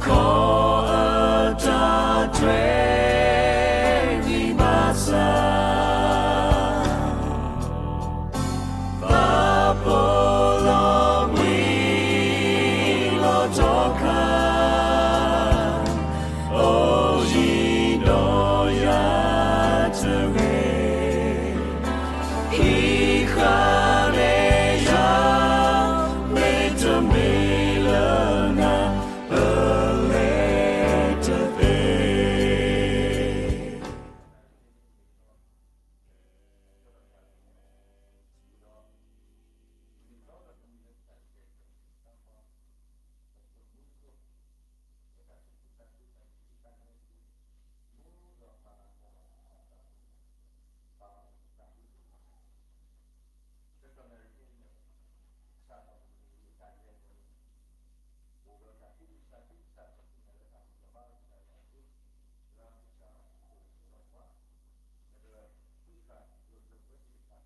ခီအတၢ်တြဲၤဂံၢ်ဘၣ်ဆၣ်, ပာ်ဖှိၣ်လီၤဘှံးလီၤတီၤခါ, အိၣ်ယံၤဒီးယၤတဂ့ၤ, ဟံးဃာ်န့ၢ်ယၤ, မ့တမ့ၢ်လၢနၤ ပလဲၤတသ့. တၢ်လၤကပီၤ မ်အဘၣ်ယွၤလၢတၢ်ထီကတၢၢ်တက့ၢ်. တၢ်မုာ်အိၣ်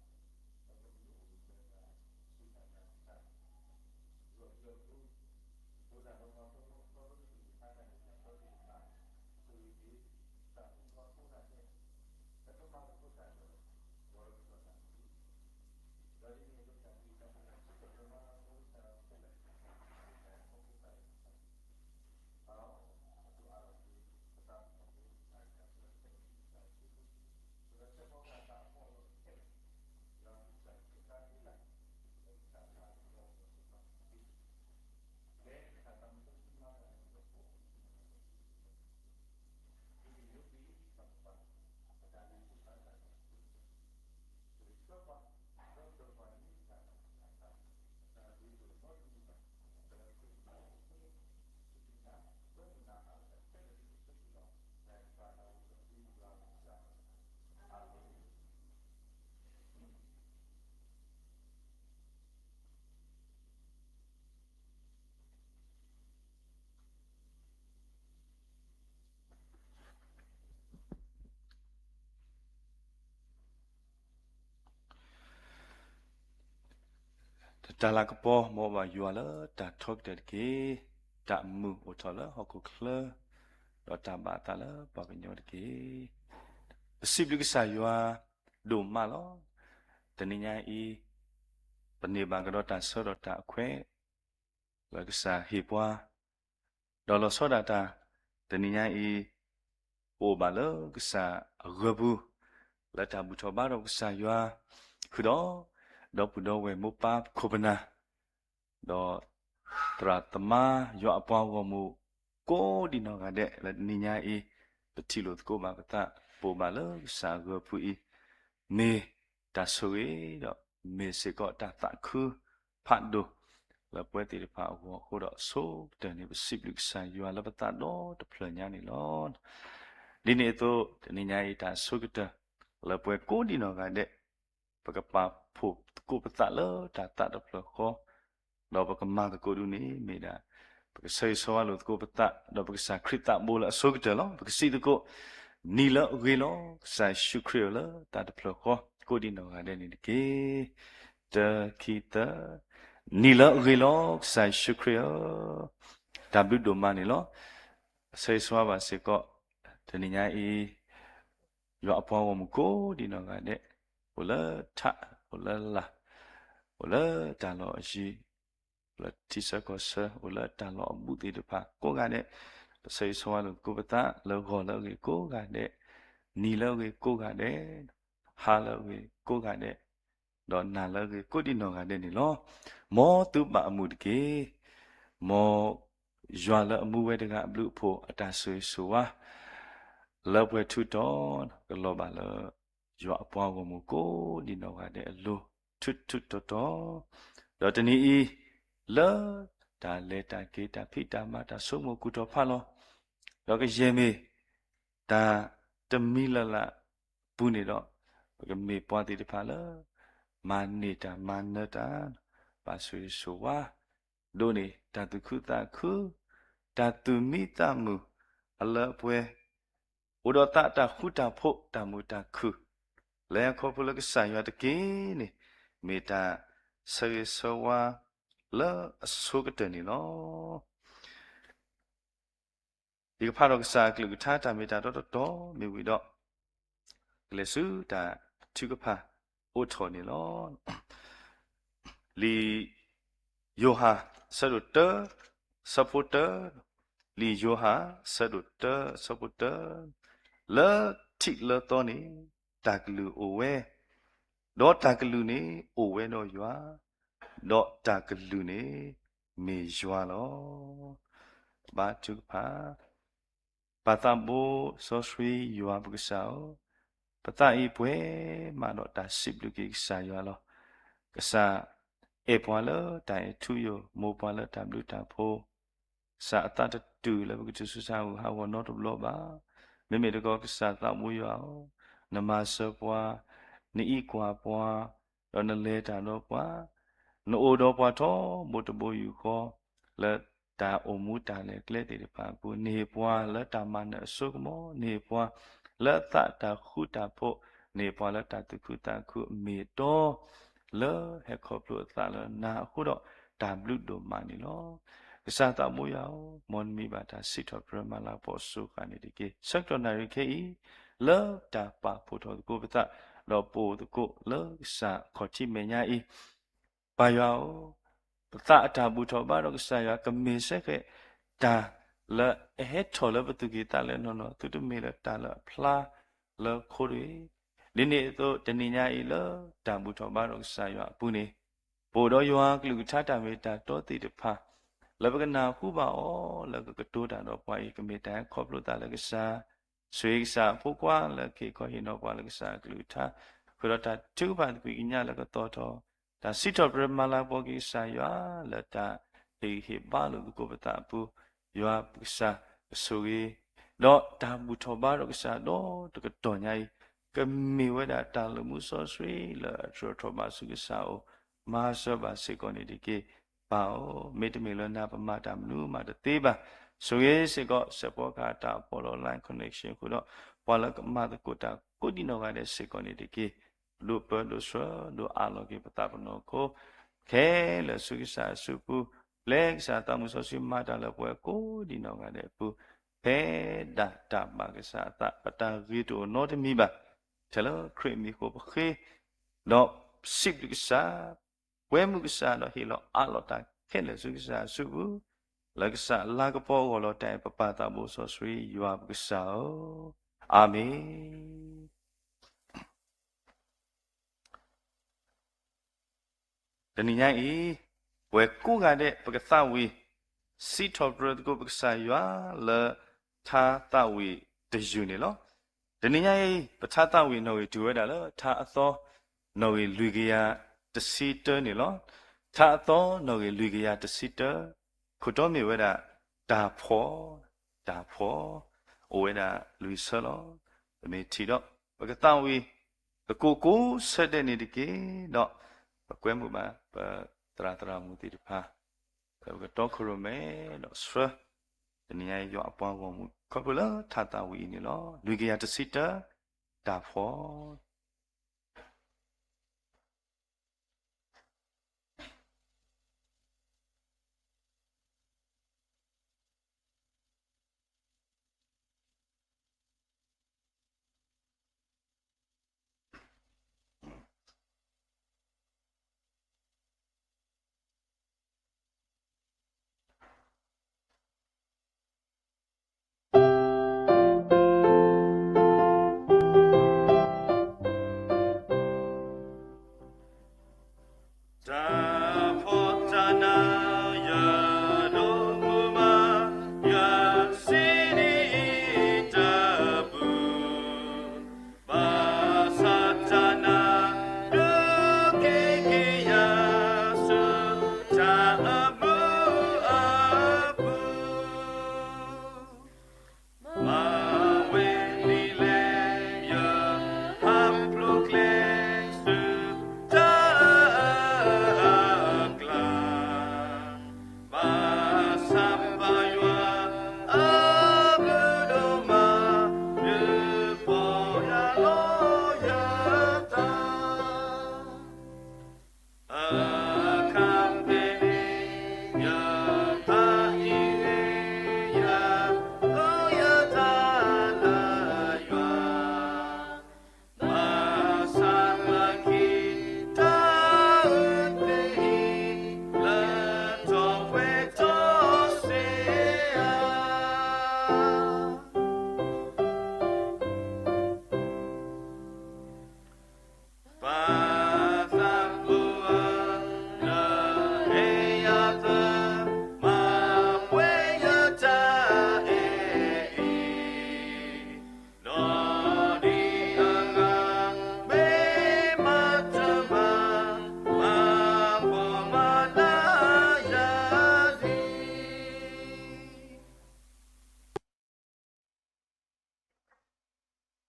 ထီၣ်လၢဟီၣ်ခိၣ်ချၢ, ဒီးတၢ်ဘၣ်အသးလၢပှၤကညီတက့ၢ်. ပစံးဘျုးကစၢ်ယွၤဒိၣ်မးလီၤ. တနံၤညါအံၤ ပန့ၢ်ဘၣ်ကဒီးတၢ်ဆၢဒီးတၢ်အခွဲး လၢကစၢ်ဟ့ၣ်ပှၤ, ဒီးလီၤဆီဒၣ်တၢ် တနံၤညါအံၤ ပအိၣ်ဘၣ်လၢကစၢ်အဂၢၢ်ပူၤ, လၢတၢ်ဘူၣ်ထီၣ်ဘါထီၣ်ကစၢ်ယွၤ, ဃုာ်ဒီး ဒီပုၢ်ဒီဝဲၢ်မိၢ်ပၢ်ခိၣ်ပနၢ်, ဒီးသရၣ်သမါယွၤအပှၤဂီၢ်မုၢ် ကိးဒံနီၢ်ဂၤဒဲး လၢတနံၤညါအံၤ ပထံၣ်လိာ်သကိးဘၣ်ပသး ပအိၣ်ဘၣ်လၢကစၢ်အဂၢၢ်ပူၤအံၤ မ့ၢ်တၢ်ဆိၣ်ဂ့ၤ ဒီးမ့ၢ်စ့ၢ်ကီးတၢ်သးခုဖးဒိၣ် လၢပဝဲသ့ၣ်တဖၣ်အဂီၢ်အဃိဒီး အဆိကတၢၢ်န့ၣ် ပစံးဘျုးကစၢ်ယွၤလၢပသးဒီတဖျၢၣ်ညါန့ၣ်လီၤ. ဒ်န့ၣ်အသိး တနံၤညါအံၤတၢ်အဆိကတၢၢ် လၢပဝဲကိးဒံနီၢ်ဂၤဒဲး ပကပာ်ဖှိၣ်သကိးပသးလၢတၢ်သးတဖျၢၣ်ဃီ, ဒီးပကမၤသကိးဒ်န့ၣ်မ့ၢ်ဒၣ် ပကဆၢဂ့ၤဆၢဝါလိာ်သကိးပသး ဒီးပကစၢ်ခရံာ်သးဘိလၢအဆိကတၢၢ်လီၤ. ပကစံးသကိး, နံၤလၢအဂ့ၤလီၤ ကစၢ်ယ့ၣ်ၡူးခရံာ်ဧၢ လၢတၢ်တဖျၢၣ်ဃီ ကိးဒံနီၢ်ဂၤဒဲးန့ၣ်တက့ၢ်. တၢ ခံ သၢ, နံၤလၢအဂ့ၤလီၤ ကစၢ်ယ့ၣ်ၡူးခရံာ်ဧၢ, တၢ်ဘျုးဒိၣ်မးန့ၣ်လီၤ. ဆၢဂ့ၤဆၢဝါဘၣ်စ့ၢ်ကီး တနံၤညါအံၤ ယွၤအပှၤဂီၢ်မုၢ်ကိးဒံနီၢ်ဂၤဒဲး, အိၣ်လၢထး, အိၣ်လၢလာ်, အိၣ်လၢတၢ်လီၢ်အယံၤ, အိၣ်လၢထံဆၢကီၢ်ဆၢ, အိၣ်လၢတၢ်လီၢ်အဘူးသ့ၣ်တဖၣ်ကိးဂၤဒဲး, ပဆၢဂ့ၤဆၢဝါလိာ်သကိးပသး လၢဂီၤလၢအဂ့ၤကိးဂၤဒဲး, နံၤလၢအဂ့ၤကိးဂၤဒဲး, ဟါလၢအဂ့ၤကိးဂၤဒဲး, ဒီးနၤလၢအဂ့ၤကိးဒံနီၢ်ဂၤဒဲးန့ၣ်လီၤ. မ်သုဘၣ်အမုာ်တက့ၢ်. မ်ယွၤလၢအမူဝဲတဂၤအဘျုးအဖှိၣ်အတၢ်ဆိၣ်ဂ့ၤဆိၣ်ဝါ လၢပှဲၤထူးတီၤ ကလီၤဘၣ်လၢ ယွၤအပှၤဂီၢ်မုၢ်ကိးဒံနီၢ်ဂၤဒဲးအလိၤ ထူးထူးတီၤတီၤ, ဒီးတနံၤအံၤ လၢတၢ်လဲၤတၢ်က့ၤ တၢ်ဖံးတၢ်မၤ တၢ်ဆိကမိၣ်ကူၣ်ထီၣ်ဖးလီၤ, ဒီးကယဲၢ်မ့ၢ် တၢ်တမံၤလၢ်လၢ်အပူၤန့ၣ်ဒီး ပကမ့ၢ်ပှၤသ့ၣ်တဖၣ်လၢ မၤန့ၢ်တၢ်မၤနၢၤတၢ်, ဘၣ်ဆိၣ်ဂ့ၤဆိၣ်ဝါ ဒိးန့ၢ်တၢ်သူၣ်ခုသးခု, တၢ်သူၣ်မံသးမုာ်အလၢအပှဲၤ, အိၣ်ဒီးသးတၢ်ဃူတၢ်ဖိး တၢ်မုာ်တၢ်ခုၣ်, လဲၤခီဖျိလၢကစၢ်ယွၤတက့ၢ်န့ၣ် မ့ၢ်တၢ်ဆၢဂ့ၤဆၢဝါ လၢအဆိကတၢၢ်န့ၣ်လီၤ. ယကဖးဒီးကစၢ်အကလုၢ်ကထါတၢ်မ့ၢ်တၢ်တီတီတီမ့ၢ်ဝံၤဒီး ကလဲၤဆူတၢ်ထုကဖၣ်အိၣ်ထီၣ်န့ၣ်လီၤ. လံာ်ယိၤဟၣ် ဆၢဒိၣ်တၢ ဆၢဖိတၢ, လံာ်ယိၤဟၣ် ဆၢဒိၣ်တၢ ဆၢဖိတၢ, လၢထံးလၢသီန့ၣ် တၢ်ကလုၢ်အိၣ်ဝဲ, ဒီးတၢ်ကလုၢ်န့ၣ်အိၣ်ဝဲဒီးယွၤ, ဒီးတၢ်ကလုၢ်န့ၣ်မ့ၢ်ယွၤလီၤ. ဘါထုကဖၣ်, ပၢ်သးဘိစီဆှံယွၤပကစၢ်ဧၢ, ပသးအံၤပှဲၤမးဒီးတၢ်စံးဘျုးက့ၤကစၢ်ယွၤလီၤ. ကစၢ်အဲၣ်ပှၤလၢတၢ်အဲၣ်ထူယိာ်, မိၢ်ပှၤလၢတၢ်ဘျုးတၢ်ဖှိၣ်, ကစၢ်အသးတတုၤလၢပကတုၤဆူတၢ်ဟးဂီၤဟးဂီၤနီတဘျီဘၣ်. မ့မ့ၢ်တခီကစၢ်သးဘိယွၤဧၢ, နမၤစၢၤပှၤ, နအံးကွၢ်ပှၤ, ဒီးနလဲၤတၢ်ဒီးပှၤ, နအိၣ်ဒီးပှၤထီဘိတဘိယူၢ်ဃီ, လၢတၢ်အိၣ်မူတၢ်လဲၤကျဲသ့ၣ်တဖၣ်အပူၤ, နဟ့ၣ်ပှၤလၢတၢ်မၤနၢၤအစိကမီၤ, နဟ့ၣ်ပှၤလၢအသးတၢ်ဃူတၢ်ဖိး, နဟ့ၣ်ပှၤလၢတၢ်သူၣ်ခုသးခုအမ့ၢ်အတီ, လၢဟဲခီဖျိအသးလၢနၤအဃိဒီး တၢ်ဘျုးဒိၣ်မးန့ၣ်လီၤ. ကစၢ်သးဘိယွၤဧၢ, မ်နမံၤဘၣ်တၢ်စံးထီၣ်ပတြၢၤမၤလၤကပီၤအစိၤဃၣ်န့ၣ်တက့ၢ်. ဆၢကတီၢ်နၣ်ရံၣ်ခဲအံၤ, လၢတၢ်ပာ်ဖှိၣ်ထီၣ်သကိးပသး, ဒီးပအိၣ်သကိးလၢကစၢ်ခီၣ်ထံးမဲာ်ညါအံၤ, ပၢ်ယွၤဧၢ, ပသးအတၢ်ဘူၣ်ထီၣ်ဘါဒီးကစၢ်ယွၤ ကမ့ၢ်စ့ၢ်ကီးတၢ်လၢအဟဲထီၣ်လၢပသူၣ်ကံၢ်သးလဲနီၢ်နီၢ်, သုတမ့ၢ်လၢတၢ်လၢအဖျါလၢခိတဂ့ၤ. ဒ်န့ၣ်အသိး တနံၤညါအံၤလၢတၢ်ဘူၣ်ထီၣ်ဘါဒီးကစၢ်ယွၤအပူၤန့ၣ်, ပအိၣ်ဒီးယွၤအကလုၢ်ကထါတၢ်မ့ၢ်တၢ်တီသ့ၣ်တဖၣ်, လၢပကနၢ်ဟူဘၣ်အီၤလၢကကတိၤတၢ်ဒီးပှၤအံၤ ကမ့ၢ်တၢ်ဟဲခီဖျိသးလၢကစၢ် ဆိၣ်ဂ့ၤကစၢ်အဖိခွါလၢကဟ့ၣ်ခီဟ့ၣ်နီၤပှၤလၢကစၢ်အကလုၢ်ကထါ, ဃုာ်ဒီးတၢ်ထုကဖၣ်သကွံာ်ကညးလၢကသီၣ်ထီၣ်, တၢ်စံးထီၣ်ပတြၢၤမၤလၤကပီၤက့ၤကစၢ်ယွၤ လၢတၢ်ဟ့ၣ်ဂံၢ်ဟ့ၣ်ဘါလိာ်သကိးပသးအပူၤ, ယွၤပကစၢ်ကဆိၣ်ဂ့ၤ, ဒီးတၢ်ဘူၣ်ထီၣ်ဘါဒီးကစၢ်ဒီတကတီၢ်ညါအံၤ, ကမ့ၢ်ဝဲဒၣ်တၢ်လၢာ်မူစီဆှံလၢအထီၣ်ထီၣ်ဘၣ်ဆူကစၢ်အအိၣ်, မၤစၢၤဘၣ်စ့ၢ်ကီးန့ၣ်တက့ၢ်. ပၢ်ဧၢ, မ့တမ့ၢ်လၢနၤပမၤတၢ်မနုၤမးတသ့ဘၣ်. ဆိၣ်ဂ့ၤစ့ၢ်ကီး စဲးဖီကဟၣ်တၢ်အဖီလီၤ line connection အဃိဒီး, ပှၤလၢကမၤသကိးတၢ်ကိးဒံးနီၢ်ဂၤဒဲးစ့ၢ်ကီးန့ၣ်တက့ၢ်. ဒိးပၢဒိးဆှၢဒိးအးလီၤက့ၤပသးပနီၢ်ခိ ခဲလၢာ်ဆူကစၢ်အစုပူၤ, ပျဲကစၢ်သးမုၢ်စီဆှံမၤတၢ်လၢပှၤကိးဒံးနီၢ်ဂၤဒဲးအပူၤ, ဖဲဒၣ်တၢ်ဘၣ်ကစၢ်အသး ပတၢ်ဂ့ၤတအိၣ်နီတမံၤဘၣ်. ထဲလၢခရံာ်အမံၤအဃိပဃ့, ဒီးစံးဘျုးကစၢ်, ပှဲမုာ်ကစၢ်ဒီးဟ့ၣ်လီၤအးလီၤတၢ်ခဲလၢာ်ဆူကစၢ်အစုပူၤ, လၢကစၢ်လၤကပီၤအဂီၢ်လီၤတၢ်အဲၣ်ပပၢ်သးဘိစီဆှံယွၤပကစၢ်ဧၢ, အၤမ့ၣ်. တနံၤညါအံၤ, ပဝဲကိးဂၤဒဲး ပကသးဝံၣ် စံးထီၣ်ပတြၢၤသကိးပကစၢ်ယွၤလၢ ထါသးဝံၣ်တယုၢ်န့ၣ်လီၤ. တနံၤညါအံၤ ပထါသးဝံၣ်နီၣ်ဂံၢ်တုၤဝဲဒၣ်လၢ ထါအသီ နီၣ်ဂံၢ်လွံၢ်ကယၤတဆံတၢန့ၣ်လီၤ. ထါအသီ နီၣ်ဂံၢ်လွံၢ်ကယၤတဆံတၢ, ခိၣ်တီမ့ၢ်ဝဲဒၣ် တၢ်ဖှီၣ်, တၢ်ဖှီၣ်, အိၣ်ဝဲဒၣ်လွံၢ်ဆၢလီၤ. ပမ့ၢ်ထံၣ်ဒီး ပကသးဝံၣ် သကိးကိးဆၢဒဲးန့ၣ်တက့ၢ်ဒီး, ပကွဲမုာ်ဘၣ် ပသရၣ်သရၣ်မုၣ်သ့ၣ်တဖၣ်, လၢပကတီခိၣ်ရိၣ်မဲဒီးဆှၢ တနံၤညါအံၤယွၤအပှၤဂီၢ်မုၢ် ခီဖျိလၢထါသးဝံၣ်အံၤန့ၣ်လီၤ. လွံၢ်ကယၤတဆံတၢ, တၢ်ဖှီၣ်.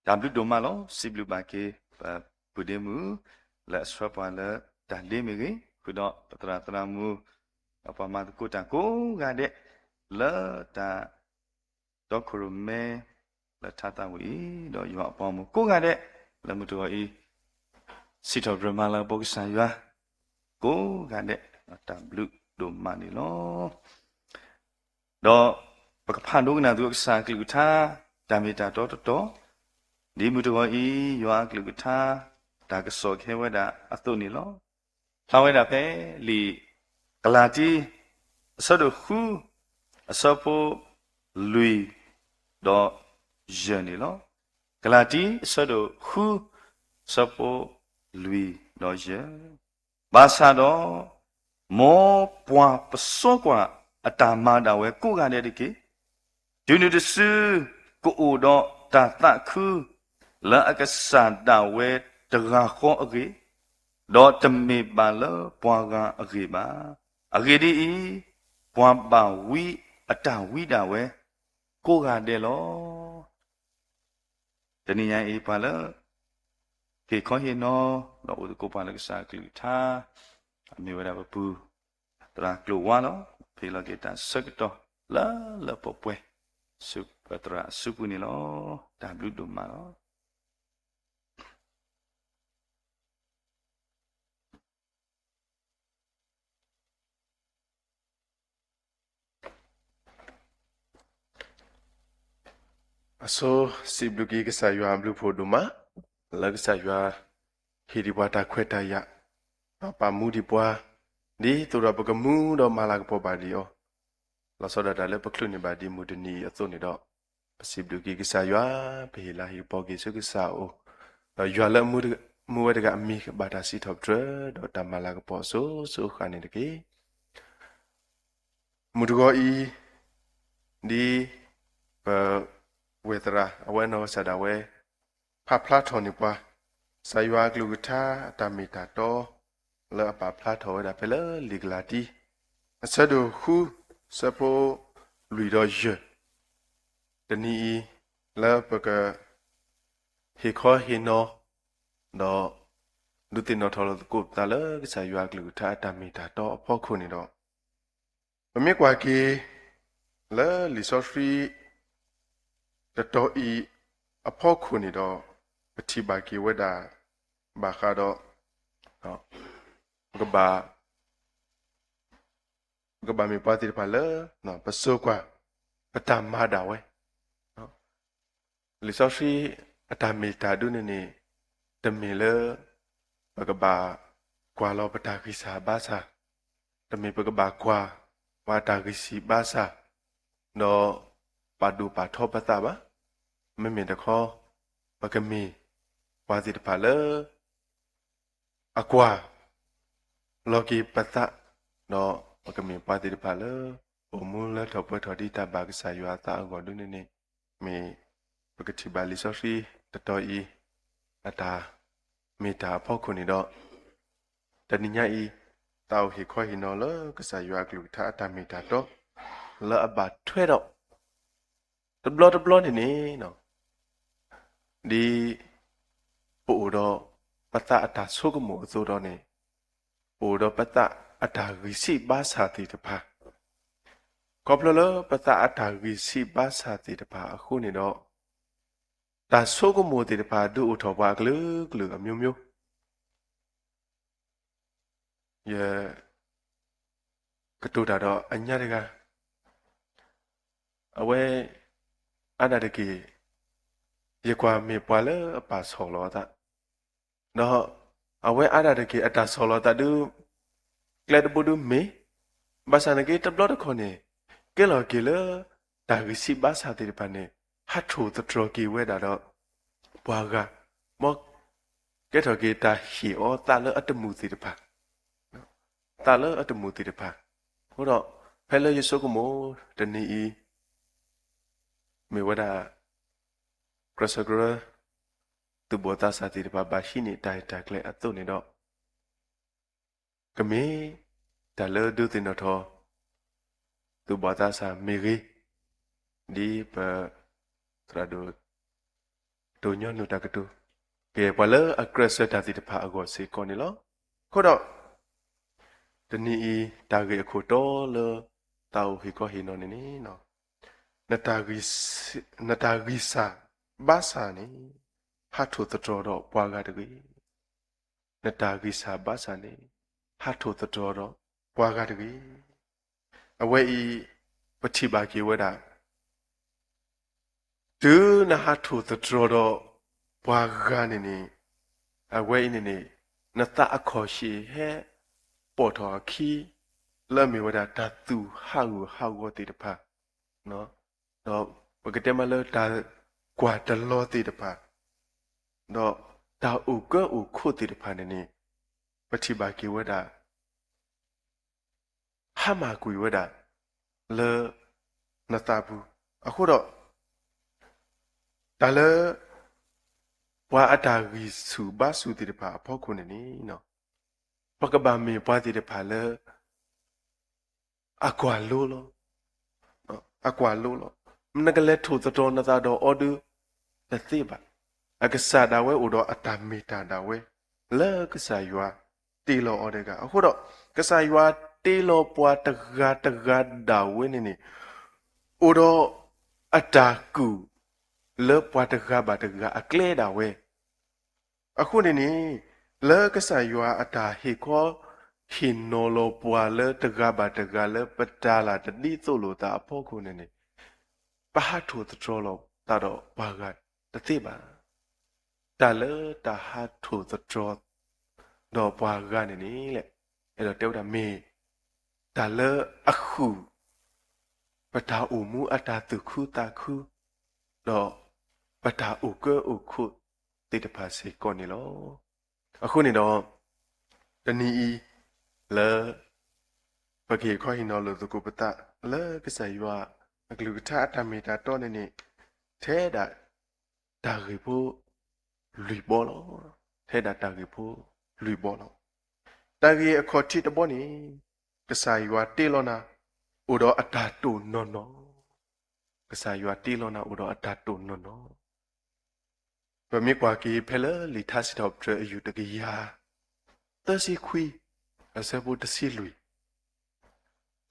တၢ်ဘျုးဒိၣ်မးလီၤ. စံးဘျုးဘၣ်က့ၤ ပပုၢ်ဒ့မုၣ် လၢအဆှၢပှၤလၢတၢ်ဒ့မ့ၢ်ဂ့ၤ, ဃုာ်ဒီးပသရၣ်သရၣ်မုၣ် ဒီးပှၤမၤသကိးတၢ်ကိးဂၤဒဲး လၢတၢ်တီခိၣ်ရိၣ်မဲ လၢထါသးဝံၣ်အံၤ, ဒီးယွၤအပှၤဂီၢ်မုၢ်ကိးဂၤဒဲး လၢမုၢ်တဂီၤအံၤ စံးထီၣ်ပတြၢၤမၤလၤကပီၤကစၢ်ယွၤ ကိးဂၤဒဲး တၢ်ဘျုးဒိၣ်မးန့ၣ်လီၤ. ဒီးပကဖးဒိကနၣ်သုကစၢ်အကလုၢ်ကထါ တၢ်မ့ၢ်တၢ်တီတတီၤ, ဒ်မုၢ်တဂီၤအံၤ ယွၤအကလုၢ်ကထါ တၢ်ကစီၣ်ကဟဲဝဲဒၣ်အသိးန့ၣ်လီၤ. ဖျါဝဲဒၣ်ဖဲလံာ်ကလၤတံ အဆၢဒိၣ်ဃု အဆၢဖိလွံၢ် ဒီးယဲၢ်န့ၣ်လီၤ. ကလၤတံ အဆၢဒိၣ်ဃု အဆၢဖိလွံၢ် ဒီးယဲၢ်. ဘၣ်ဆၣ်ဒီး မ်ပှၤပစိကွၢ်အတၢ်မၤဒၣ်ဝဲကိးဂၤဒဲးတက့ၢ်. တုၤနုၤတစု ကအိၣ်ဒီးတၢ်သးခု လၢအကစၢ်ဒၣ်ဝဲတဂၤဃီအဂ့ၢ်, ဒီးတမ့ၢ်ဘၣ်လၢပှၤဂၤအဂ့ၢ်ဘၣ်. အဂ့ၢ်ဒ်အံၤ, ပှၤဘၣ်ဝံအတၢ်ဝံဒၣ်ဝဲ ကိးဂၤဒဲးလီၤ. တနံၤညါအံၤ ပှၤလၢ ဟ့ၣ်ခီဟ့ၣ်နီၤ ဒီးအိၣ်သကိးပှၤလၢကစၢ်အကလုၢ်ကထါ မ့ၢ်ဝဲဒၣ်ပပုၢ်သရၣ်ကျိၤဝါလီၤ. ဖဲလီၤက့ၤတၢ်ဆၢကတီၢ်လၢလၢပှဲၤပှဲၤ ဆူပသရၣ်အစုပူၤန့ၣ်လီၤ. တၢ်ဘျုးဒိၣ်မးလီၤ. အဆိစံးဘျုးက့ၤကစၢ်ယွၤအဘျုးဖှိၣ်ဒိၣ်မး, လၢကစၢ်ယွၤ ဟ့ၣ်ဒံးပှၤတၢ်ခွဲးတၢ်ယာ်, ဒီးပာ်မူဒံးပှၤ, ဒ်သိးဒီးပကမူဒီးမၤလၤကပီၤဘၣ်ဒံးအီၤ, လီၤဆီဒၣ်တၢ်လၢပချုးန့ၢ်ဘၣ်ဒံးမုၢ်တနံၤအံၤအသိးန့ၣ်ဒီး, ပစံးဘျုးက့ၤကစၢ်ယွၤ, ပဟ့ၣ်လၤဟ့ၣ်ကပီၤက့ၤဆူကစၢ်အအိၣ်, ဒီးယွၤလၢအမူဝဲတဂၤအမံၤကဘၣ်တၢ်စံးထီၣ်ပတြၢၤ, ဒီးတၢ်မၤလၤကပီၤအစိၤစိၤအဃၣ်န့ၣ်တက့ၢ်. မုၢ်တဂီၤအံၤ, ဒ်ပဝဲၢ်သရၣ် အဝဲအနီၢ်ကစၢ်ဒၣ်ဝဲ ဖးဖျါထီၣ်န့ၢ်ပှၤ ကစၢ်ယွၤအကလုၢ်ကထါအတၢ်မ့ၢ်တၢ်တီ လၢအပာ်ဖျါထီၣ်ဝဲဒၣ်ဖဲလၢလံာ်ကလၤတံ အဆၢဒိၣ်ဃု ဆၢဖိလွံၢ်ဒီးယဲၢ်, တနံၤအံၤ လၢပက ဟ့ၣ်ခီဟ့ၣ်နီၤ ဒီး ဒုးသ့ၣ်နီၣ်ထီၣ်လိာ်သကိးပသးလၢကစၢ်ယွၤအကလုၢ်ကထါအတၢ်မ့ၢ်တၢ်တီအဖီခိၣ်န့ၣ်ဒီး, ပမ့ၢ်ကွၢ်က့ၤ လၢလံာ်စီဆှံ တတီၤအံၤ အဖီခိၣ်န့ၣ်ဒီး, ပထံၣ်ဘၣ်က့ၤဝဲဒၣ် ဘၣ်ဃးဒီး ပကဘၣ် ပကဘၣ်မ့ၢ်ပှၤသ့ၣ်တဖၣ်လၢ ပစိကွၢ် ပတၢ်မၤဒၣ်ဝဲ လံာ်စီဆှံအတၢ်မ့ၢ်တၢ်ဒုးန့ၣ်န့ၣ်, တမ့ၢ်လၢ ပကဘၣ်ကွၢ်လီၤပတၢ်ဂံၢ်စၢ်ဘါစၢ်, တမ့ၢ်ပကဘၣ်ကွၢ် ပှၤတၢ်ဂံၢ်စၢ်ဘါစၢ်, ဒီး ပာ်ဒိၣ်ပာ်ထီပသးဘၣ်. မ့မ့ၢ်တခီ ပကမ့ၢ် ပှၤသ့ၣ်တဖၣ်လၢ အကွၢ် လီၤက့ၤပသး, ဒီးပကမ့ၢ်ပှၤသ့ၣ်တဖၣ်လၢ အိၣ်မူလၢထီၣ်ပှဲၤထီၣ်ဒ်တၢ်ဘၣ်ကစၢ်ယွၤအသးအဂီၢ်ဒုးန့ၣ်န့ၣ်, မ့ၢ်ပကထံၣ်ဘၣ်လံာ်စီဆှံတတီၤအံၤ အတၢ်မ့ၢ်တၢ်အဖီခိၣ်န့ၣ်ဒီး, တနံၤညါအံၤ သးအိၣ်ဟ့ၣ်ခီဟ့ၣ်နီၤလၢကစၢ်ယွၤအကလုၢ်ကထါအတၢ်မ့ၢ်တၢ်တီ လၢအဘၣ်ထွဲဒီး တဘျီတဘျီန့ၣ်န့ၣ် ဒ်ပအိၣ်ဒီးပသးအတၢ်ဆိကမိၣ်အသိးဒီးန့ၣ်, ပအိၣ်ဒီးပသးအတၢ်ဂံၢ်ဆံးဘါစၢ်သ့ၣ်တဖၣ်, ခီဖျိလၢပသးအတၢ်ဂံၢ်ဆံးဘါစၢ်သ့ၣ်တဖၣ်အဃိန့ၣ်ဒီး, တၢ်ဆိကမိၣ်သ့ၣ်တဖၣ်ဒုးအိၣ်ထီၣ်ပှၤအကလုာ်ကလုာ်အမျိုးမျိုး ယကတိၤတၢ်ဒီးအညါတဂၤ, အဝဲအါဒၣ်တက့ၢ် ယကွၢ်မ့ၢ်ပှၤလၢအပာ်ဆီၣ်လီၤအသး, ဒီးအဝဲအါဒၣ်တက့ၢ်အတၢ်ဆီၣ်လီၤသးဒုး ကျဲတဘိဒုးမ့ၢ်, ဘၣ်ဆၣ်န့ၣ်က့တဘျီတခီၣ်န့ၣ် ကဲလီၤက့ၤလၢ တၢ်ဂံၢ်ဆံးဘါစၢ်သ့ၣ်တဖၣ်န့ၣ် ဟးထီၣ်သတြီၤက့ၤဝဲဒၣ်ဒီး ပှၤဂၤ, မ်ကဲထီၣ်က့ၤတၢ်ဟ့ၣ်အီၤသးလၢအတမုာ်သ့ၣ်တဖၣ်, သးလၢအတမုာ်သ့ၣ်တဖၣ်, အဃိဒီး ဖဲလၢယဆိကမိၣ်တနံၤအံၤ မ့ၢ်ဝဲဒၣ် ကြၢးဆၢကြၢး သူၣ်ဘီၣ်သးစၢ်သ့ၣ်တဖၣ်ဘၣ်ဟံးန့ၢ်တၢ်ရဲၣ်တၢ်ကျဲၤအသိးန့ၣ်ဒီး ကမ့ၢ်တၢ်လၢဒုးသ့ၣ်နီၣ်ထီၣ် သူၣ်ဘီၣ်သးစၢ်မ့ၢ်ဂ့ၤ, ဒ်ပသရၣ်ဒိၣ် တိၢ်ညီနုၢ်တၢ်ကတိၤ, ကဲပှၤလၢအကြၢးဆၢတၢ်သ့ၣ်တဖၣ်အဂီၢ်စ့ၢ်ကီးန့ၣ်လီၤ. အဃိဒီး တနံၤအံၤ တၢ်ဂ့ၢ်အခိၣ်တီလၢသးအိၣ်ဟ့ၣ်ခီဟ့ၣ်နီၤန့ၣ်န့ၣ်, နတၢ်ဂံၢ်စၢ်ဘါစၢ်န့ၣ် ဟးထီၣ်သတြီၤဒီးပှၤဂၤတဂ့ၤ. နတၢ်ဂံၢ်စၢ်ဘါစၢ်န့ၣ် ဟးထီၣ်သတြီၤဒီးပှၤဂၤတဂ့ၤ. အဝဲအံၤ ပထံၣ်ဘၣ်က့ၤဝဲဒၣ် တုၤနဟးထီၣ်သတြီၤဒီးပှၤဂၤန့ၣ်န့ၣ်, အဝဲအံၤန့ၣ်န့ၣ် နသးအခီၣ်ဟ့ၣ်ဟဲပိာ်ထီၣ်အခံ လၢအမ့ၢ်ဝဲဒၣ်တၢ်သူၣ်ဟးဂူာ်ဟးဂီၤသ့ၣ်တဖၣ်, ဒီးပကတဲမးလၢတၢ်ကွၢ်တလီၤသ့ၣ်တဖၣ်, ဒီးတၢ်အိၣ်ကၢအိၣ်ခိးသ့ၣ်တဖၣ်န့ၣ်န့ၣ်, ပထံၣ်ဘၣ်က့ၤဝဲဒၣ် ဟါမၢ်ကွံာ်ဝဲဒၣ် လၢနသးပူၤ, အဃိဒီး တၢ်လၢ ပှၤအတၢ်ဂံၢ်ဆူၣ်ဘါဆူၣ်သ့ၣ်တဖၣ်အဖီခိၣ်န့ၣ်န့ၣ်, ပကဘၣ်မ့ၢ်ပှၤသ့ၣ်တဖၣ်လၢ အကွၢ်လိလီၤ. အကွၢ်လိလီၤ. နကလဲၤထီၣ်သတြီၤနသးဒီးအီၤဒုး တသ့ဘၣ်. အကစၢ်ဒၣ်ဝဲအိၣ်ဒီးအတၢ်မ့ၢ်တၢ်ဒၣ်ဝဲ လၢကစၢ်ယွၤတ့လီၤအီၤတဂၤ. အဃိဒီး ကစၢ်ယွၤတ့လီၤပှၤတဂၤတဂၤဒၣ်ဝဲန့ၣ်န့ၣ် အိၣ်ဒီးအတၢ်ကူၣ် လၢပှၤတဂၤဘၣ်တဂၤအကျဲဒၣ်ဝဲ အဃိန့ၣ်န့ၣ်, လၢကစၢ်ယွၤအတၢ်ဟ့ၣ်ခီ ဟ့ၣ်နီၤလီၤပှၤလၢတဂၤဘၣ်တဂၤလၢပတၤလၢ်တဒ်သိးလိာ်သးအဖီခိၣ်န့ၣ်န့ၣ်, ပဟးထီၣ်သတြီၤလိာ်သးဒီးပှၤဂၤတသ့ဘၣ်. တၢ်လၢတၢ်ဟးထီၣ်သတြီၤ ဒီးပှၤဂၤန့ၣ်န့ၣ်လဲၣ်, အဲၣ်ဒိးတဲဝဲဒၣ်မ့ၢ် တၢ်လၢအဃုာ် ပတၢ်အိၣ်မူအတၢ်သူၣ်ခုသးခု ဒီးပတၢ်အိၣ်ကၢအိၣ်ခိးသ့ၣ်တဖၣ်စ့ၢ်ကီးန့ၣ်လီၤ. အဃိန့ၣ်ဒီး တနံၤအံၤ လၢ ပကဟ့ၣ်ခီဟ့ၣ်နီၤလိာ်သကိးပသး လၢကစၢ်ယွၤအကလုၢ်ကထါအတၢ်မ့ၢ်တၢ်တီန့ၣ်န့ၣ်, ထဲဒၣ်တၢ်ဂ့ၢ်ဖိလွံၢ်ဘီလီၤ. ထဲဒၣ်တၢ်ဂ့ၢ်ဖိလွံၢ်ဘီလီၤ. တၢ်ဂ့ၢ်အခီၣ်ထံးတဘီန့ၣ်, ကစၢ်ယွၤတ့လီၤနၤ အိၣ်ဒီးအတၢ်တိာ်နီၢ်နီၢ်, ကစၢ်ယွၤတ့လီၤနၤအိၣ်ဒီးအတၢ်တိာ်နီၢ်နီၢ်. ပမ့ၢ်ကွၢ်က့ၤဖဲလၢလံာ်ထါစံးထီၣ်ပတြၢၤအယူၢ်တကယၤ သၢဆံခွံ အဆၢဖိတဆံလွံၢ်,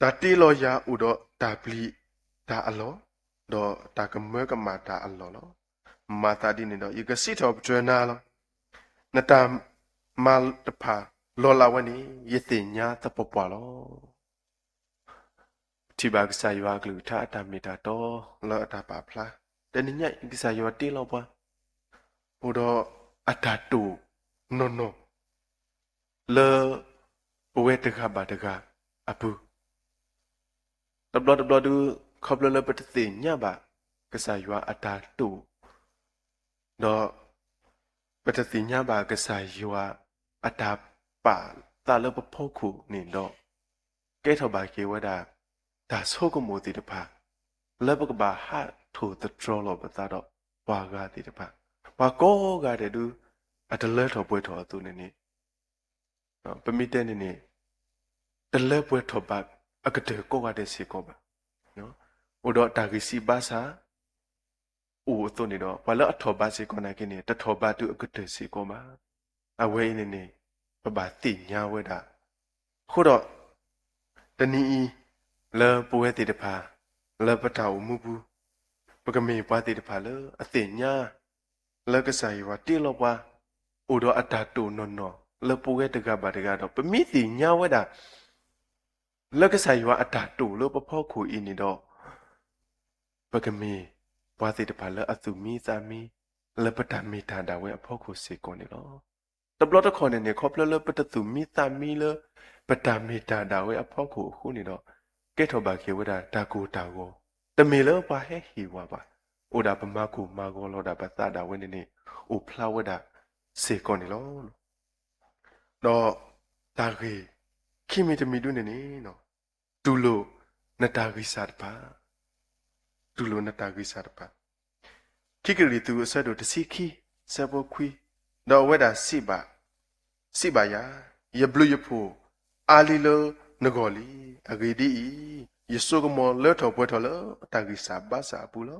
တၢ်တ့လီၤယၤအိၣ်ဒီးတၢ်ပျံၤတၢ်အလီၢ်, ဒီးတၢ်ကမၢကမၣ်တၢ်အလီၢ်လီၤ. မၤသးဒ်န့ၣ်ဒီး ယကစံးထီၣ်ပတြၢၤနၤလီၤ. နတၢ်မၤတဖၣ်လီၤလးဝဲန့ၣ် ယသ့ၣ်ညါသပှၢ်ပှၢ်လီၤ. ပထံၣ်ဘၣ်ကစၢ်ယွၤအကလုၢ်ကထါအတၢ်မ့ၢ်တၢ်တီလၢအတၢ်ပာ်ဖျါ, တနံၤညါအံၤ ကစၢ်ယွၤတ့လီၤပှၤ အိၣ်ဒီးအတၢ်တိာ်နီၢ်နီၢ် လၢပဝဲတဂၤဘၣ်တဂၤအပူၤ, တဘျီတဘျီဒုး ခီဖျိလၢပတသ့ၣ်ညါဘၣ်ကစၢ်ယွၤအတၢ်တိာ်, ဒီးပတသ့ၣ်ညါဘၣ်ကစၢ်ယွၤအတၢ်ပာ်သးလၢပဖီခိၣ်န့ၣ်ဒီး, ကဲထီၣ်ဘၣ်က့ၤဝဲဒၣ် တၢ်ဆိကမိၣ်သ့ၣ်တဖၣ် လၢပကဘၣ်ဟးထီၣ်သတြီၤလီၤပသးဒီးပှၤဂၤသ့ၣ်တဖၣ်, ပှၤကိးဂၤဒဲးဒုး အတလၢထီၣ်ပှဲၤထီၣ်အသိးန့ၣ်န့ၣ်, ပမ့ၢ်တဲန့ၣ်န့ၣ် တလၢပှဲၤထီၣ်ဘၣ်အကတၢၢ်ကိးဂၤဒဲးစ့ၢ်ကီးဘၣ်. အိၣ်ဒီးတၢ်ဂံၢ်စၢ်ဘါစၢ် အိၣ်အသိးန့ၣ်ဒီး ပှၤလၢအထီၣ်ဘးစ့ၢ်ကီးနာ်က့န့ၣ် တထီၣ်ဘးတုၤအကတၢၢ်စ့ၢ်ကီးဘၣ်. အဝဲအံၤန့ၣ်န့ၣ် ပဘၣ်သ့ၣ်ညါဝဲဒၣ်. အဃိဒီး တနံၤအံၤ လၢပဝဲသ့ၣ်တဖၣ် လၢပတၢ်အိၣ်မူပူၤ ပကမ့ၢ်ပှၤသ့ၣ်တဖၣ်လၢအသ့ၣ်ညါ လၢကစၢ်ယွၤတ့လီၤပှၤ အိၣ်ဒီးအတၢ်တိာ်နီၢ်နီၢ် လၢပဝဲတဂၤဘၣ်တဂၤဒီး ပမ့ၢ်သ့ၣ်ညါဝဲဒၣ် လၢကစၢ်ယွၤအတၢ်တိာ်လၢပဖီခိၣ်အံၤန့ၣ်ဒီး ပကမ့ၢ်ပှၤသ့ၣ်တဖၣ်လၢအသူၣ်မံသးမံ လၢပတၢ်မ့ၢ်တၢ်ဒၣ်ဝဲအဖီခိၣ်စ့ၢ်ကီးန့ၣ်လီၤ. တဘျီတခီၣ်န့ၣ်န့ၣ် ခီဖျိလၢပတသူၣ်မံသးမံလၢ ပတၢ်မ့ၢ်တၢ်ဒၣ်ဝဲအဖီခိၣ်အဃိန့ၣ်ဒီး ကဲထီၣ်ဘၣ်က့ၤဝဲဒၣ်တၢ်ကိၢ်တၢ်ဂီၤ, တမ့ၢ်လၢပှၤဟဲဟ့ၣ်ဝဲဘၣ်, အိၣ်ဒၣ်ပမၤကိၢ်မၤဂီၤလီၤဒၣ်ပသးဒၣ်ဝဲန့ၣ်န့ၣ် အိၣ်ဖျါဝဲဒၣ်စ့ၢ်ကီးန့ၣ်လီၤ. ဒီးတၢ်ဂ့ၢ်ခံမံၤတမံၤဒုန့ၣ်န့ၣ် တူၢ်လိာ်နတၢ်ဂံၢ်စၢ်တဖၣ်, တူၢ်လိာ်နတၢ်ဂံၢ်စၢ်တဖၣ်. ခံကရံၣ်သူးအဆၢဒိၣ်တဆံခံ ဆၢဖိခွံ, ဒီးအဝဲဒၣ်စံးဘၣ်, စံးဘၣ်ယၤ, ယဘျုးယဖှိၣ်အါလံလၢနဂီၢ်လံ. အဂ့ၢ်ဒ်အံၤ, ယစိကမီၤလၢထီၣ်ပှဲၤထီၣ်လၢတၢ်ဂံၢ်စၢ်ဘါစၢ်အပူၤလီၤ.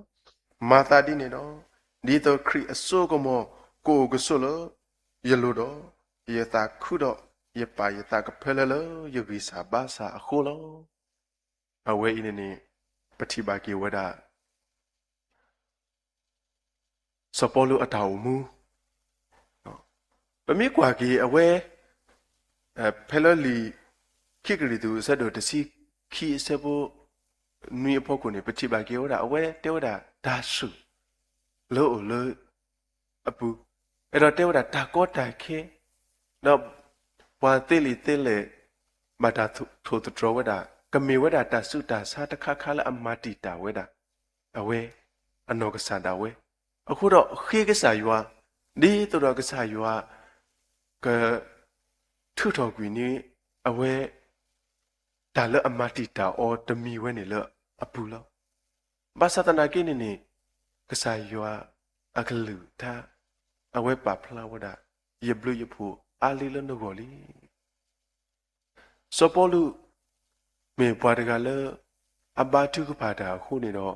မၤသးဒ်န့ၣ်ဒီး ဒ်သိးခရံာ်အစိကမီၤကအိၣ်ကဆိးလၢယလိၤဒီး, ယသးခုဒီးယပာ်ယသးကဖၢလၢလၢယဂံၢ်စၢ်ဘါစၢ်အဃိလီၤ. အဝဲအံၤန့ၣ်န့ၣ် ပထံၣ်ဘၣ်က့ၤဝဲဒၣ် စီၤပီလူးအတၢ်အိၣ်မူ, ပမ့ၢ်ကွၢ်က့ၤအဝဲ ဖဲလၢလံာ်ခံကရံၣ်သူး အဆၢဒိၣ်တဆံခံ အဆၢဖိနွံအဖီခိၣ်န့ၣ် ပထံၣ်ဘၣ်က့ၤဝဲဒၣ် အဝဲတဲဝဲဒၣ်တၢ်စူၢ် လၢအိၣ်လၢအပူၤ, အဲၣ်ဒိးတဲဝဲဒၣ်တၢ်ကီတၢ်ခဲ, ဒီးပှၤသ့လံာ်သ့လဲၢ် ဘၣ်တၢ်ထိၣ်သတြီၤဝဲဒၣ် ကမ့ၢ်ဝဲဒၣ်တၢ်ဆူးတၢ်ဆါတခါခါလၢအမၤတံာ်တာ်ဝဲဒၣ် အဝဲ အနီၢ်ကစၢ်ဒၣ်ဝဲ, အဃိဒီးဃ့ကစၢ်ယွၤ ဒ်သိးဒီးကစၢ်ယွၤ က ထုးထီၣ်ကွံာ်န့ၢ် အဝဲ တၢ်လၢအမၤတံာ်တာ်အီၤတမံၤဝဲန့ၣ်လၢအပူၤလီၤ. ဘၣ်ဆၣ်သနာ်က့န့ၣ်န့ၣ် ကစၢ်ယွၤအကလုၢ်ကထါ အဝဲပာ်ဖျါဝဲဒၣ် ယဘျုးယဖှိၣ်အါလံလၢနဂီၢ်လံ. စီၤပီလူး မ့ၢ်ပှၤတဂၤလၢ အဘါထုကဖၣ်တၢ်အဃိန့ၣ်ဒီး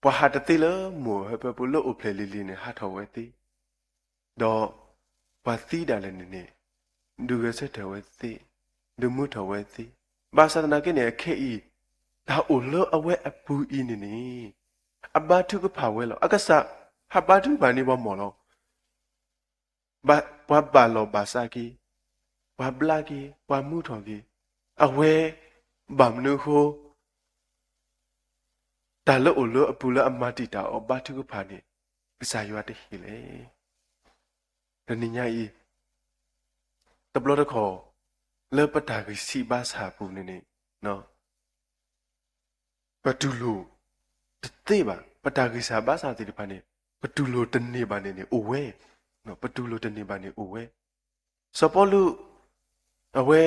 ပှၤဟးတသ့လၢမိၢ်အဟၢဖၢပူၤ လၢအိၣ်ဖျဲၣ်လံၤလံၤန့ၣ် ဟးထီၣ်ဝဲသ့, ဒီးပှၤသံဒၣ်လဲာ်န့ၣ်န့ၣ် ဒုးဂဲၤဆၢထၢၣ်ဝဲသ့, ဒုးမူထီၣ်ဝဲသ့, ဘၣ်ဆၣ်သနာ်က့န့ၣ် အခဲအံၤ တၢ်အိၣ်လၢအဝဲအပူၤအံၤန့ၣ်န့ၣ် အဘါထုကဖၣ်ဝဲလီၤ. အကစၢ် ဟးဘါထုကဖၣ်န့ၢ်ပှၤမီၢ်လီၤ. ပှၤဘၣ်လီၢ်ဘၣ်စးက့ၤ, ပှၤဘျါက့ၤ, ပှၤမူထီၣ်က့ၤ, အဝဲ ဘၣ်မနုၤအဃိ တၢ်လၢအိၣ်လၢအပူၤလၢအမၤတံာ်တာ်အီၤဘါထုကဖၣ်န့ၣ် ကစၢ်ယွၤတဟ့ၣ်လဲၣ်. တနံၤညါအံၤ တဘျီတခီၣ် လၢပတၢ်ဂံၢ်စၢ်ဘါစၢ်အပူၤန့ၣ်န့ၣ် ပတူၢ်လိာ်တသ့ဘၣ်, ပတၢ်ဂံၢ်စၢ်ဘါစၢ်သ့ၣ်တဖၣ်န့ၣ် ပတူၢ်လိာ်တန့ၢ်ဘၣ်န့ၣ်န့ၣ်အိၣ်ဝဲ, ပတူၢ်လိာ်တန့ၢ်ဘၣ်န့ၣ်အိၣ်ဝဲ. စီၤပီလူး အဝဲ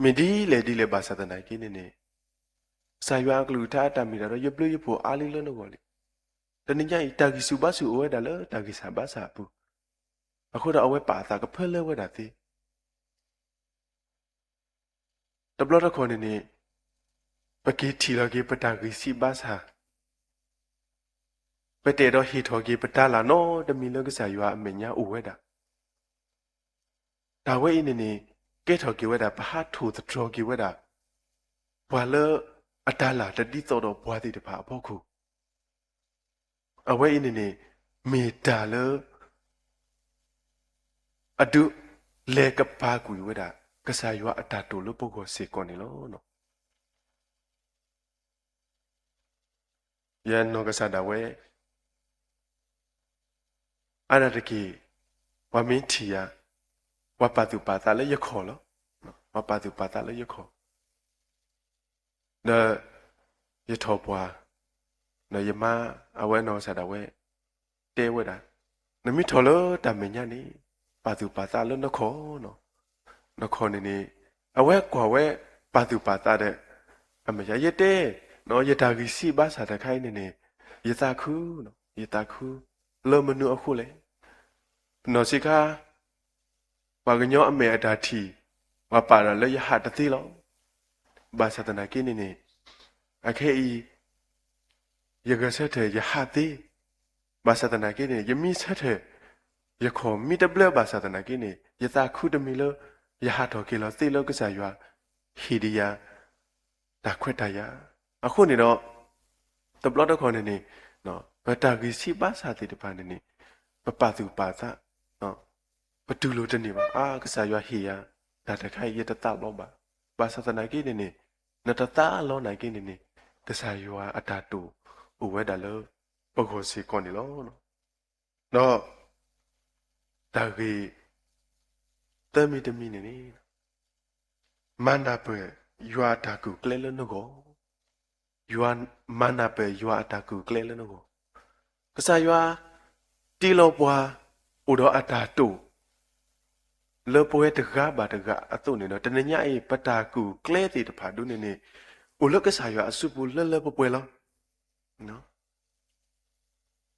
မ့ၢ်ဒ်လဲၣ်ဒ်လဲၣ်ဘၣ်ဆၣ်သနာ်က့န့ၣ်န့ၣ် ကစၢ်ယွၤအကလုၢ်ကထါအတၢ်မ့ၢ်တၢ်တီ ယဘျုးယဖှိၣ်အါလံလၢနဂီၢ်လံ. တနံၤညါအံၤ တၢ်ဂံၢ်ဆူၣ်ဘါဆူၣ်အိၣ်ဝဲဒၣ်လၢတၢ်ဂံၢ်စၢ်ဘါစၢ်အပူၤ, အဃိဒီးအဝဲပာ်အသးကဖၢလၢဝဲဒၣ်သ့ တဘျီတခီၣ်န့ၣ်န့ၣ် ပက့ၤထံၣ်လီၤက့ၤပတၢ်ဂံၢ်စၢ်ဘါစၢ်, ပတအဲၣ်ဒိးဟ့ၣ်ထီၣ်က့ၤပတၢ်လၢ်နီတမံၤလၢကစၢ်ယွၤအမဲာ်ညါအိၣ်ဝဲဒၣ်. တၢ်ဝဲအံၤန့ၣ်န့ၣ် ကဲထီၣ်က့ၤဝဲဒၣ် ပဟးထိၣ်သတြီၤက့ၤဝဲဒၣ် ပှၤလၢအတၢ်လၢ်တဒ်သိးဒီးပှၤသ့ၣ်တဖၣ်အဖီခိၣ်, အဝဲအံၤန့ၣ်န့ၣ် မ့ၢ်တၢ်လၢ အဒုးလဲၤကပာ်ကွံာ်ဝဲဒၣ် ကစၢ်ယွၤအတၢ်တိာ်လၢပဂီၢ်စ့ၢ်ကီးန့ၣ်လီၤ. ယနီၢ်ကစၢ်ဒၣ်ဝဲ အါဒၣ်တက့ၢ် ပှၤမ့ၢ်ထံၣ်ယၤ ပှၤပာ်သူၣ်ပာ်သးလၢယခီၣ်လီၤ. ပှၤပာ်သူၣ်ပာ်သးလၢယခီၣ် ဒီးယထီၣ်ပှၢ်, ဒီးယမါ အဝဲနီၢ်ကစၢ်ဒၣ်ဝဲ တဲဝဲဒၣ်, နမ့ၢ်ထီၣ်လၢတၢ်မဲာ်ညါန့ၣ် ပာ်သူၣ်ပာ်သးလၢနခီၣ်, နခီၣ်န့ၣ်န့ၣ် အဝဲကွၢ်ဝဲပာ်သူၣ်ပာ်သးဒီး အမဲာ်ညါ ယတဲ, ယတၢ်ဂံၢ်စၢ်ဘါစၢ်တခါအံၤန့ၣ်န့ၣ် ယသးခု, ယသးခု လၢမနုၤအဃိလဲၣ်. နီၢ်ဆံးခါ ပှၤကညီအမဲာ်အတၢ်ထံၣ် ပှၤပာ်ဒၣ်လၢယဟးတသ့လီၤ. ဘၣ်ဆၣ်သနာ်က့န့ၣ်န့ၣ် အခဲအံၤ ယဂဲၤဆၢထၢၣ်ယဟးသ့, ဘၣ်ဆၣ်သနာ်က့န့ၣ် ယမံဆၢထၢၣ် ယခီၣ်မံတဘျၢဘၣ်ဆၣ်သနာ်က့န့ၣ် ယသးခုတမံၤလၢ ယဟးထီၣ်က့ၤလီၤသ့လၢကစၢ်ယွၤ ဟ့ၣ်ဒံးယၤ တၢ်ခွဲးတၢ်ယာ်. အဃိန့ၣ်ဒီး တဘျီတခီၣ်န့ၣ်န့ၣ် ပတၢ်ဂံၢ်စၢ်ဘါစၢ်သ့ၣ်တဖၣ်န့ၣ်န့ၣ် ပပာ်သူၣ်ပာ်သး ပတူၢ်လိာ်တန့ၢ်ဘၣ်. အါ ကစၢ်ယွၤဟ့ၣ်ယၤ တၢ်တခါအံၤ ယတသးလီဘၣ်. ဘၣ်ဆၣ်သနာ်က့န့ၣ်န့ၣ် နတသးလီနာ်က့န့ၣ်န့ၣ် ကစၢ်ယွၤအတၢ်တိာ်အိၣ်ဝဲဒၣ်လၢပဂီၢ်စ့ၢ်ကီးန့ၣ်လီၤ. ဒီး တၢ်ဂ့ၢ် သၢမံၤတမံၤန့ၣ်န့ၣ် မၤနၢ်ပၢၢ်ယွၤအတၢ်ကူၣ်ကျဲလၢနဂီၢ်, ယွၤ မၤနၢ်ပၢၢ်ယွၤအတၢ်ကူၣ်ကျဲလၢနဂီၢ်. ကစၢ်ယွၤ တ့လီၤပှၤ အိၣ်ဒီးအတၢ်တိာ် လၢပဝဲတဂၤဘၣ်တဂၤအသိးန့ၣ်ဒီး တနံၤညါအံၤ ပတၢ်ကူၣ်ကျဲသ့ၣ်တဖၣ်ဒုန့ၣ်န့ၣ် အိၣ်လၢကစၢ်ယွၤအစုပူၤလၢလၢပှဲၤပှဲၤလီၤ.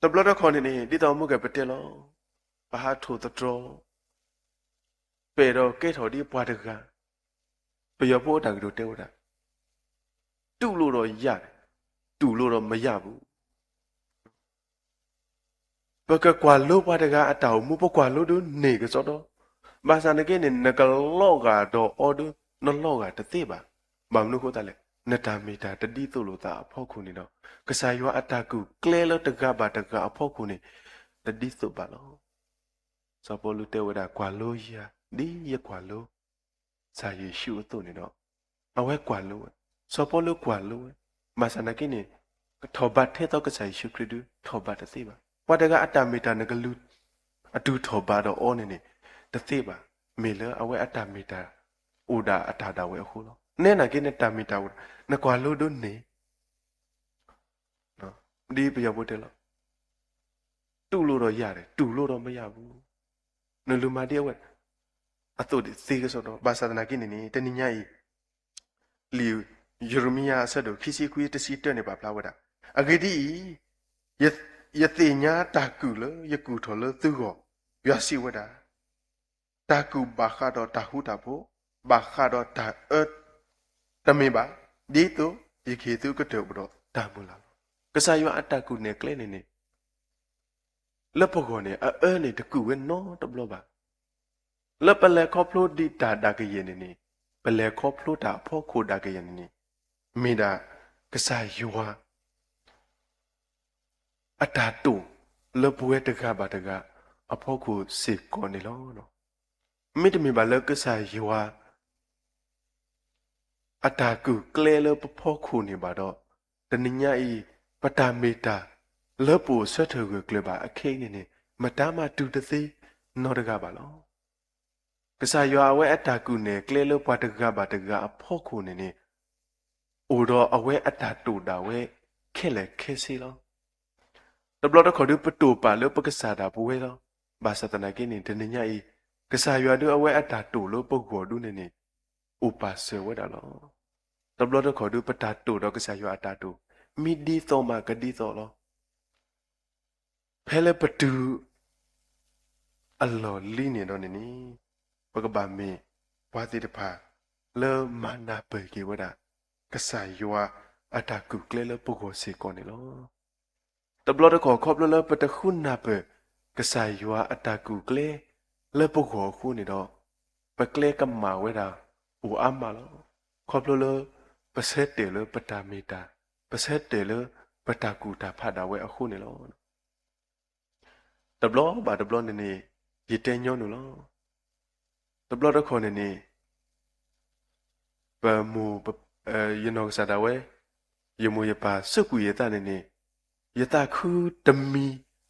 တဘျီတခီၣ်န့ၣ်န့ၣ် ဒ်သိးမုၢ်ကဲၣ်ပတဲလီၤ, ပဟးထိၣ်သတြီၤ ပအဲၣ်ဒိးကဲထီၣ်ဒ်ပှၤတဂၤ, ပယီၤဖိအတၢ်ကတိၤတဲဝဲဒၣ်, တူၢ်လိာ်ဒီးယၢ်, တူၢ်လိာ်ဒီးမယၢ်ပူၤ. ပကကွၢ်လိပှၤတဂၤအတၢ်အိၣ်မူ ပကွၢ်လိဒုးန့ၢ်ကစီဒီ, ဘၣ်ဆၣ်သနာ်က့န့ၣ် နကလီၤဂာ်ဒီးအီၤဒုး နလီၤဂာ်တသ့ဘၣ်. ဘၣ်မနုၤအဃိသတးလဲၣ်, နတၢ်မ့ၢ်တၢ်တဒ်သိးလိာ်သးအဖီခိၣ်န့ၣ်ဒီး ကစၢ်ယွၤအတၢ်ကူၣ်ကျဲလၢတဂၤဘၣ်တဂၤအဖီခိၣ်န့ၣ် တဒ်သိးဘၣ်လီၤ. စီၤပီလူးတဲဝဲဒၣ် ကွၢ်လိယၤ ဒ်ယကွၢ်လိ ကစၢ်ယ့ၣ်ၡူးအသိးန့ၣ်ဒီး အဝဲကွၢ်လိဝဲ, စီၤပီလူးကွၢ်လိဝဲ, ဘၣ်ဆၣ်သနာ်က့န့ၣ် ကထီၣ်ဘးထဲသိးကစၢ်ယ့ၣ်ၡူးခရံာ်ဒုး ထီၣ်ဘးတသ့ဘၣ်. ပှၤတဂၤအတၢ်မ့ၢ်တၢ်နကလူၤ အတုၤထီၣ်ဘးဒီးအီၤန့ၣ်န့ၣ် တသ့ဘၣ်. မ့ၢ်လၢအဝဲအတၢ်မ့ၢ်တၢ် အိၣ်ဒၣ်အတၢ်ဒၣ်ဝဲအဃိလီၤ. နဲနာ်က့နတၢ်မ့ၢ်တၢ်အိၣ်ဒၣ် နကွၢ်လိဒုးန့ၢ် ဒ်ပယီၤဖိတဲလီၤ, တူၢ်လိာ်ဒီးယၤဒီး တူၢ်လိာ်ဒီးမယၤပူၤ, နလူၤမၤဒ်အဝဲ အသိးသ့ကစီဒီ, ဘၣ်ဆၣ်သနာ်က့န့ၣ်န့ၣ် တနံၤညါအံၤ လံာ်ယရမံယၤအဆၢဒိၣ်ခံဆံခွံ တဆံတၢန့ၣ် ပာ်ဖျါဝဲဒၣ်, အဂ့ၢ်ဒ်အံၤ, ယ, ယသ့ၣ်ညါတၢ်ကူၣ်လၢယကူၣ်ထီၣ်လၢသုဂီၢ်, ယွၤစံးဝဲဒၣ်, တၢ်ကူၣ်ဘၣ်ဃးဒီးတၢ်ဃူတၢ်ဖိး, ဘၣ်ဃးဒီးတၢ်အၢ တမ့ၢ်ဘၣ်, ဒ်သိးယကဟ့ၣ်သုကတၢၢ်အိၣ်ဒီးတၢ်မုၢ်လၢ်လီၤ. ကစၢ်ယွၤအတၢ်ကူၣ်နဲၣ်ကျဲန့ၣ်န့ၣ် လၢပဂီၢ်န့ၣ် အအၢန့ၣ်တကူၣ်ဝဲနီတဘျီဘၣ်. လၢပလဲၤခီဖျိဒံးတၢ်ဒၣ်ကယဲၢ်န့ၣ်န့ၣ်, ပလဲၤခီဖျိတၢ်အဖီခိၣ်ဒၣ်ကယဲၢ်န့ၣ်န့ၣ်, မ့ၢ်ဒၣ်ကစၢ်ယွၤ အတၢ်တိာ်လၢပဝဲတဂၤဘၣ်တဂၤအဖီခိၣ်စ့ၢ်ကီးန့ၣ်လီၤ. မ့တမ့ၢ်ဘၣ်လၢကစၢ်ယွၤ အတၢ်ကူၣ်ကျဲလၢပဖီခိၣ်န့ၣ်ဘၣ်ဒီး, တနံၤညါအံၤ ပတၢ်မ့ၢ်တၢ်လၢပအိၣ်ဆၢထၢၣ်ဂၢၢ်ကျၢၤဘၣ်အခဲအံၤန့ၣ်န့ၣ် မတၤမးတူၢ်တသ့နီတဂၤဘၣ်လီၤ. ကစၢ်ယွၤအဝဲအတၢ်ကူၣ်နဲၣ်ကျဲလၢပှၤတဂၤဘၣ်တဂၤအဖီခိၣ်န့ၣ်န့ၣ်, အိၣ်ဒီးအဝဲအတၢ်တိာ်ဒၣ်ဝဲခဲလၢာ်ခဲဆ့လီၤ. တဘျီတခီၣ်ဒုးပတိာ်ပာ်လၢပကစၢ်ဒၣ်ပဝဲလီၤ. ဘၣ်ဆၣ်သနာ်က့န့ၣ် တနံၤညါအံၤ ကစၢ်ယွၤဒုးအဝဲအတၢ်တိာ်လၢပဂီၢ်ဒုးန့ၣ်န့ၣ် အိၣ်ပာ်စၢၤဝဲဒၣ်လီၤ. တဘျီတခီၣ်ဒုးပတၢ်တိာ်ဒီးကစၢ်ယွၤအတၢ်တိာ် မ့ၢ်ဒ်သိးမးကဒ်သိးလီၤ. ဖဲလၢပတုၤအလီၢ်လံန့ၣ်ဒီးန့ၣ်န့ၣ်, ပကဘၣ်မ့ၢ်ပှၤသ့ၣ်တဖၣ်လၢမၤနၢ်ပၢၢ်က့ၤဝဲဒၣ် ကစၢ်ယွၤအတၢ်ကူၣ်ကျဲလၢပဂီၢ်စ့ၢ်ကီးန့ၣ်လီၤ. တဘျီတခီၣ်ခီဖျိလၢပတဃုနၢ်ပၢၢ် ကစၢ်ယွၤအတၢ်ကူၣ်ကျဲလၢပဂီၢ်အဃိန့ၣ်ဒီး, ပကျဲကမၣ်ဝဲဒၣ်အိၣ်အါမးလီၤ. ခီဖျိလၢပဆၢတဲာ်လၢပတၢ်မ့ၢ်တၢ်, ပဆၢတဲာ်လၢပတၢ်ကူၣ်တၢ်ဖးဒၣ်ဝဲအဃိန့ၣ်လီၤ. တဘျီဘၣ်တဘျီန့ၣ်န့ၣ် ယတဲညီနုၢ်လီၤ. တဘျီတခီၣ်န့ၣ်န့ၣ် ပမိၢ်, ယနီၢ်ကစၢ်ဒၣ်ဝဲ, ယမိၢ်ယပၢ်စူးကွံာ်ယသးန့ၣ်န့ၣ်, ယသးခုတမံၤ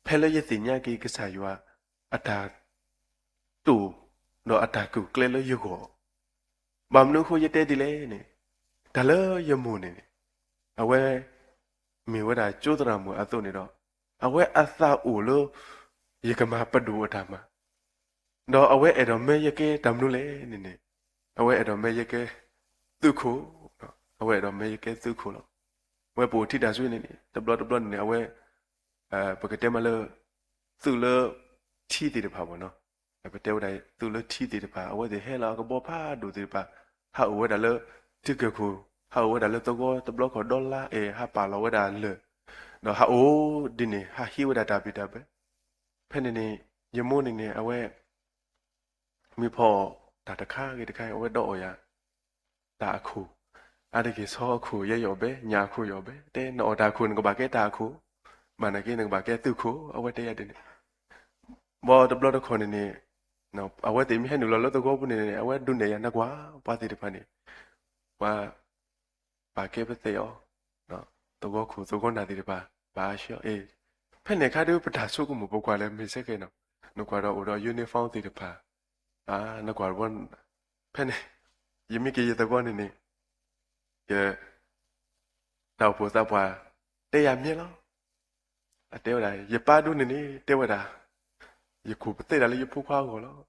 ဖဲလၢယသ့ၣ်ညါက့ၤကစၢ်ယွၤအတၢ်တိာ် ဒီးအတၢ်ကူၣ်ကျဲလၢယဂီၢ်. ဘၣ်မနုၤအဃိယတဲဒ်လဲၣ်န့ၣ်, တၢ်လၢယမိၢ်န့ၣ်န့ၣ်, အဝဲမ့ၢ်ဝဲဒၣ်ကၠိသရၣ်မုၣ်အသိးန့ၣ်ဒီး, အဝဲအသးအိၣ်လၢ ယကမၤပဒိၣ်အတၢ်မၤ ဒီးအဝဲအဲၣ်ဒိးမၢယကဲတၢ်မနုၤလဲၣ်န့ၣ်န့ၣ်, အဝဲအဲၣ်ဒိးမၢယကဲသုးခိၣ်, အဝဲအဲၣ်ဒိးမၢယကဲသုးခိၣ်လီၤ. အဝဲပအိၣ်ထံတၢ်ဆူန့ၣ်န့ၣ် တဘျီတဘျီန့ၣ်န့ၣ် အဝဲ, ပကတဲမးလၢ သုးလၢထံသ့ၣ်တဖၣ်ဘၣ်နီၤ, ပတဲဝဲဒၣ်သုးလၢထံသ့ၣ်တဖၣ် အဝဲသ့ၣ်ဟဲလီၤအကဘီဖးဒိၣ်သ့ၣ်တဖၣ်, ဟးအိၣ်ဝဲဒၣ်လၢထံကၢၢ်ခိၣ်, ဟးအိၣ်ဝဲဒၣ်လၢသဝီတဘျီခီၣ်ဒီလါအဲၣ် ဟးပာ်လီၤဝဲဒၣ်လၢၢ်, ဒီးဟးအိၣ်ဒ်န့ၣ် ဟးဟံးဝဲဒၣ်တၢ်ဘံၣ်တၢ်ဘၢ ဖဲန့ၣ်န့ၣ် ယမိၢ်န့ၣ်န့ၣ် အဝဲ မ့ၢ်ဖီအီၣ်တၢ်တခါဂ့ၤတခါဂ့ၤ အဝဲဒီးအီၣ်ယၤ တၢ်အခိၣ်, အါတက့ၢ်ဆီအခိၣ်ယဲယအီၣ်ဘဲ ညၣ်အခိၣ်ယအီၣ်ဘဲ, တဲနအီၣ်တၢ်အခိၣ်နကဘၣ်ကဲတၢ်အခိၣ်, ဘၣ်နာ်က့နကဘၣ်ကဲသုးခိၣ်, အဝဲတဲယၤဒ်န့ၣ်. ဘၣ်တဘျီတခီၣ်န့ၣ်န့ၣ် အဝဲသ့ၣ်မ့ၢ်ဟဲနုာ်လီၤလၢသဝီပူၤန့ၣ်န့ၣ် အဝဲဒုးနဲၣ်ယၤနကွၢ် ပှၤသ့ၣ်တဖၣ်န့ၣ် ပှၤ ပာ်ကဲပသဲးအီၤ, သဝီခိၣ်သဝီနၢ်သ့ၣ်တဖၣ် ပာ်ဆှၢအီၤ, ဖဲန့ၣ်အခါဒုးပတၢ်ဆိကမိၣ်ပကွၢ်လၢမ့ၢ်စ့ၢ်ကီးနီၤ, နကွၢ်ဒီးအိၣ်ဒီး uniform သ့ၣ်တဖၣ်, နကွၢ်တဘျီ, ဖဲန့ၣ် ယမ့ၢ်က့ၤယသဝီန့ၣ်န့ၣ် ယ တၢ်အိၣ်ဖှိၣ်သးပှၢ် တဲယၤမ့ၢ်လီၤ. အတဲဝဲဒၣ် ယပၢ်ဒုးန့ၣ်န့ၣ် တဲဝဲဒၣ် ယခိၣ်ပသဲးဒၣ်လၢယဖိခွါအဂီၢ်လီၤ.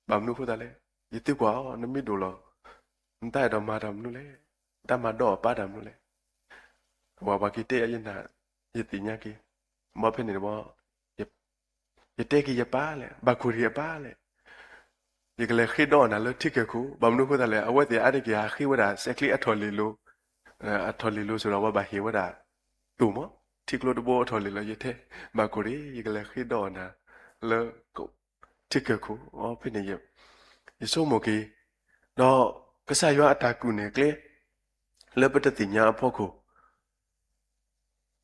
ဘၣ်မနုၤအဃိသတးလဲၣ်, ယသံကွၢ်အီၤ နမ့ၢ်ဒိၣ်လီၤ နတၢ်အဲၣ်ဒိးမၤတၢ်မနုၤလဲၣ်, တၢ်မၤဒီးအပၢ်တၢ်မနုၤလဲၣ်. အဝဲပှၤက့ၤတဲယၤယနၢ် ယသ့ၣ်ညါက့ၤ, ဘၣ်ဖဲန့ၣ်တဘျီ ယတဲက့ၤယပၢ်လဲၣ်, ဘၣ်ခိၣ်တဂ့ၤအပၢ်လဲၣ်, ယကလဲၤဃ့ဒီးအီၤနၤလၢထံကၢၢ်ခိၣ်, ဘၣ်မနုၤအဃိသတးလဲၣ်, အဝဲသ့ၣ်အါတက့ၢ်ဟးဃ့ဝဲဒၣ် စဲးချံအထီၣ်လ့ၣ်လိၤ, အထီၣ်လ့ၣ်လိၤဆိဒီး အဝဲဘၣ်ဟ့ၣ်ဝဲဒၣ်တိၢ်မး ထံကျိတဘိအထီၣ်လံလီၤ ယထဲဘၣ်ကိၣ်ဒံး ယကလဲၤဃ့ဒီးနၤ လၢ ထံကၢၢ်ခိၣ်အီၤဖဲန့ၣ် ယဆိကမိၣ်က့ၤ ဒီးကစၢ်ယွၤအတၢ်ကူၣ်နဲၣ်ကျဲ လၢပတသ့ၣ်ညါအဖီခိၣ်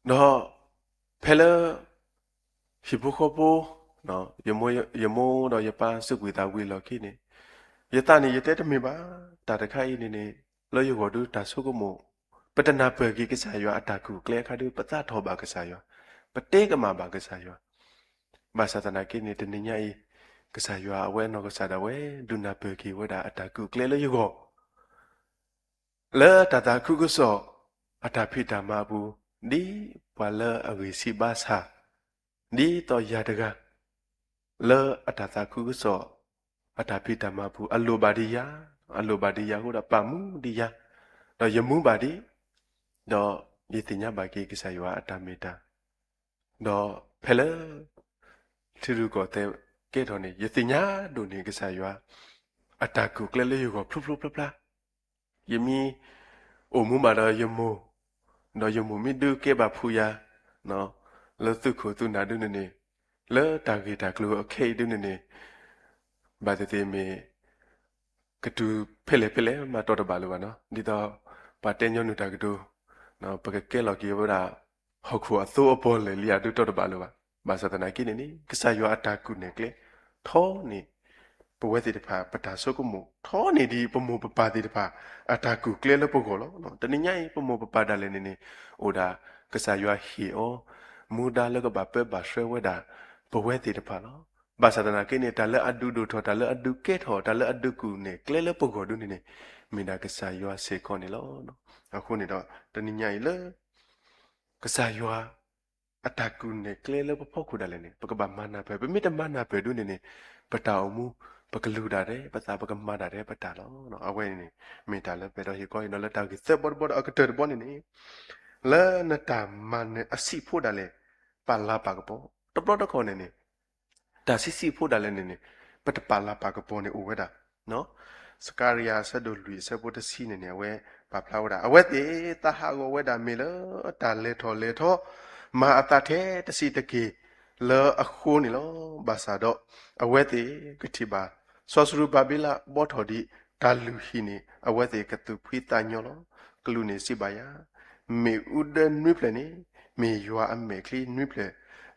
ဒီးဖဲလၢ ဟံၣ်ဖိဃီဖိ ယမိၢ်ဒီးယပၢ်စူးကွံာ်သးဝံၤအလီၢ်ခံန့ၣ် ယသးန့ၣ် ယတဲတမ့ၢ်ဘၣ် တၢ်တခါအံၤန့ၣ်န့ၣ် လၢယဂီၢ်ဒုးတၢ်ဆိကမိၣ် ပတနၢ်ပၢၢ်က့ၤကစၢ်ယွၤအတၢ်ကူၣ်ကျဲအခါဒုး ပသးထီၣ်ဘၣ်ကစၢ်ယွၤ, ပတဲကမၣ်ဘၣ်ကစၢ်ယွၤ, ဘၣ်ဆၣ်သနာ်က့န့ၣ် တနံၤညါအံၤ ကစၢ်ယွၤအဝဲအနီၢ်ကစၢ်ဒၣ်ဝဲ ဒုးနၢ်ပၢၢ်က့ၤဝဲဒၣ်အတၢ်ကူၣ်ကျဲလၢယဂီၢ် လၢတၢ်သးခုကစီၣ် အတၢ်ဖံးတၢ်မၤအပူၤ, ဒ်ပှၤလၢအဂံၢ်ဆံးဘါဆၣ်, ဒ်သိးယၤတဂၤ လၢအတၢ်သးခုကစီၣ် အတၢ်ဖံးတၢ်မၤအပူၤ အလိၣ်ဘၣ်ဒံးယၤ, အလိၣ်ဘၣ်ဒံးယၤအဃိဒီး ပာ်မူဒံးယၤ, ဒီးယမူဘၣ်ဒံး, ဒီးယသ့ၣ်ညါဘၣ်က့ၤကစၢ်ယွၤအတၢ်မ့ၢ်တၢ် ဒီးဖဲလၢ ထံရူၢ်ကီၢ်သဲးကဲထီၣ်န့ၣ် ယသ့ၣ်ညါဒိၣ်န့ၢ်ကစၢ်ယွၤ အတၢ်ကူၣ်ကျဲလၢယဂီၢ်ဖျိဖျိဖျါဖျါ, ယမ့ၢ်အိၣ်မူဘၣ်ဒီးယမိၢ်, ဒီးယမိၢ်မ့ၢ်ဒုးကဲဘၣ်ဖုးယၤ လၢသုးခိၣ်သုးနၢ်ဒုးန့ၣ်န့ၣ်, လၢတၢ်ဂ့ၢ်တၢ်ကျိၤအခဲအံၤဒုးန့ၣ်န့ၣ်, ဘၣ်သ့ၣ်သ့ၣ်မ့ၢ် ကတုၤဖဲလဲၣ်ဖဲလဲၣ်မးတီတဘၣ်လၢၤဘၣ်နီၤ, ဒ်သိးပှၤတဲညီနုၢ်တၢ်ကတိၤ, ပကကဲလီၤက့ၤဝဲဒၣ် ဟီၣ်ခိၣ်အသိအပီၢ်လဲၣ်လံဧါဒုးတီတဘၣ်လၢၤဘၣ်. ဘၣ်ဆၣ်သနာ်က့န့ၣ်န့ၣ် ကစၢ်ယွၤအတၢ်ကူၣ်နဲၣ်ကျဲ ထီန့ၢ် ပဝဲသ့ၣ်တဖၣ်ပတၢ်ဆိကမိၣ်, ထီန့ၢ်ဒံးပမိၢ်ပပၢ်သ့ၣ်တဖၣ် အတၢ်ကူၣ်ကျဲလၢပဂီၢ်လီၤ. တနံၤညါအံၤ ပမိၢ်ပပၢ်ဒၣ်လဲာ်န့ၣ်န့ၣ် အိၣ်ဒၣ်ကစၢ်ယွၤဟ့ၣ်အီၤ မူဒါလၢကဘၣ်ပၢဘၣ်ဆှၢဝဲဒၣ် ပဝဲသ့ၣ်တဖၣ်လီၤ. ဘၣ်ဆၣ်သနာ်က့န့ၣ် တၢ်လၢအဒုးဒိၣ်ထီၣ် တၢ်လၢအဒုးကဲထီၣ် တၢ်လၢအဒုးကူၣ်နဲၣ်ကျဲလၢပဂီၢ်ဒုးန့ၣ်န့ၣ် မ့ၢ်ဒၣ်ကစၢ်ယွၤစ့ၢ်ကီးန့ၣ်လီၤ. အဃိန့ၣ်ဒီး တနံၤညါအံၤလၢ ကစၢ်ယွၤ အတၢ်ကူၣ်နဲၣ်ကျဲလၢပဖီခိၣ်ဒၣ်လဲာ်န့ၣ် ပကဘၣ်မၤနၢ်ပၢၢ်, ပမ့ၢ်တမၤနၢ်ပၢၢ်ဒုးန့ၣ်န့ၣ် ပတၢ်အိၣ်မူ ပကလူၤဒၣ်ထဲပသး ပကမၤဒၣ်ထဲပတၢ်လီၤ. အဝဲန့ၣ် မ့ၢ်တၢ်လၢပအဲၣ်ဒိးဟ့ၣ်ခီအံၤဒီး လၢတၢ်ဂ့ၢ်သၢဘီတဘီဒီးအကတၢၢ်တဘီန့ၣ်န့ၣ် လၢနတၢ်မၤနၢၤအဆံးဖိဒၣ်လဲာ် ပာ်လၤပာ်ကပီၤ တဘျီတခီၣ်န့ၣ်န့ၣ် တၢ်ဆံးဆံးဖိဒၣ်လဲာ်န့ၣ်န့ၣ် ပတပာ်လၤပာ်ကပီၤန့ၣ်အိၣ်ဝဲဒၣ် စကၤရယၤအဆၢဒိၣ်လွံၢ်အဆၢဖိတဆံန့ၣ်န့ၣ် အဝဲပာ်ဖျါဝဲဒၣ် အဝဲသ့ၣ်သးဟးဂီၤဝဲဒၣ်မ့ၢ်လၢတၢ်လဲၤထီၣ်လဲၤထီ မၤအသးထဲတဆံးတက့ၢ်လၢအဃိန့ၣ်လီၤ. ဘၣ်ဆၣ်ဒီး အဝဲသ့ၣ်ကထံၣ်ဘၣ် စီၤစရူၤဘၤဘ့လးဘီထီၣ်ဒံးတၢ်လုၢ်ဟံၣ်န့ၣ် အဝဲသ့ၣ်ကသူၣ်ဖှံသးညီလီၤ. ကလူးန့ၣ်စံးဘၣ်ယၤ မ့ၣ်အူဒၢနွံဖျၢၣ်န့ၣ် မ့ၢ်ယွၤအမဲာ်ချံနွံဖျၢၣ်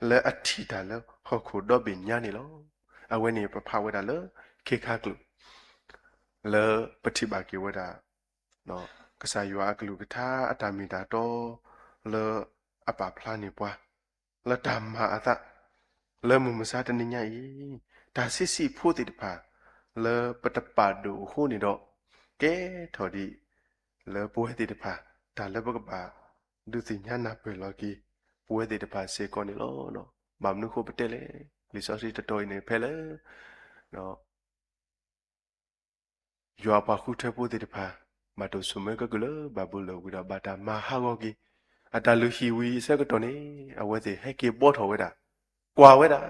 လၢအထံၣ်တၢ်လၢဟီၣ်ခိၣ်ဒီဘ့ၣ်ညါန့ၣ်လီၤ. အဝဲန့ၣ်ပဖးဝဲဒၣ်လၢခ့ခါကျိာ် လၢပထံၣ်ဘၣ်က့ၤဝဲဒၣ် ကစၢ်ယွၤအကလုၢ်ကထါအတၢ်မ့ၢ်တၢ်တီ လၢအပာ်ဖျါန့ၢ်ပှၤ လၢတၢ်မၤအသး လၢမုၢ်မဆါတနံၤညါအံၤ တၢ်ဆံးဆံးဖိသ့ၣ်တဖၣ် လၢပတပာ်ဒိၣ်အဃိန့ၣ်ဒီး ကဲထီၣ်ဒံး လၢပဝဲသ့ၣ်တဖၣ် တၢ်လၢပကဘၣ် ဒုးသ့ၣ်ညါနၢ်ပၢၢ်လီၤက့ၤ ပဝဲသ့ၣ်တဖၣ်စ့ၢ်ကီးန့ၣ်လီၤ. ဘၣ်မနုၤဃိပတဲလဲၣ်, လံာ်စီဆှံတတီၤအံၤန့ၣ် ဖဲလၢ ယွၤအပှၤဃုထၢဖိသ့ၣ်တဖၣ် ဘၣ်တၢ်ဆိၣ်မၢကဲကုၢ်လၢဘၤဘူလိၣ်ဝံၤဒီး ဘၣ်တၢ်မၤဟးဂီၤက့ၤ အတၢ်လုၢ်ဟံၣ်ဝံၤအဆၢကတီၢ်န့ၣ် အဝဲသ့ၣ်ဟဲက့ၤဘီထီၣ်ဝဲဒၣ်, ကွၢ်ဝဲဒၣ်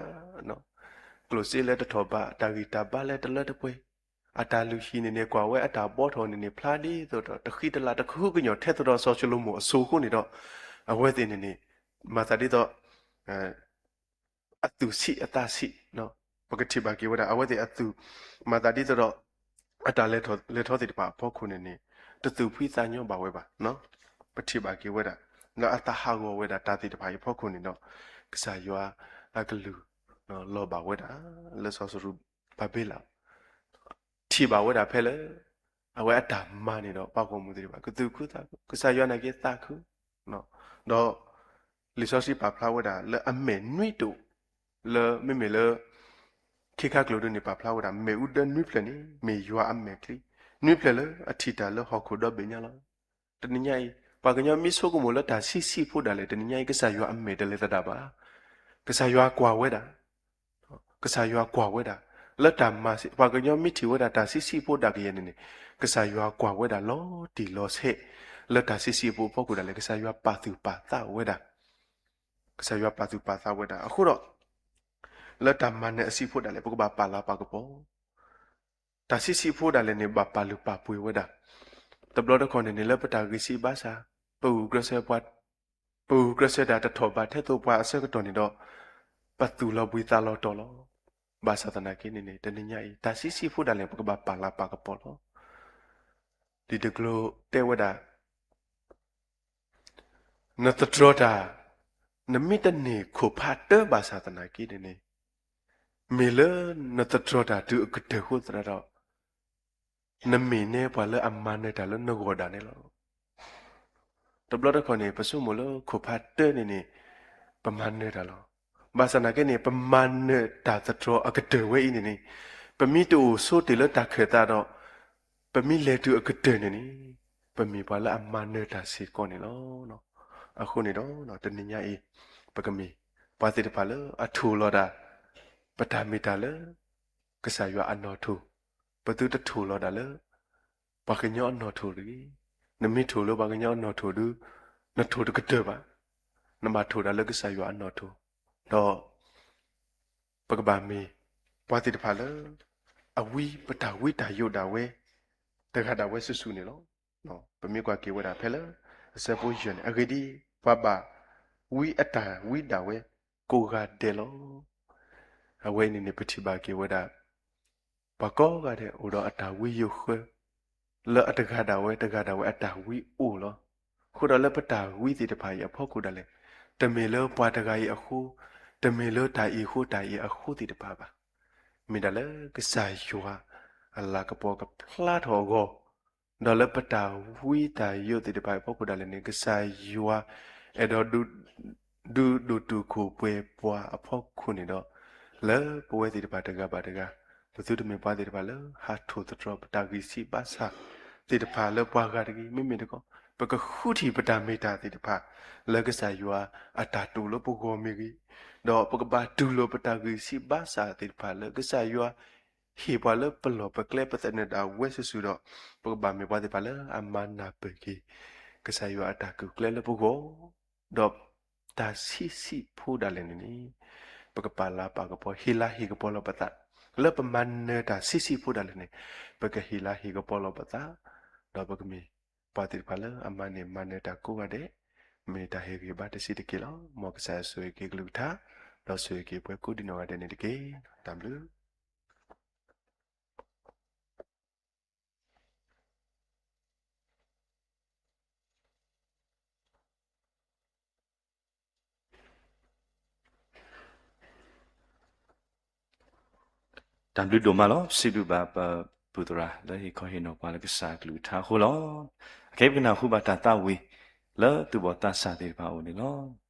ကျိၣ်စ့လၢတထီၣ်ဘး တၢ်ဂံၢ်တၢ်ဘါလၢတလၢတပှဲၤ, အတၢ်လုၢ်ဟံၣ်န့ၣ်န့ၣ် ကွၢ်ဝဲအတၢ်ဘီထီၣ်န့ၣ်န့ၣ် ဖျါဒ်သိးဒီး တဃံတလၤတကဟုကညီၢ်ထဲသိးဒီးစီၤၡလိၤမိၣ်အစိၤအဃိန့ၣ်ဒီး အဝဲသ့ၣ်န့ၣ်န့ၣ် မၤသးဒ်သိး အသူၣ်ဆံးအသးဆံး, ပကထံၣ်ဘၣ်က့ၤဝဲဒၣ် အဝဲသ့ၣ်အသူၣ် မၤသးဒ်သိးဒီး အတၢ်လဲၤထီၣ်လဲၤထီသ့ၣ်တဖၣ်အဖီခိၣ်န့ၣ်န့ၣ် တသူၣ်ဖှံသးညီဘၣ်ဝဲဘၣ်. ပထံၣ်ဘၣ်က့ၤဝဲဒၣ် လၢအသးဟးဂီၤဝဲဒၣ်တၢ်သ့ၣ်တဖၣ်အံၤအဖီခိၣ်န့ၣ်ဒီး ကစၢ်ယွၤအကလုၢ် လီၤဘၣ်ဝဲဒၣ် လၢစီၤစရူၤဘၤဘ့လး ထံၣ်ဘၣ်ဝဲဒၣ်ဖဲလၢ အဝဲအတၢ်မၤန့ၣ်ဒီး ပှၤဂီၢ်မုၢ်သ့ၣ်တဖၣ် ကသူၣ်ခုသးခု ကစၢ်ယွၤနာ်က့သးခု, ဒီး လံာ်စီဆှံပာ်ဖျါဝဲဒၣ်လၢအမဲာ်နွံတိာ် လၢမ့မ့ၢ်လၢ ခ့ခါကျိာ်ဒ်န့ၣ် ပာ်ဖျါဝဲဒၣ် မ့ၣ်အူဒၢနွံဖျၢၣ်န့ၣ် မ့ၢ်ယွၤအမဲာ်ချံ နွံဖျၢၣ်လၢအထံၣ်တၢ်လၢဟီၣ်ခိၣ်ဒီဘ့ၣ်ညါလီၤ. တနံၤညါအံၤ ပှၤကညီမ့ၢ်ဆိကမိၣ်လၢတၢ်ဆံးဆံးဖိဒၣ်လဲာ် တနံၤညါအံၤ ကစၢ်ယွၤအမဲာ်တလဲၤသဒၣ်ဘၣ်. ကစၢ်ယွၤကွၢ်ဝဲဒၣ် ကစၢ်ယွၤကွၢ်ဝဲဒၣ် လၢတၢ်မၤ ပှၤကညီမ့ၢ်ထံၣ်ဝဲဒၣ်တၢ်ဆံးဆံးဖိဒၣ်ကယဲၢ်န့ၣ်န့ၣ် ကစၢ်ယွၤကွၢ်ဝဲဒၣ်လီၤတံၢ်လီၤဆဲး လၢတၢ်ဆံးဆံးဖိအဖီခိၣ်ဒၣ်လဲာ် ကစၢ်ယွၤပာ်သူၣ်ပာ်သးဝဲဒၣ် ကစၢ်ယွၤပာ်သူၣ်ပာ်သးဝဲဒၣ် အဃိဒီး လၢတၢ်မၤနၢၤအဆံးဖိဒၣ်လဲာ် ပကဘၣ်ပာ်လၤပာ်ကပီၤ တၢ်ဆံးဆံးဖိဒၣ်လဲာ်န့ၣ် ဘၣ်ပာ်လုၢ်ပာ်ပှ့ၤဝဲဒၣ် တဘျီတခီၣ်န့ၣ်န့ၣ် လၢပတၢ်ဂံၢ်ဆံးဘါစၢ် ပဂုာ်ကျဲးစၢးပှၤ ပဂုာ်ကျဲးစၢးတၢ်တထီၣ်ဘးထဲသိးပှၤအဆၢကတီၢ်န့ၣ်ဒီး ပသူၣ်လီၤဘှံးသးလီၤတီၤလီၤ. ဘၣ်ဆၣ်သနာ်က့န့ၣ်န့ၣ် တနံၤညါအံၤ တၢ်ဆံးဆံးဖိဒၣ်လဲာ် ပကဘၣ်ပာ်လၤပာ်ကပီၤလီၤ. လံာ်တကျိၤတဲဝဲဒၣ် နသတြီၤတၢ်, နမ့ၢ်တန့ၢ်ခိၣ်ဖးတၢဘၣ်ဆၣ်သနာ်က့န့ၣ်န့ၣ်, မ့ၢ်လၢနသတြီၤတၢ်တုၤအကတၢၢ်အဃိသတးဒီး, နမ့ၢ်နဲပှၤလၢအမၤနၢၤတၢ်လၢနဂီၢ်ဒၣ်န့ၣ်လီၤ. တဘျီတခီၣ်န့ၣ် ပဆိကမိၣ်လၢခိၣ်ဖးတၢန့ၣ်န့ၣ် ပမၤနၢၤတၢ်လီၤ. ဘၣ်ဆၣ်သနာ်က့န့ၣ် ပမၤနၢၤတၢ်သတြီၤအကတၢၢ်ဝဲအံၤန့ၣ်န့ၣ်, ပမ့ၢ်တအိၣ်ဆိတ့ၢ်လၢတၢ်ခၢၣ်သးဒီး ပမ့ၢ်လဲၤတုၤအကတၢၢ်န့ၣ်န့ၣ်, ပမ့ၢ်ပှၤလၢအမၤနၢၤတၢ်စ့ၢ်ကီးန့ၣ်လီၤ. အဃိန့ၣ်ဒီး တနံၤညါအံၤ ပကမ့ၢ်ပှၤသ့ၣ်တဖၣ်လၢအထိၣ်လီၤဒၣ် ပတၢ်မ့ၢ်တၢ်လၢ ကစၢ်ယွၤအနီၣ်ထိၣ်, ပသုတထိၣ်လီၤဒၣ်လၢ ပှၤကညီအနီၣ်ထိၣ်တဂ့ၤ. နမ့ၢ်ထိၣ်လၢပှၤကညီအနီၣ်ထိၣ်ဒီး နထိၣ်တကတၢၢ်ဘၣ်. နဘၣ်ထိၣ်ဒၣ်လၢကစၢ်ယွၤအနီၣ်ထိၣ်, ဒီး ပကဘၣ်မ့ၢ်ပှၤသ့ၣ်တဖၣ်လၢ အဝံပတၢ်ဝံတၢ်ယိးဒၣ်ဝဲ တဂၤဒၣ်ဝဲစုာ်စုာ်န့ၣ်လီၤ. ပမ့ၢ်ကွၢ်က့ၤဝဲဒၣ်ဖဲလၢ အဆၢဖိယဲၢ်န့ၣ်, အဂ့ၢ်ဒ်အံၤ, ပှၤဘၣ်ဝံအတၢ်ဝံဒၣ်ဝဲ ကိးဂၤဒဲးလီၤ. အဝဲအံၤန့ၣ်န့ၣ် ပထံၣ်ဘၣ်က့ၤဝဲဒၣ် ပှၤကိးဂၤဒဲးအိၣ်ဒီးအတၢ်ဝံယိးဃၢ လၢအတဂၤဒၣ်ဝဲတဂၤဒၣ်ဝဲအတၢ်ဝံအိၣ်လီၤ. အဃိဒီးလၢပတၢ်ဝံသ့ၣ်တဖၣ်အံၤအဖီခိၣ်ဒၣ်လဲာ်, တမ့ၢ်လၢပှၤတဂၤအံၤအဃိ, တမ့ၢ်လၢတၢ်အံၤအဃိတၢ်အံၤအဃိသ့ၣ်တဖၣ်ဘၣ်. မ့ၢ်ဒၣ်လၢကစၢ်ယွၤ အလၤကပီၤကဖျါထီၣ်အဂီၢ်, ဒီးလၢပတၢ်ဝံတၢ်ယိးသ့ၣ်တဖၣ်အံၤအဖီခိၣ်ဒၣ်လဲာ်န့ၣ် ကစၢ်ယွၤ အဲၣ်ဒိး ဒုးဒိၣ်တုာ်ခိၣ်ပှဲၤပှၤအဖီခိၣ်န့ၣ်ဒီး, လၢပဝဲသ့ၣ်တဖၣ်တဂၤဘၣ်တဂၤ, ပသုတမ့ၢ်ပှၤသ့ၣ်တဖၣ်လၢဟးထိၣ်သတြီၤပတၢ်ဂံၢ်စၢ်ဘါစၢ်သ့ၣ်တဖၣ်လၢပှၤဂၤတဂ့ၤ. မ့မ့ၢ်တခီ, ပကဃုထံၣ်ပတၢ်မ့ၢ်တၢ်သ့ၣ်တဖၣ် လၢကစၢ်ယွၤအတၢ်တိာ်လၢပဂီၢ်မ့ၢ်ဂ့ၤ, ဒီးပကဘၣ်တူၢ်လိာ်ပတၢ်ဂံၢ်စၢ်ဘါစၢ်သ့ၣ်တဖၣ်လၢကစၢ်ယွၤ ဟ့ၣ်ပှၤလၢပလီၢ်ပကျဲပသနၢၣ်ဒၣ်ဝဲစုာ်စုာ်ဒီး, ပကဘၣ်မ့ၢ်ပှၤသ့ၣ်တဖၣ်လၢအမၤနၢ်ပၢၢ်က့ၤ ကစၢ်ယွၤအတၢ်ကူၣ်ကျဲလၢပဂီၢ်, ဒီးတၢ်ဆံးဆံးဖိဒၣ်လဲာ်န့ၣ်န့ၣ်, ပကပာ်လၤပာ်ကပီၤ ဟ့ၣ်လၤဟ့ၣ်ကပီၤလီၤပသး, လၢပမၤနၢၤတၢ်ဆံးဆံးဖိဒၣ်လဲာ်န့ၣ်, ပကဟ့ၣ်လၤဟ့ၣ်ကပီၤလီၤပသး, ဒီးပကမ့ၢ်ပှၤသ့ၣ်တဖၣ်လၢအမၤန့ၢ်မၤနၢၤတၢ်ကိးဂၤဒဲး, မ့ၢ်တၢ်ဟ့ၣ်ဂံၢ်ဘါတဆံးတက့ၢ်လီၤ. မ်ကစၢ်ယွၤဆိၣ်ဂ့ၤက့ၤကလုၢ်ကထါ, ဒီးဆိၣ်ဂ့ၤက့ၤပှၤကိးဒံနီၢ်ဂၤဒဲးန့ၣ်တက့ၢ်. တၢ်ဘျုး တၢ်ဘျုးဒိၣ်မးလီၤ. စံးဘျုးဘၣ်ပပုၢ်သရၣ်လၢဟ့ၣ်ခီဟ့ၣ်နီၤပှၤလၢကစၢ်ကလုၢ်ကထါအဃိလီၤ. အခဲအံၤပကနၢ်ဟူဘၣ်တၢ်သးဝံၤ လၢသူၣ်ဘီၣ်သးစၢ်သ့ၣ်တဖၣ်အအိၣ်န့ၣ်လီၤ.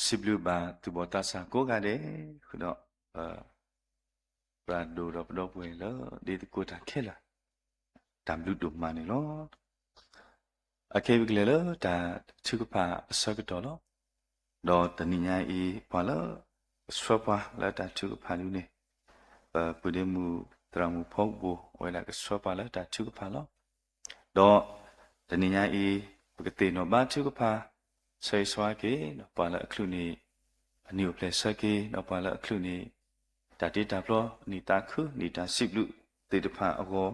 စံးဘျုးဘၣ်သူၣ်ဘီၣ်သးစၢ်ကိးဂၤဒဲး, ဃုာ်ဒီးပ ပှၤဒိၣ်ဒီးပဒီပုၢ်ဝဲၢ်လၢ ဒ်သကိးတၢ်ခဲလၢာ်, တၢ်ဘျုးဒိၣ်မးန့ၣ်လီၤ. အခဲအံၤပကလဲၤလၢတၢ်ထုကဖၣ်အဆၢကတီၢ်လီၤ. ဒီးတနံၤညါအံၤ ပှၤလၢ ကဆှၢပှၤလၢတၢ်ထုကဖၣ်ဒ်န့ၣ်, ပပုၢ်ဒ့မုၣ်သရၣ်မုၣ်ဖီကဘိၣ် အဝဲဒၣ်ကဆှၢပှၤလၢတၢ်ထုကဖၣ်လီၤ. ဒီးတနံၤညါအံၤ ပကသ့ၣ်နီၣ်ဘါထုကဖၣ် ဆၢဂ့ၤဆၢဝါက့ၤ ဒီးပှၤလၢအချုးန့ၢ် အနံၣ်အိၣ်ဖျဲၣ်ဆၢက့ၤ ဒီးပှၤလၢအချုးန့ၢ် တၢ်တ့တၢ်ဖျီ နံၣ်သးခု နံၣ်တၢ်စံးဘျုးသ့ၣ်တဖၣ်အဂီၢ်,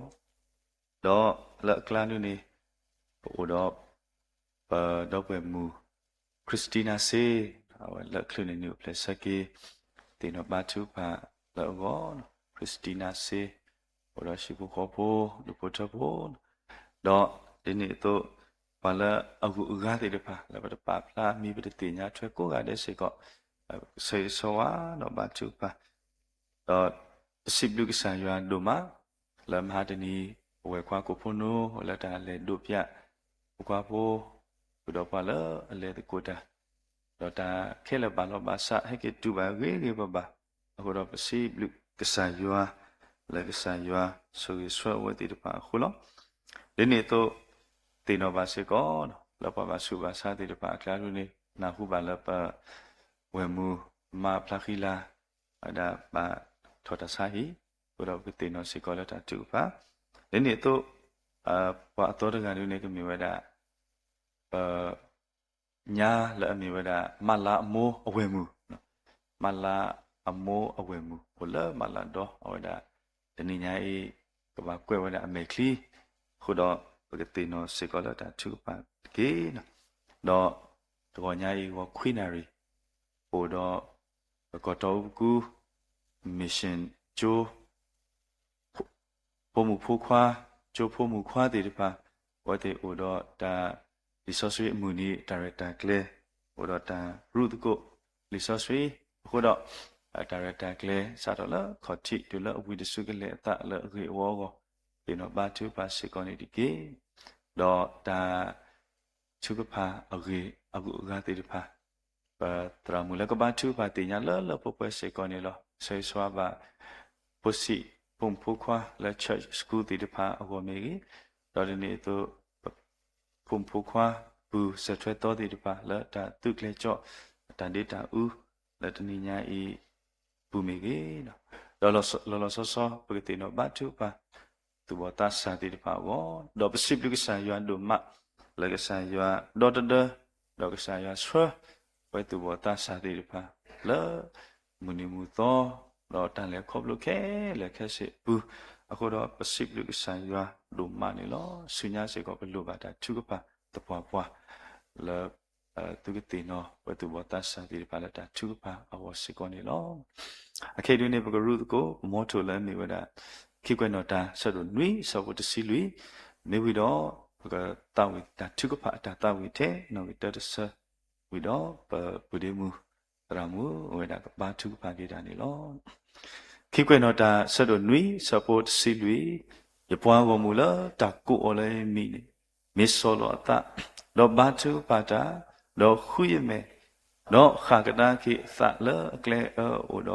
ဒီးလၢအကျါဒ်န့ၣ် ပအိၣ်ဒီး ပဒီပုၢ်ဝဲၢ်မုၣ် Christina စ့, အဝဲလၢအချုးန့ၢ်နံၣ်အိၣ်ဖျဲၣ်ဆၢက့ၤ သ့ၣ်နီၣ်ဘါထုကဖၣ်လၢအဂီၢ်, Christina စ့, အိၣ်ဒီးဟံၣ်ဖိဃီဖိ ဒူၣ်ဖိထၢဖိ ဒီးဒ်န့ၣ်အသိး ပှၤလၢအဂုၤအဂၤသ့ၣ်တဖၣ် လၢပတပာ်ဖျါမံၤပတသ့ၣ်ညါထွဲကိးဂၤဒဲးစ့ၢ်ကီး ဆၢဂ့ၤဆၢဝါဒီးဘါထုကဖၣ်, ဒီးပစံးဘျုးကစၢ်ယွၤဒိၣ်မး လၢမဟါတနံၤ ပဝဲၢ်ခွါကိးဖိနိ လၢတၢ်လဲၤဒိးပၠး ဖိခွါဖိ ဃုာ်ဒီးပှၤလၢအလဲၤသကိးတၢ်, ဒီးတၢ်ခဲလၢာ်ဘၣ်လီၤဘၣ်ဆး ဟဲက့ၤတုၤဘၣ်ဂ့ၤဂ့ၤဘၣ်ဘၣ်, အဃိဒီးပစံးဘျုးကစၢ်ယွၤ လၢကစၢ်ယွၤဆိၣ်ဂ့ၤဆှၢအဝဲသ့ၣ်တဖၣ်အဃိလီၤ. ဒ်န့ၣ်အသိး သ့ၣ်နီၣ်ဘၣ်စ့ၢ်ကီး လၢပှၤဘၣ်ဆူးဘၣ်ဆါသ့ၣ်တဖၣ်အကျါဒ်န့ၣ် နၢ်ဟူဘၣ်လၢပ ဝဲၢ်မုၢ်မါဖျါဃံလၤ ဝဲဒၣ်ဘၣ်ထီၣ်တၢ်ဆါဟံၣ်, အဃိဒီးပကသ့ၣ်နီၣ်စ့ၢ်ကီးလၢတၢ်ထုကဖၣ်, ဒ်န့ၣ်အသိး ပှၤအသီတဂၤဒ်န့ၣ် ကမ့ၢ်ဝဲဒၣ် ပ ညါလၢအမ့ၢ်ဝဲဒၣ် မးလၤအမိၢ်အဝဲၢ်မုၢ်, မးလၤအမိၢ်အဝဲၢ်မုၢ် အိၣ်လၢမးလၤဒီ အဝဲဒၣ် တနံၤညါအံၤ ကဘၣ်ကွဲးဝဲဒၣ်အမဲာ်ချံ, အဃိဒီးပကသ့ၣ်နီၣ်စ့ၢ်ကီးလၢတၢ်ထုကဖၣ်တက့ၢ်. ဒီးတဂီၤညါအံၤ ဂီၤခွံနၣ်ရံၣ် အိၣ်ဒီး ပကီၢ်တီအူပကူ mission ကၠိ ဖိမုၣ်ဖိခွါ, ကၠိဖိမုၣ်ခွါသ့ၣ်တဖၣ် အဝဲသ့ၣ်အိၣ်ဒီးတၢ်လံာ်စီဆှံအမုၢ်နံၤ တၢ်ရဲၣ်တၢ်ကျဲၤ, အိၣ်ဒီးတၢ်ရူသကိးလံာ်စီဆှံ, အဃိဒီး တၢ်ရဲၣ်တၢ်ကျဲၤ စးထီၣ်လၢခီၣ်ထံးတုၤလၢအဝံၤတစုကလဲၤအသးလၢအဂ့ၤအဝီအဂီၢ်, သ့ၣ်နီၣ်ဘါထုကဖၣ်စ့ၢ်ကီးန့ၣ်တက့ၢ်. ဒီးတၢ် ထုကဖၣ်အဂ့ၢ်အဂုၤအဂၤသ့ၣ်တဖၣ်, ပသရၣ်မုၣ်လၢကဘါထုကဖၣ်သ့ၣ်ညါလၢလၢပှဲၤပှဲၤစ့ၢ်ကီးန့ၣ်လီၤ. ဆၢဂ့ၤဆၢဝါဘၣ် ဖိဆံးဖိမုၣ်ဖိခွါလၢ church school သ့ၣ်တဖၣ်အဂီၢ်မ့ၢ်ဂ့ၤ, ဒီးဒ်န့ၣ်အသိး ဖိမုၣ်ဖိခွါ ပုၢ်စၢၤထွဲသီသ့ၣ်တဖၣ် လၢတၢ်သုးကျဲၤကၠီ တၢ်ဒ့တၢ်အူ လၢတနံၤညါအံၤ ပူၤမ့ၢ်ဂ့ၤ, ဒီးလီၤလီၤဆီဆီ ပကသ့ၣ်နီၣ်ဘါထုကဖၣ် သူၣ်ဘီၣ်သးစၢ်သ့ၣ်တဖၣ်အဂီၢ်, ဒီးပစံးဘျုးကစၢ်ယွၤဒိၣ်မး လၢကစၢ်ယွၤဒီတဒၢ, ဒီးကစၢ်ယွၤဆှၢ ပဝဲသူၣ်ဘီၣ်သးစၢ်သ့ၣ်တဖၣ် လၢမုၢ်နံၤမုၢ်သီ ဒီးတၢ်လဲၤခီဖျိခဲလၢာ်ခဲဆ့အပူၤ, အဃိဒီးပစံးဘျုးကစၢ်ယွၤဒိၣ်မးန့ၣ်လီၤ. ဆူညါစ့ၢ်ကီး ပလိၣ်ဘၣ်တၢ်ထုကဖၣ်သပှၢ်ပှၢ် လၢ သုကသ့ၣ်နီၣ် ပဝဲသူၣ်ဘီၣ်သးစၢ်သ့ၣ်တဖၣ်လၢတၢ်ထုကဖၣ်အဂီၢ်စ့ၢ်ကီးန့ၣ်လီၤ. အခဲအံၤဒ်န့ၣ် ပကရူသကိး ပမီထိၣ်လၢအမ့ၢ်ဝဲဒၣ် ခံကွဲးနီၣ်တၢ် ဆၢဒိၣ်နွံ ဆၢဖိတဆံလွံၢ်, မ့ၢ်ဝံၤဒီး ပကသးဝံၣ်တၢ်ထုကဖၣ်အတၢ်သးဝံၣ်ထဲ နီၣ်ဂံၢ်တၢတဆၢ ဝံၤဒီး ပပုၢ်ဒ့မုၣ် သရၣ်မုၣ် အဝဲဒၣ်ကဘါထုကဖၣ်က့ၤတၢ်န့ၣ်လီၤ. ခံကွဲးနီၣ်တၢ် ဆၢဒိၣ်နွံ ဆၢဖိတဆံလွံၢ်, ယပှၤဂီၢ်မုၢ်လၢတၢ်ကိးအီၤလၢယမံၤန့ၣ် မ့ၢ်ဆီၣ်လီၤအသး, ဒီးဘါထုကဖၣ်တၢ်, ဒီးဃုယမဲာ်, ဒီးဃၣ်ကဒါက့ၤအသးလၢအကျဲအၢအအိၣ်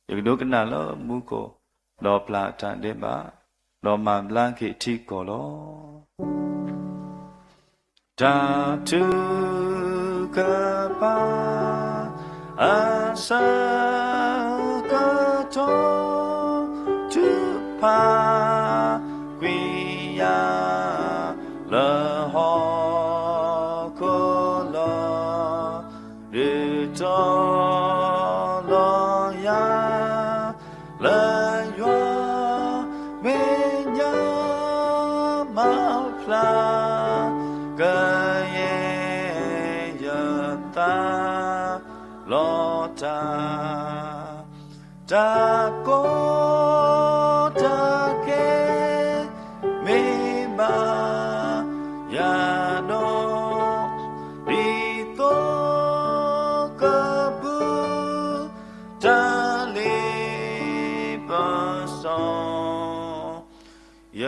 ဒီး, ယကဒိကနၣ်လၢမူခိၣ်, ဒီးပျၢ်အတၢ်ဒဲးဘး, ဒီးမၤဘျါက့ၤထံကီၢ်လီၤ. တၢ်ထုကဖၣ် အဆၢကတီၢ် ထုကဖၣ်ကွံာ်ယၤ လၢဟီၣ်ခိၣ်လီၤ. ဒုးတီၤလီၤယၤ လၢယွၤမဲာ်ညါမၤဖျါ ကယဲၢ်ယသး လီၤတၢ် တၢ်ကီတၢ်ခဲ မ့ၢ်ဘၣ်ယၤဒီး ဒ်သိးကဘုး တၢ်လ့ပစီ ယ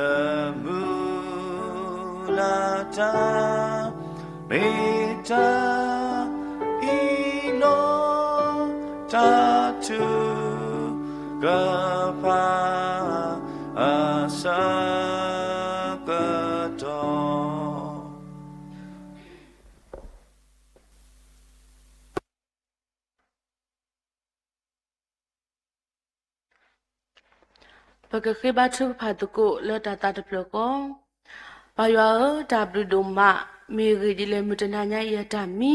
မုၢ်လၢ်တၢ် တၢ်ထုကဖၣ်အဆၢကတီၢ် ပကဃ့ဘါထုကဖၣ်သကိးလၢတၢ်သးတဖျၢၣ်ဃီ, ပၢ်ယွၤဧၢ, တၢ်ဘျုးဒိၣ်မး, မ့ၢ်ဂ့ၢ်ဒ်လဲၣ်မုၢ်တနၤညါအံၤအတၢ်မံ,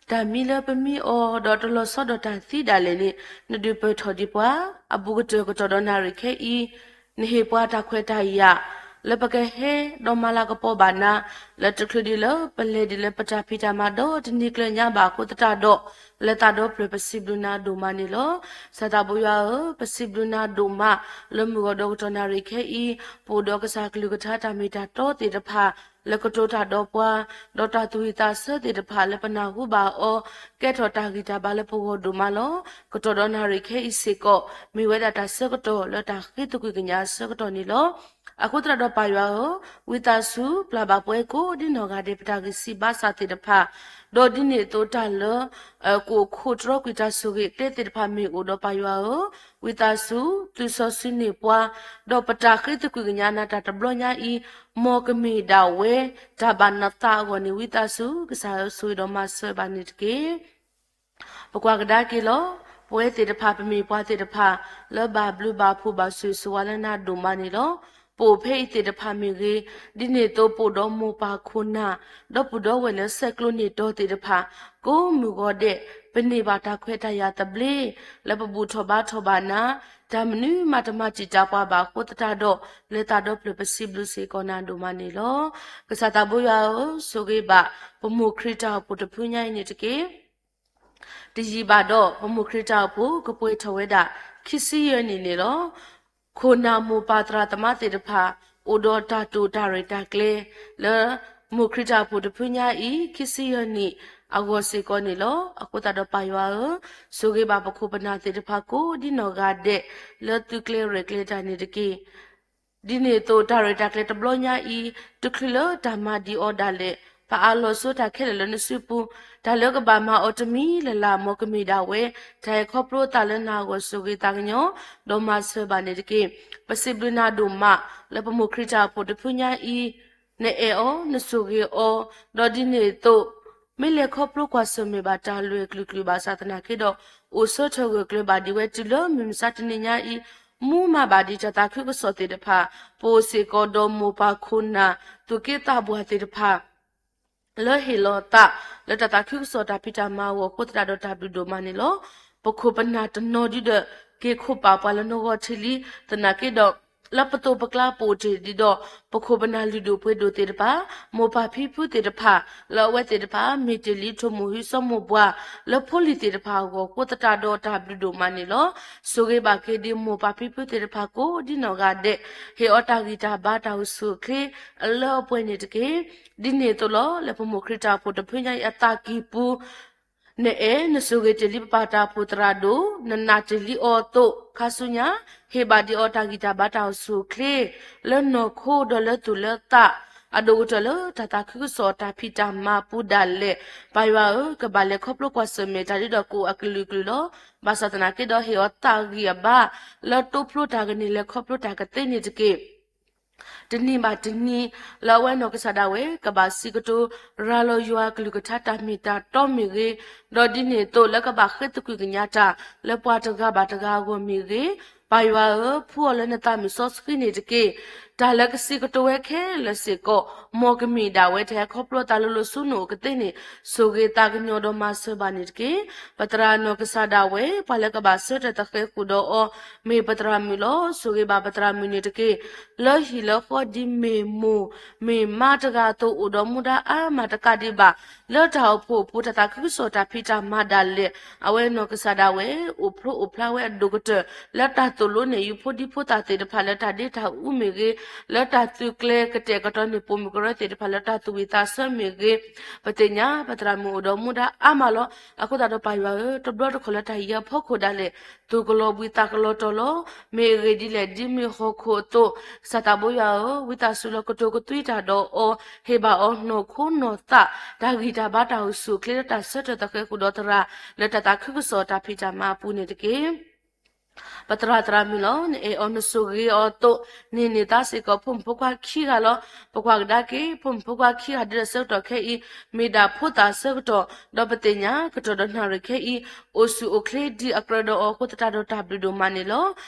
တၢ်မံလၢပမံအီၤ ဒီးတလီၤဆီဒီးတၢ်သံဒၣ်လဲာ်န့ၣ် နဒုးပၢၢ်ထီၣ်ဒံးပှၤ, အဘူးကတၢၢ်ကတီၢ်ဒီးနၣ်ရံၣ်ခဲအံၤ နဟ့ၣ်ပှၤတၢ်ခွဲးတၢ်ယာ် လၢပကဟဲဒီးမၤလၤကပီၤဘၣ်နၤ, လၢတချုးဒံးလၢပလဲၤဒံးလၢပတၢ်ဖံးတၢ်မၤဒီးတနံၤကျၢၤညါဘၣ်အဃိသတးဒီး, လဲၤသးဒီဖျၢၣ်ပစံးဘျုးနၤဒိၣ်မးန့ၣ်လီၤ. စၢ်သးဘိယွၤဧၢ, ပစံးဘျုးနၤဒိၣ်မး လၢမုၢ်ဂီၤဒီးကတီၢ်နၣ်ရံၣ်ခဲအံၤ, ပအိၣ်ဒီးကစၢ်ကလုၢ်ကထါတၢ်မ့ၢ်တၢ်တီသ့ၣ်တဖၣ် လၢကတိၤတၢ်ဒီးပှၤ, ဒီးတၢ်သူၣ်ဝံၣ်သးဆၢသ့ၣ်တဖၣ်လၢပနၢ်ဟူဘၣ်အီၤ, ကဲထီၣ်တၢ်ဂံၢ်တၢ်ဘါလၢပဂီၢ်ဒိၣ်မးလီၤ. ကတီၢ်ဒီးနၣ်ရံၣ်ခဲအံၤစ့ၢ်ကီး မ့ၢ်ဝဲဒၣ်တၢ်ဆၢကတီၢ်လၢတၢ်ဃ့သကွံၢ်ကညးအဆၢကတီၢ်န့ၣ်လီၤ. အဃိသတးဒီးပၢ်ယွၤဧၢ, ဝံသးစူၤပျၢ်ဘၣ်ပဝဲကိးဒ်နီၢ်ဂၤဒဲး ပတၢ်ဂံၢ်စၢ်ဘါစၢ်သ့ၣ်တဖၣ်, ဒီးဒ်န့ၣ်အသိးတၢ်လၢ ကအိၣ်ခိးတြီကွံာ်တၢ်ဆိၣ်ဂ့ၤအကျဲသ့ၣ်တဖၣ်မ့ၢ်အိၣ်ဒီးပၢ်ယွၤဧၢ, ဝံသးစူၤ သုစီဆှံန့ၢ်ပှၤ, ဒီးပတၢ်ဃ့သကွံၢ်ကညးနၤတၢ်တဘျီညါအံၤ, မ်ကမ့ၢ်ဒၣ်ဝဲ တၢ်ဘၣ်နသးအဂီၢ်န့ၣ် ဝံသးစူၤ ကစၢ်ဧၢ ဆိၣ်ဂ့ၤဒီးမၤစၢၤဘၣ်န့ၣ်တက့ၢ်. ပကွၢ်ကဒါက့ၤလီၤ. ပဝဲသ့ၣ်တဖၣ် ပမ့ၢ်ပှၤသ့ၣ်တဖၣ် လၢဘၣ်ဘျုးဘၣ်ဖှိၣ်ဘၣ်ဆိၣ်ဂ့ၤဆိၣ်ဝါလၢနၤဒိၣ်မးန့ၣ်လီၤ. ပအိၣ်ဖဲအံၤသ့ၣ်တဖၣ်မ့ၢ်ဂ့ၤ, ဒ်န့ၣ်အသိးပအိၣ်ဒီးမိၢ်ပၢ်ခိၣ်နၢ်, ဒီပုၢ်ဒီဝဲၢ်လၢဆဲးကျိးန့ၢ်တီၤသ့ၣ်တဖၣ် ကိးမုၢ်ဂီၤဒဲး, ပန့ၢ်ဘၣ်တၢ်ခွဲးတၢ်ယာ်သဘျ့ လၢပဘူၣ်ထီၣ်ဘါထီၣ်ဘၣ်နၤ, တၢ်မနုၤမးတမၤတံာ်တာ်ပှၤဘၣ်အဃိသတးဒီး လဲၤသးဒီဖျၢၣ်ပစံးဘျုးစ့ၢ်ကီးနၤဒိၣ်မးန့ၣ်လီၤ. ကစၢ်သးဘိယွၤဧၢ, ဆိၣ်ဂ့ၤဘၣ် ပမိၢ်ခရံာ်တၢ်အိၣ်ဖှိၣ်တဖုညါအံၤန့ၣ်တက့ၢ်. တယံာ်ဘၣ်ဒီး ပမိၢ်ခရံာ်တၢ်အိၣ်ဖှိၣ် ကပှဲၤထီၣ်ဝဲဒၣ် ခံဆံယဲၢ်နံၣ်န့ၣ်လီၤ. ခိၣ်နၢ်မိၢ်ပၢ်သရၣ်သမါသ့ၣ်တဖၣ် အိၣ်ဒီးတၢ်တိာ်တၢ်ရဲၣ်တၢ်ကျဲၤ လၢမိၢ်ခရံာ်တၢ်အိၣ်ဖှိၣ်တဖုညါအံၤ ခံဆံယဲၢ်နံၣ်အဂီၢ်စ့ၢ်ကီးန့ၣ်လီၤ. အဃိသတးဒီးပၢ်ယွၤဧၢ, ဆိၣ်ဂ့ၤဘၣ်ပခိၣ်ပနၢ်သ့ၣ်တဖၣ်ကိးဒ်နီၢ်ဂၤဒဲး လၢသုကျဲရဲၣ်ကျဲၤတၢ်န့ၣ်တက့ၢ်. ဒ်န့ၣ်အသိး တၢ်ရဲၣ်တၢ်ကျဲၤတဘျီညါအံၤ တချုးလၢတၢ်မၤဒံးအီၤဒၣ်လဲာ်, ပအးလီၤဆိတၢ်ခဲလၢာ်လၢနစုပူၤ, တၢ်လၢကဘၣ်မၤအီၤတမံၤလၢ်လၢ် မ်ကမ့ၢ်ဒၣ်ဝဲ တၢ်ဟဲခီဖျိအသးလၢနၤအဂီၢ် ဆိၣ်ဂ့ၤသးကညီၤ, ဒီးမၤစၢၤဘၣ်န့ၣ်တက့ၢ်. ပစံးဘျုးနၤဒိၣ်မး လၢပမိၢ်ခရံာ်တၢ်အိၣ်ဖှိၣ်တဖုညါအံၤ, နအဲၣ်အီၤ, နဆိၣ်ဂ့ၤအီၤ, ဒီးဒ်န့ၣ်အသိး မ့ၢ်လဲၤခီဖျိကွၢ်ဆၢၣ်မဲာ်ဘၣ်တၢ်လွဲၢ်ကလုာ်ကလုာ်ဘၣ်ဆၣ်သနာ်က့ဒီး, အိၣ်ဆၢထၢၣ်ဂၢၢ်ကျၢၤဘၣ်ဒံးဝဲတုၤလၢမုၢ်မဆါတနံၤညါအံၤ, မူမၤဘၣ်ဒံးတၢ်သးခုကစီၣ်သ့ၣ်တဖၣ်, ပအိၣ်စ့ၢ်ကီးဒီးမိၢ်ပၢ်ခိၣ်နၢ် သူၣ်က့သးပှၢ်သ့ၣ်တဖၣ် လၢဟ့ၣ်လီၤသး လၢတၢ်သးခုကစီၣ်တၢ်ဖံးတၢ်မၤအဂီၢ်အဃိသတးဒီးတၢ်ဘျုးဒိၣ်မးန့ၣ်လီၤ. ပခိၣ်ပနၢ်တနီၤဒုဒီး က့ၤခိၣ်ပာ်ပှၤလၢနဂီၢ်ထံလံ, သနာ်က့ဒီး လၢပသိးပကျါပအိၣ်တ့ၢ်ဒံးဒီး ပခိၣ်ပနၢ်လုၢ်ဒိၣ်ပှ့ၤဒိၣ်သ့ၣ်တဖၣ်, မိၢ်ပၢ်ဖံဖုသ့ၣ်တဖၣ် လၢအဝဲသ့ၣ်တဖၣ် မ့ၢ်တ့ၢ်လံထိၣ်မိၢ်ဟံၣ်စီၤမိၢ်ပှၢ် လၢဖိလံၤသ့ၣ်တဖၣ်အဂီၢ်အဃိသတးဒီးတၢ်ဘျုးဒိၣ်မးန့ၣ်လီၤ. ဆိၣ်ဂ့ၤဘၣ်က့ၤဒံးမိၢ်ပၢ်ဖံဖုသ့ၣ်တဖၣ်ကိးဒ်နီၢ်ဂၤဒဲး, ဟ့ၣ်အီၤတၢ်ဂံၢ်တၢ်ဘါတၢ်အိၣ်ဆူၣ်အိၣ်ချ့ လၢအပှဲၤန့ၣ်တက့ၢ်. ဒ်န့ၣ်အသိးလီၤ. လၢပမိၢ်ခရံာ်တၢ်အိၣ်ဖှိၣ်တဖုညါအံၤအသးကံၢ်ပူၤ နအဲၣ် နဆိၣ်ဂ့ၤတ့ၢ်လံပပၢ်တၢ်အိၣ်ဖှိၣ်သရၣ်ဒိၣ်, နနာ်တ့ၢ်လံအီၤအသိး ခါဆူညါ ဟ့ၣ်ဘၣ်ဒံးအီၤတၢ်ဂံၢ်တၢ်ဘါတၢ်အိၣ်ဆူၣ်အိၣ်ချ့ လၢနီၢ်ခိဒီးလၢသူၣ်လၢသး အဒိၣ်ကတၢၢ်လၢတၢ်သးခုကစီၣ်တၢ်ဖံးတၢ်မၤပူၤဒၣ်လဲာ်, ပၢ်ယွၤဧၢ, ကဘၣ်လဲၤခီဖျိကွၢ်ဆၢၣ်မဲာ်တၢ်ဒ်ဒီးကအိၣ်အကလုာ်ကလုာ်လီၤ. ဘၣ်ဆၣ်သနာ်က့ဒီးဟ့ၣ်အီၤသးဂံၢ်အဘါ လၢတိဖျိတၢ်ကန့ၢ်လၢခီဖျိတၢ်ကသ့န့ၣ်တက့ၢ်. တနံၤဘၣ်တနံၤ လၢအဝဲနီၢ်ကစၢ်ဒၣ်ဝဲ ကဘၣ်စံးကတိၤ ရၤလီၤယွၤကလုၢ်ကထါတၢ်မ့ၢ်တၢ်တီမ့ၢ်ဂ့ၤ, ဒီးဒ်န့ၣ်အသိးလၢကဘၣ်ဃ့သကွံၢ်ကညးတၢ် လၢပှၤတဂၤဘၣ်တဂၤအဂီၢ်မ့ၢ်ဂ့ၤ, ပၢ်ယွၤဧၢ, ဖှူအီၤလၢနသးမုၢ်စီဆှံန့ၣ်တက့ၢ်. တၢ်လၢကစံးကတိၤဝဲခဲလၢာ်စ့ၢ်ကီး မ်ကမ့ၢ်ဒၣ်ဝဲတၢ်ဟဲခီဖျိအသးလၢလီၤဆူနအိၣ်ကသ့န့ၣ် ဆိၣ်ဂ့ၤသးကညီၤဒီးမၤစၢၤဘၣ်န့ၣ်တက့ၢ်. ပသရၣ်နီၢ်ကစၢ်ဒၣ်ဝဲ ပှၤလၢကဘၣ်ဆၢထၢၣ်သဃဲၤဃုာ်ဒီးအီၤ မ့ၢ်ပသရၣ်မုၣ်လီၤ. ဆိၣ်ဂ့ၤဘၣ်ပသရၣ်မုၣ်န့ၣ်တက့ၢ်. လၢဟံၣ်လၢဃီဒ်မ့ၢ်မိၢ်မ့ၢ်မါတဂၤအသိး အိၣ်ဒီးမူဒါအါမးတကးဒံးဘၣ်, လၢတၢ်အိၣ်ဖှိၣ်အပူၤ တၢ်သးခုကစီၣ်တၢ်ဖံးတၢ်မၤဒၣ်လဲာ် အဝဲနီၢ်ကစၢ်ဒၣ်ဝဲ အိၣ်ဖျိအိၣ်ဖျါဝဲအဒိၣ်ကတၢၢ် လၢတၢ်သိၣ်လိနဲၣ်ယုၤဖိဒံဖိသၣ်သ့ၣ်တဖၣ်လၢတၢ်ဒ့တၢ်အူမ့ၢ်ဂ့ၤ, လၢတၢ်သုးကျဲကတဲာ်ကတီၤန့ၢ်ပိာ်မုၣ်ကရၢသ့ၣ်တဖၣ်လၢတၢ်သူၣ်ဝံၣ်သးဆၢမ့ၢ်ဂ့ၤ, ပသ့ၣ်ညါပသရၣ်မုၣ်အိၣ်ဒီးမူဒါအါမးလီၤ. အဃိသတးဒီးပၢ်ယွၤဧၢ, တဘျီတခီၣ်လၢတၢ်ဟံးအဖီခိၣ်ဒၣ်လဲာ် သူၣ်ကလီၤဘှံးသးကလီၤတီၤလီၤ. မ့ၢ်အဂ့ၢ်ဒ်လဲၣ်, ဒ်မ့ၢ်ဟီၣ်ခိၣ်အသိး, ကစၢ်သးဘိယွၤဧၢ, ဝံသးစူၤလီၤကတိၤကသွံတၢ်ဒီးအီၤ, ဟ့ၣ်ဘၣ်အီၤနီၢ်ခိနီၢ်သး, တၢ်ဂံၢ်တၢ်ဘါတၢ်အိၣ်ဆူၣ်အိၣ်ချ့လၢတၢ်ဆၢထၢၣ်သဃဲၤဃုာ်ဒီးသရၣ် လၢတၢ်သးခုကစီၣ်တၢ်ဖံးတၢ်မၤအပူၤန့ၣ်တက့ၢ်. ပသရၣ်သရၣ်မုၣ်လီၤ. နအဲၣ်အီၤနဆိၣ်ဂ့ၤအီၤအသိး, န့ၢ်န့ၢ်သါစ့ၢ်ကီးဖိမုၣ်ဖိခွါခံဂၤလီၤ. ပကွၢ်ကဒါက့ၤ ဖိမုၣ်ဖိခွါခံဂၤဒ်ဒီးဆၢကတီၢ်ခဲအံၤ မ့ၢ်ဒၣ်ဖိသၣ်ဆၢကတီၢ်, ဒီးပသ့ၣ်ညါကတီၢ်ဒီးနၣ်ရံၣ်ခဲအံၤ အိၣ်ဆူၣ်အိၣ်ချ့ဒ်အကြၢးဒီးအီၤအဃိသတးဒီးတၢ်ဘျုးဒိၣ်မးန့ၣ်လီၤ.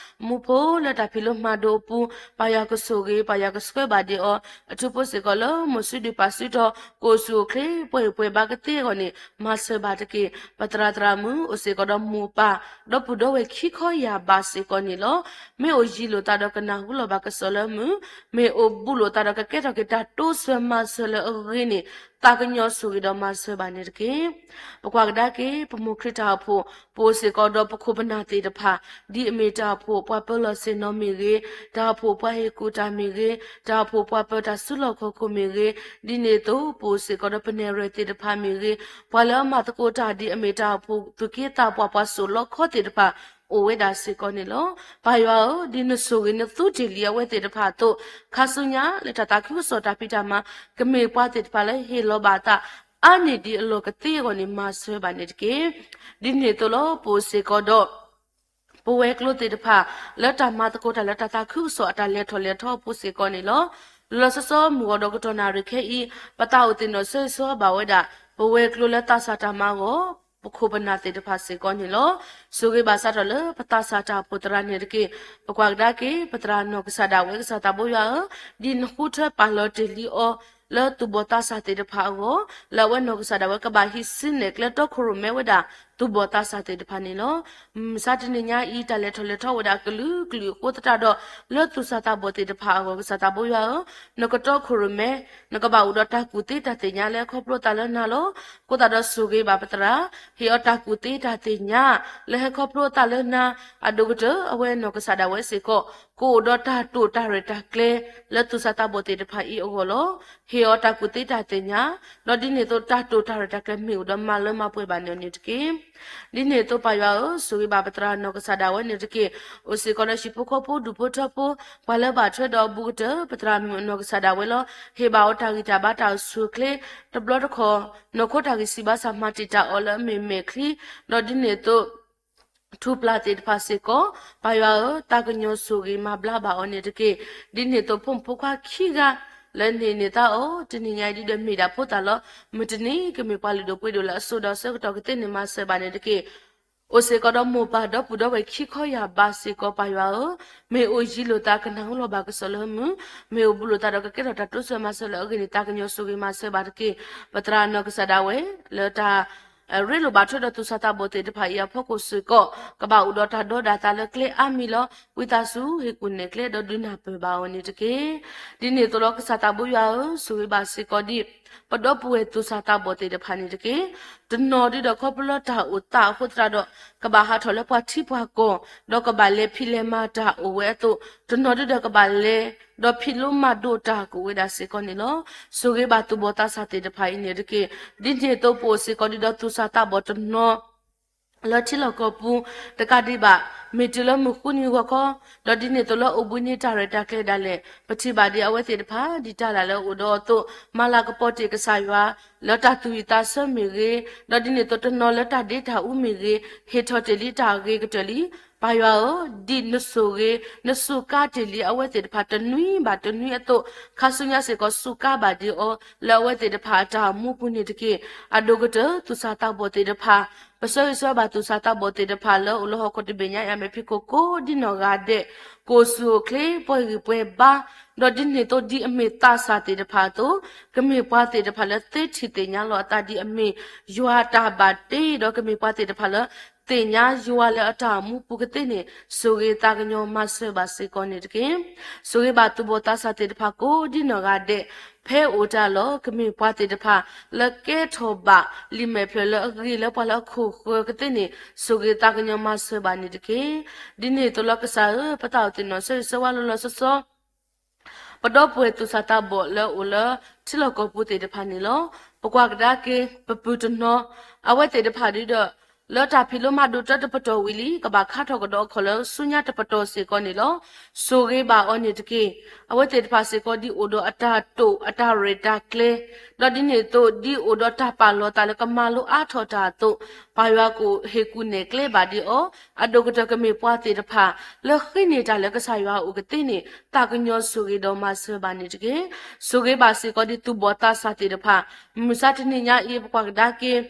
မူဖိလၢတၢ်ဖံးလိမၤဒိးအပူၤ ပၢ်ယွၤကဆိၣ်ဂ့ၤ ပၢ်ယွၤကဆှၢဘၣ်ဒံးအီၤ, အထူဖိစ့ၢ်ကီးလၢမိၢ်စုဒုၣ်ပၢ်စုတီၤ ကအိၣ်ဆူၣ်အိၣ်ချ့ ပှဲၤဂံၢ်ပှဲၤဘါကသ့အဂီၢ်န့ၣ် မၤစၢၤဘၣ်တက့ၢ်. ပသရၣ်သရၣ်မုၣ်အိၣ်စ့ၢ်ကီးဒီးမိၢ်ပၢ် ဒီပုၢ်ဒီဝဲၢ်ခံခီယၢ်ဘးစ့ၢ်ကီးန့ၣ်လီၤ. မ့ၢ်အိၣ်ယံၤလိာ်သးဒီးကနၢ်ဟူလီၤဘၣ်ကစီၣ်လၢမုၢ်, မ့ၢ်အိၣ်ဘူးလိာ်သးဒီးကကဲထီၣ်က့ၤတၢ်တိစၢၤမၤစၢၤလၢအဂ့ၤန့ၣ် သးကညီၤဆိၣ်ဂ့ၤဒီးမၤစၢၤဘၣ်န့ၣ်တက့ၢ်. ပကွၢ်ကဒါက့ၤ ပမိၢ်ခရံာ်တၢ်အိၣ်ဖှိၣ် ပအိၣ်စ့ၢ်ကီးဒီးပခိၣ်ပနၢ်သ့ၣ်တဖၣ် ဒ်အမ့ၢ်တၢ်အိၣ်ဖှိၣ်ပှၤပၢၤလီၢ်ဆ့ၣ်နီၤမ့ၢ်ဂ့ၤ, တၢ်အိၣ်ဖှိၣ်ပှၤဟ့ၣ်ကူၣ်တၢ်မ့ၢ်ဂ့ၤ, တၢ်အိၣ်ဖှိၣ်ပှၤပၢၤတၢ်စုလီၢ်ခီၣ်ခိၣ်မ့ၢ်ဂ့ၤ, ဒ်န့ၣ်အသိးပအိၣ်စ့ၢ်ကီးဒီးပနဲၣ်ရွဲၣ်သ့ၣ်တဖၣ်မ့ၢ်ဂ့ၤ, ပှၤလၢအမၤသကိးတၢ်ဒ်အမ့ၢ်တၢ်အိၣ်ဖှိၣ်သူၣ်က့သးပှၢ်ပှၤစိာ်လီခီသ့ၣ်တဖၣ် အိၣ်ဝဲဒၣ်စ့ၢ်ကီးန့ၣ်လီၤ. ပၢ်ယွၤဧၢ, ဒ်နဆိၣ်ဂ့ၤနသူတ့ၢ်လံအဝဲသ့ၣ်တဖၣ်အသိး, ခါဆူညါလၢတၢ်သးခုကစီၣ်တၢ်ဖံးတၢ်မၤ ကမ့ၢ်ပှၤသ့ၣ်တဖၣ်လၢဟ့ၣ်လီၤဘၣ်အသး အါန့ၢ်ဒံးအလီၢ်ကသ့အဂီၢ်န့ၣ် မၤစၢၤဘၣ်န့ၣ်တက့ၢ်. ဒ်န့ၣ်အသိးလီၤ ပအိၣ်စ့ၢ်ကီးဒီး ပဝဲၤကျိၤသ့ၣ်တဖၣ် လၢတၢ်မၤသကိးတၢ်လၢတၢ်သးခုကစီၣ်အတၢ်လဲၤထီၣ်လဲၤထီအပူၤစ့ၢ်ကီးန့ၣ်လီၤ. လီၤလီၤဆီဆီမုၢ်ဂီၤဒီးကတီၢ်နၣ်ရံၣ်ခဲအံၤ ပသးအိၣ်သ့ၣ်နီၣ်ဆၢဂ့ၤဆၢဝါဘၣ်ဝဲဒၣ် ပဝဲၤကျိၤလၢသးစၢ်တၢ်မၤအဂီၢ် ပခိၣ်ပနၢ်သ့ၣ်တဖၣ်စ့ၢ်ကီးန့ၣ်လီၤ. ဆိၣ်ဂ့ၤဘၣ်စးထီၣ်လၢပသးစၢ်တၢ်အိၣ်ဖှိၣ်သရၣ်န့ၣ်တက့ၢ်. ပကွၢ်ကဒါက့ၤ ပသရၣ်နီၢ်ကစၢ်ဒၣ်ဝဲ ကစၢ်သးဘိယွၤဧၢ, ဒ်နဃုထၢပာ်လီၤတ့ၢ်လံအီၤ လၢသူၣ်ဘီၣ်သးစၢ်သ့ၣ်တဖၣ်အဂီၢ်, လၢအဝဲနီၢ်ကစၢ်ဒၣ်ဝဲကဘၣ်ဟံးစုနဲၣ်ကျဲတီခိၣ်ရိၣ်မဲဝဲဒၣ် သူၣ်ဘီၣ်သးစၢ်သ့ၣ်တဖၣ်န့ၣ်လီၤ. မုၢ်မဆါတနံၤညါအံၤ တၢ်လဲၤထီၣ်လဲၤထီအိၣ်ဝဲဒၣ်အကလုာ်ကလုာ်အဃိသတးဒီး လၢသူၣ်စၢ်သးဘီၣ်သ့ၣ်တဖၣ်အဂီၢ် ကစၢ်သးဘိယွၤဧၢ, နကတီခိၣ်ရိၣ်မဲ နကဘၣ်အိၣ်ဒီးတၢ်ကူၣ်သ့တၢ်သ့ၣ်ညါလၢဟဲခီဖျိအသးလၢနၤလီၤ. အဃိသတးဒီးဆိၣ်ဂ့ၤဘၣ်ပသရၣ်, ဟ့ၣ်အီၤတၢ်ကူၣ်သ့တၢ်သ့ၣ်ညါ လၢဟဲခီဖျိအသးလၢနၤ, အဒိၣ်ကတၢၢ် အဝဲနီၢ်ကစၢ်ဒၣ်ဝဲစ့ၢ်ကီး ကအိၣ်ဒီးတၢ်တိာ်တၢ်ရဲၣ်တၢ်ကျဲၤ လၢသူၣ်စၢ်သးဘီၣ်သ့ၣ်တဖၣ်အံၤအဂီၢ်လီၤ. ဟ့ၣ်အီၤတၢ်ကူၣ်သ့တၢ်သ့ၣ်ညါ, ဒီးဒ်န့ၣ်အသိးတၢ်တိာ်တၢ်ရဲၣ်တၢ်ကျဲၤမ့ၢ်အိၣ်ဒီးမၤလၢမၤပှဲၤဘၣ်န့ၣ်န့ၣ်တက့ၢ်. ဒ်န့ၣ်အသိးပၢ်ယွၤဧၢ, ဆိၣ်ဂ့ၤဘၣ်ပသရၣ်နီၢ်ကစၢ်ဒၣ်ဝဲန့ၣ်တက့ၢ်. အိၣ်စ့ၢ်ကီးလၢဟံၣ်ဖိဃီဖိဒူၣ်ဖိထၢဖိ ပှၤလၢဘၣ်ထွဲဒီးအဘူးကတၢၢ် ပသရၣ်မုၣ်အနီၢ်ကစၢ်ဒၣ်ဝဲလီၤ. ဟ့ၣ်ဘၣ်အီၤတၢ်ဂံၢ်တၢ်ဘါတၢ်အိၣ်ဆူၣ်အိၣ်ချ့ တဘျီတခီၣ် နီၢ်ခိတၢ်ဂံၢ်စၢ်ဘါစၢ်မၤတံာ်တာ်အီၤလၢအမ့ၢ်မဲာ်ချံ, ဒီးဒ်န့ၣ်အသိး ထူၣ်ပျၢ်သ့ၣ်တဖၣ်စ့ၢ်ကီး, ပၢ်ယွၤဧၢ, သးကညီၤဆိၣ်ဂ့ၤမၤဘျါဘၣ်အီၤန့ၣ်တက့ၢ်. ဒ်န့ၣ်အသိးဖိမုၣ်ဖိခွါခံဂၤ လၢန့ၢ်န့ၢ်သါအီၤ တနံၤညါအံၤဒ်ဒီးမ့ၢ်ဒၣ်ဖိသၣ်လီၤ. မုၢ်တနံၤကမ့ၢ်ပှၤလုၢ်ဒိၣ်ပှ့ၤဒိၣ်လၢအစိၤဒီးအဆၢကတီၢ်ကသ့န့ၣ်မၤစၢၤဘၣ်န့ၣ်တက့ၢ်. အိၣ်စ့ၢ်ကီးဒီးမိၢ်ပၢ်ဒီပုၢ်ဒီဝဲၢ်ခံခီယၢ်ဘးစ့ၢ်ကီးပၢ်ယွၤဧၢ, မ့ၢ်အိၣ်ယံၤလိာ်သးကနၢ်ဟူလီၤဘၣ်ကစီၣ်လၢမုၢ်, မ့ၢ်အိၣ်ဘူးလိာ်သးဒီးကကဲထီၣ်တၢ်တိစၢၤမၤစၢၤလၢအဂ့ၤန့ၣ် သးကညီၤဆိၣ်ဂ့ၤမၤစၢၤဘၣ်တက့ၢ်. ပသရၣ်နီၢ်ကစၢ်ဒၣ်ဝဲ လၢတၢ် ရ့လိာ်ဘၣ်ထွဲဒီးသူၣ်စၢ်သးဘီၣ်သ့ၣ်တဖၣ်အံၤအဖီခိၣ်စ့ၢ်ကီး ကဘၣ်အိၣ်ဒီးတၢ်ဒီဒၣ်သးလၢကျဲအါမံၤလီၤ. ဝံသးစူၤဟ့ၣ်ကူၣ်နဲၣ်ကျဲဒီးဒုးနၢ်ပၢၢ်ဘၣ်အီၤန့ၣ်တက့ၢ်. ဒ်န့ၣ်အသိးလီၤကစၢ်သးဘိယွၤဧၢ, ဆိၣ်ဂ့ၤဘၣ်စ့ၢ်ကီးဒ် ပဒီပုၢ်ဝဲၢ်သူၣ်စၢ်သးဘီၣ်သ့ၣ်တဖၣ်န့ၣ်တက့ၢ်. တနီၤဒ်ဒီးခီဖျိလၢတၢ်အိၣ်သးအဃိသတးဒီး ကဘၣ်ဟးထီၣ်လၢပှၤထံပှၤကီၢ် ဒီးကဘၣ်လဲၤဖံးလဲၤမၤတၢ်အိၣ်ဝဲအသိး, တနီၤဒ်ဒီးကဘၣ်လဲၤ ဒီးဖံးလိမၤဒိးတၢ်ကအိၣ်ဝဲဒၣ်စ့ၢ်ကီးန့ၣ်လီၤ. ဆိၣ်ဂ့ၤဘၣ်သူၣ်ဘီၣ်သးစၢ်သ့ၣ်တဖၣ်အံၤန့ၣ်တက့ၢ်. ဒ်န့ၣ်အသိးပအိၣ်စ့ၢ်ကီးဒ်ဒီးသူၣ်စၢ်သးဘီၣ်တနီၤ လၢထံလီၢ်ကီၢ်ပူၤ တကးဒံးဘၣ် မ့ၢ်တုၤလၢမုၢ်ဃုနံၤဂီၤခီ, ဒီးဒ်န့ၣ်အသိးလၢအိၣ်ဘှံးနံၤတၢ်ရဲၣ်တၢ်ကျဲၤဒၣ်လဲာ် ပထံၣ်ဘၣ်ဒ်အဝဲသ့ၣ်တဖၣ် ဒ်တၢ်လၢ်လၢအအိၣ်ဒီးအသိး မၤလၤကပီၤတ့ၢ်ကစၢ်ယွၤ လၢတၢ်သူၣ်ဝံၣ်သးဆၢမ့ၢ်ဂ့ၤ, ဒီးဒ်န့ၣ်အသိးတနီၤလၢတၢ်ဒ့တၢ်အူမ့ၢ်ဂ့ၤ, ဟ့ၣ်ထီၣ်တ့ၢ်လံတၢ်အဂ့ၤကတၢၢ်လံ. ပၢ်ယွၤဧၢ, ဒ်နဆိၣ်ဂ့ၤ နစူးကါတ့ၢ်လံအဝဲသ့ၣ်တဖၣ်တနွံဘၣ်တနွံအသိး, ခါဆူညါစ့ၢ်ကီးစူးကါဘၣ်ဒံးအီၤ လၢအဝဲသ့ၣ်တဖၣ်အတၢ်အိၣ်မူပူၤန့ၣ်တက့ၢ်. အဒိၣ်ကတၢၢ်သူၣ်စၢ်သးဘီၣ်သ့ၣ်တဖၣ် ပဆၢဂ့ၤဆၢဝါဘၣ်သူၣ်စၢ်သးဘီၣ်သ့ၣ်တဖၣ်လၢအိၣ်လၢဟီၣ်ခိၣ်တဘ့ၣ်ညါအံၤ အမဲာ်ဖံးခိၣ်ကိးဒ်နီၢ်ဂၤဒဲး, ကအိၣ်ဆူၣ်အိၣ်ချ့ ပှဲၤဂံၢ်ပှဲၤဘါ, ဒီးဒ်န့ၣ်အသိးဒ်အမ့ၢ်သးစၢ်သ့ၣ်တဖၣ်အသိး, ကမ့ၢ်ပှၤသ့ၣ်တဖၣ်လၢသ့ထံၣ်သ့ၣ်ညါလီၤအသးဒ်အမ့ၢ်ယွၤအတၢ်ဘၣ်တ့, ဒီးကမ့ၢ်ပှၤသ့ၣ်တဖၣ်လၢ သ့ၣ်ညါယွၤလၢအတၢ်အိၣ်မူပူၤကသ့န့ၣ် ဆိၣ်ဂ့ၤသးကညီၤမၤစၢၤဘၣ်စ့ၢ်ကီးန့ၣ်တက့ၢ်. ဆိၣ်ဂ့ၤဘၣ်သူၣ်ဘီၣ်သးစၢ်သ့ၣ်တဖၣ်ကိးဒ်နီၢ်ဂၤဒဲး, ဖဲအိၣ်တၢ်လီၢ် ကမ့ၢ်ပှၤသ့ၣ်တဖၣ် လၢကဲထီၣ်ဘၣ်လံာ်မဲာ်ဖျၢၣ်လၢအဂ့ၤလၢပှၤလၢအခိၣ်ဃၢၤကသ့န့ၣ် ဆိၣ်ဂ့ၤသးကညီၤမၤစၢၤဘၣ်န့ၣ်တက့ၢ်. ဒ်န့ၣ်အသိးလီၤကစၢ်ဧၢ, ပသးအိၣ်သ့ၣ်နီၣ်ဆၢဂ့ၤဆၢဝါလီၤလီၤဆီဆီ ပဒီပုၢ်ဝဲၢ်သူၣ်စၢ်သးဘီၣ်လၢအိၣ်လၢထံလီၢ်ကီၢ်ပူၤသ့ၣ်တဖၣ်န့ၣ်လီၤ. ပကွၢ်ကဒါက့ၤ ပပုၢ်တနီၤ အဝဲသ့ၣ်တဖၣ်ဒုဒီး လၢတၢ်ဖံးလိမၤဒိးတၢ်တပတီၢ်ဝံၤလံ ကဘၣ်ခါထီၣ်ကဒီးအခီၣ်လၢဆူညါတပတီၢ်စ့ၢ်ကီးန့ၣ်လီၤ. ဆိၣ်ဂ့ၤဘၣ်အီၤန့ၣ်တက့ၢ်. အဝဲသ့ၣ်တဖၣ်စ့ၢ်ကီး ဒ်အိၣ်ဒီးအတၢ်တိာ်အတၢ်ရဲၣ်တၢ်ကျဲၤ, ဒီးဒ်န့ၣ်အသိး ဒ်အိၣ်ဒီးတၢ်ပာ်လီၤသးလၢကမၤလိအါထီၣ်တၢ်အသိး, ပၢ်ယွၤကဟ့ၣ်ကူၣ်နဲၣ်ကျဲဘၣ်ဒံးအီၤ, အဒိၣ်ကတၢၢ်ကမ့ၢ်ပှၤသ့ၣ်တဖၣ် လၢဃ့န့ၢ်တၢ်လၢကစၢ်ယွၤအအိၣ်ကသ့န့ၣ် သးကညီၤဆိၣ်ဂ့ၤဒီးမၤစၢၤဘၣ်န့ၣ်တက့ၢ်. ဆိၣ်ဂ့ၤဘၣ်စ့ၢ်ကီးဒ်သူၣ်ဘီၣ်သးစၢ်သ့ၣ်တဖၣ်, မုၢ်မဆါတနံၤညါအံၤ ပကွၢ်ကဒါက့ၤ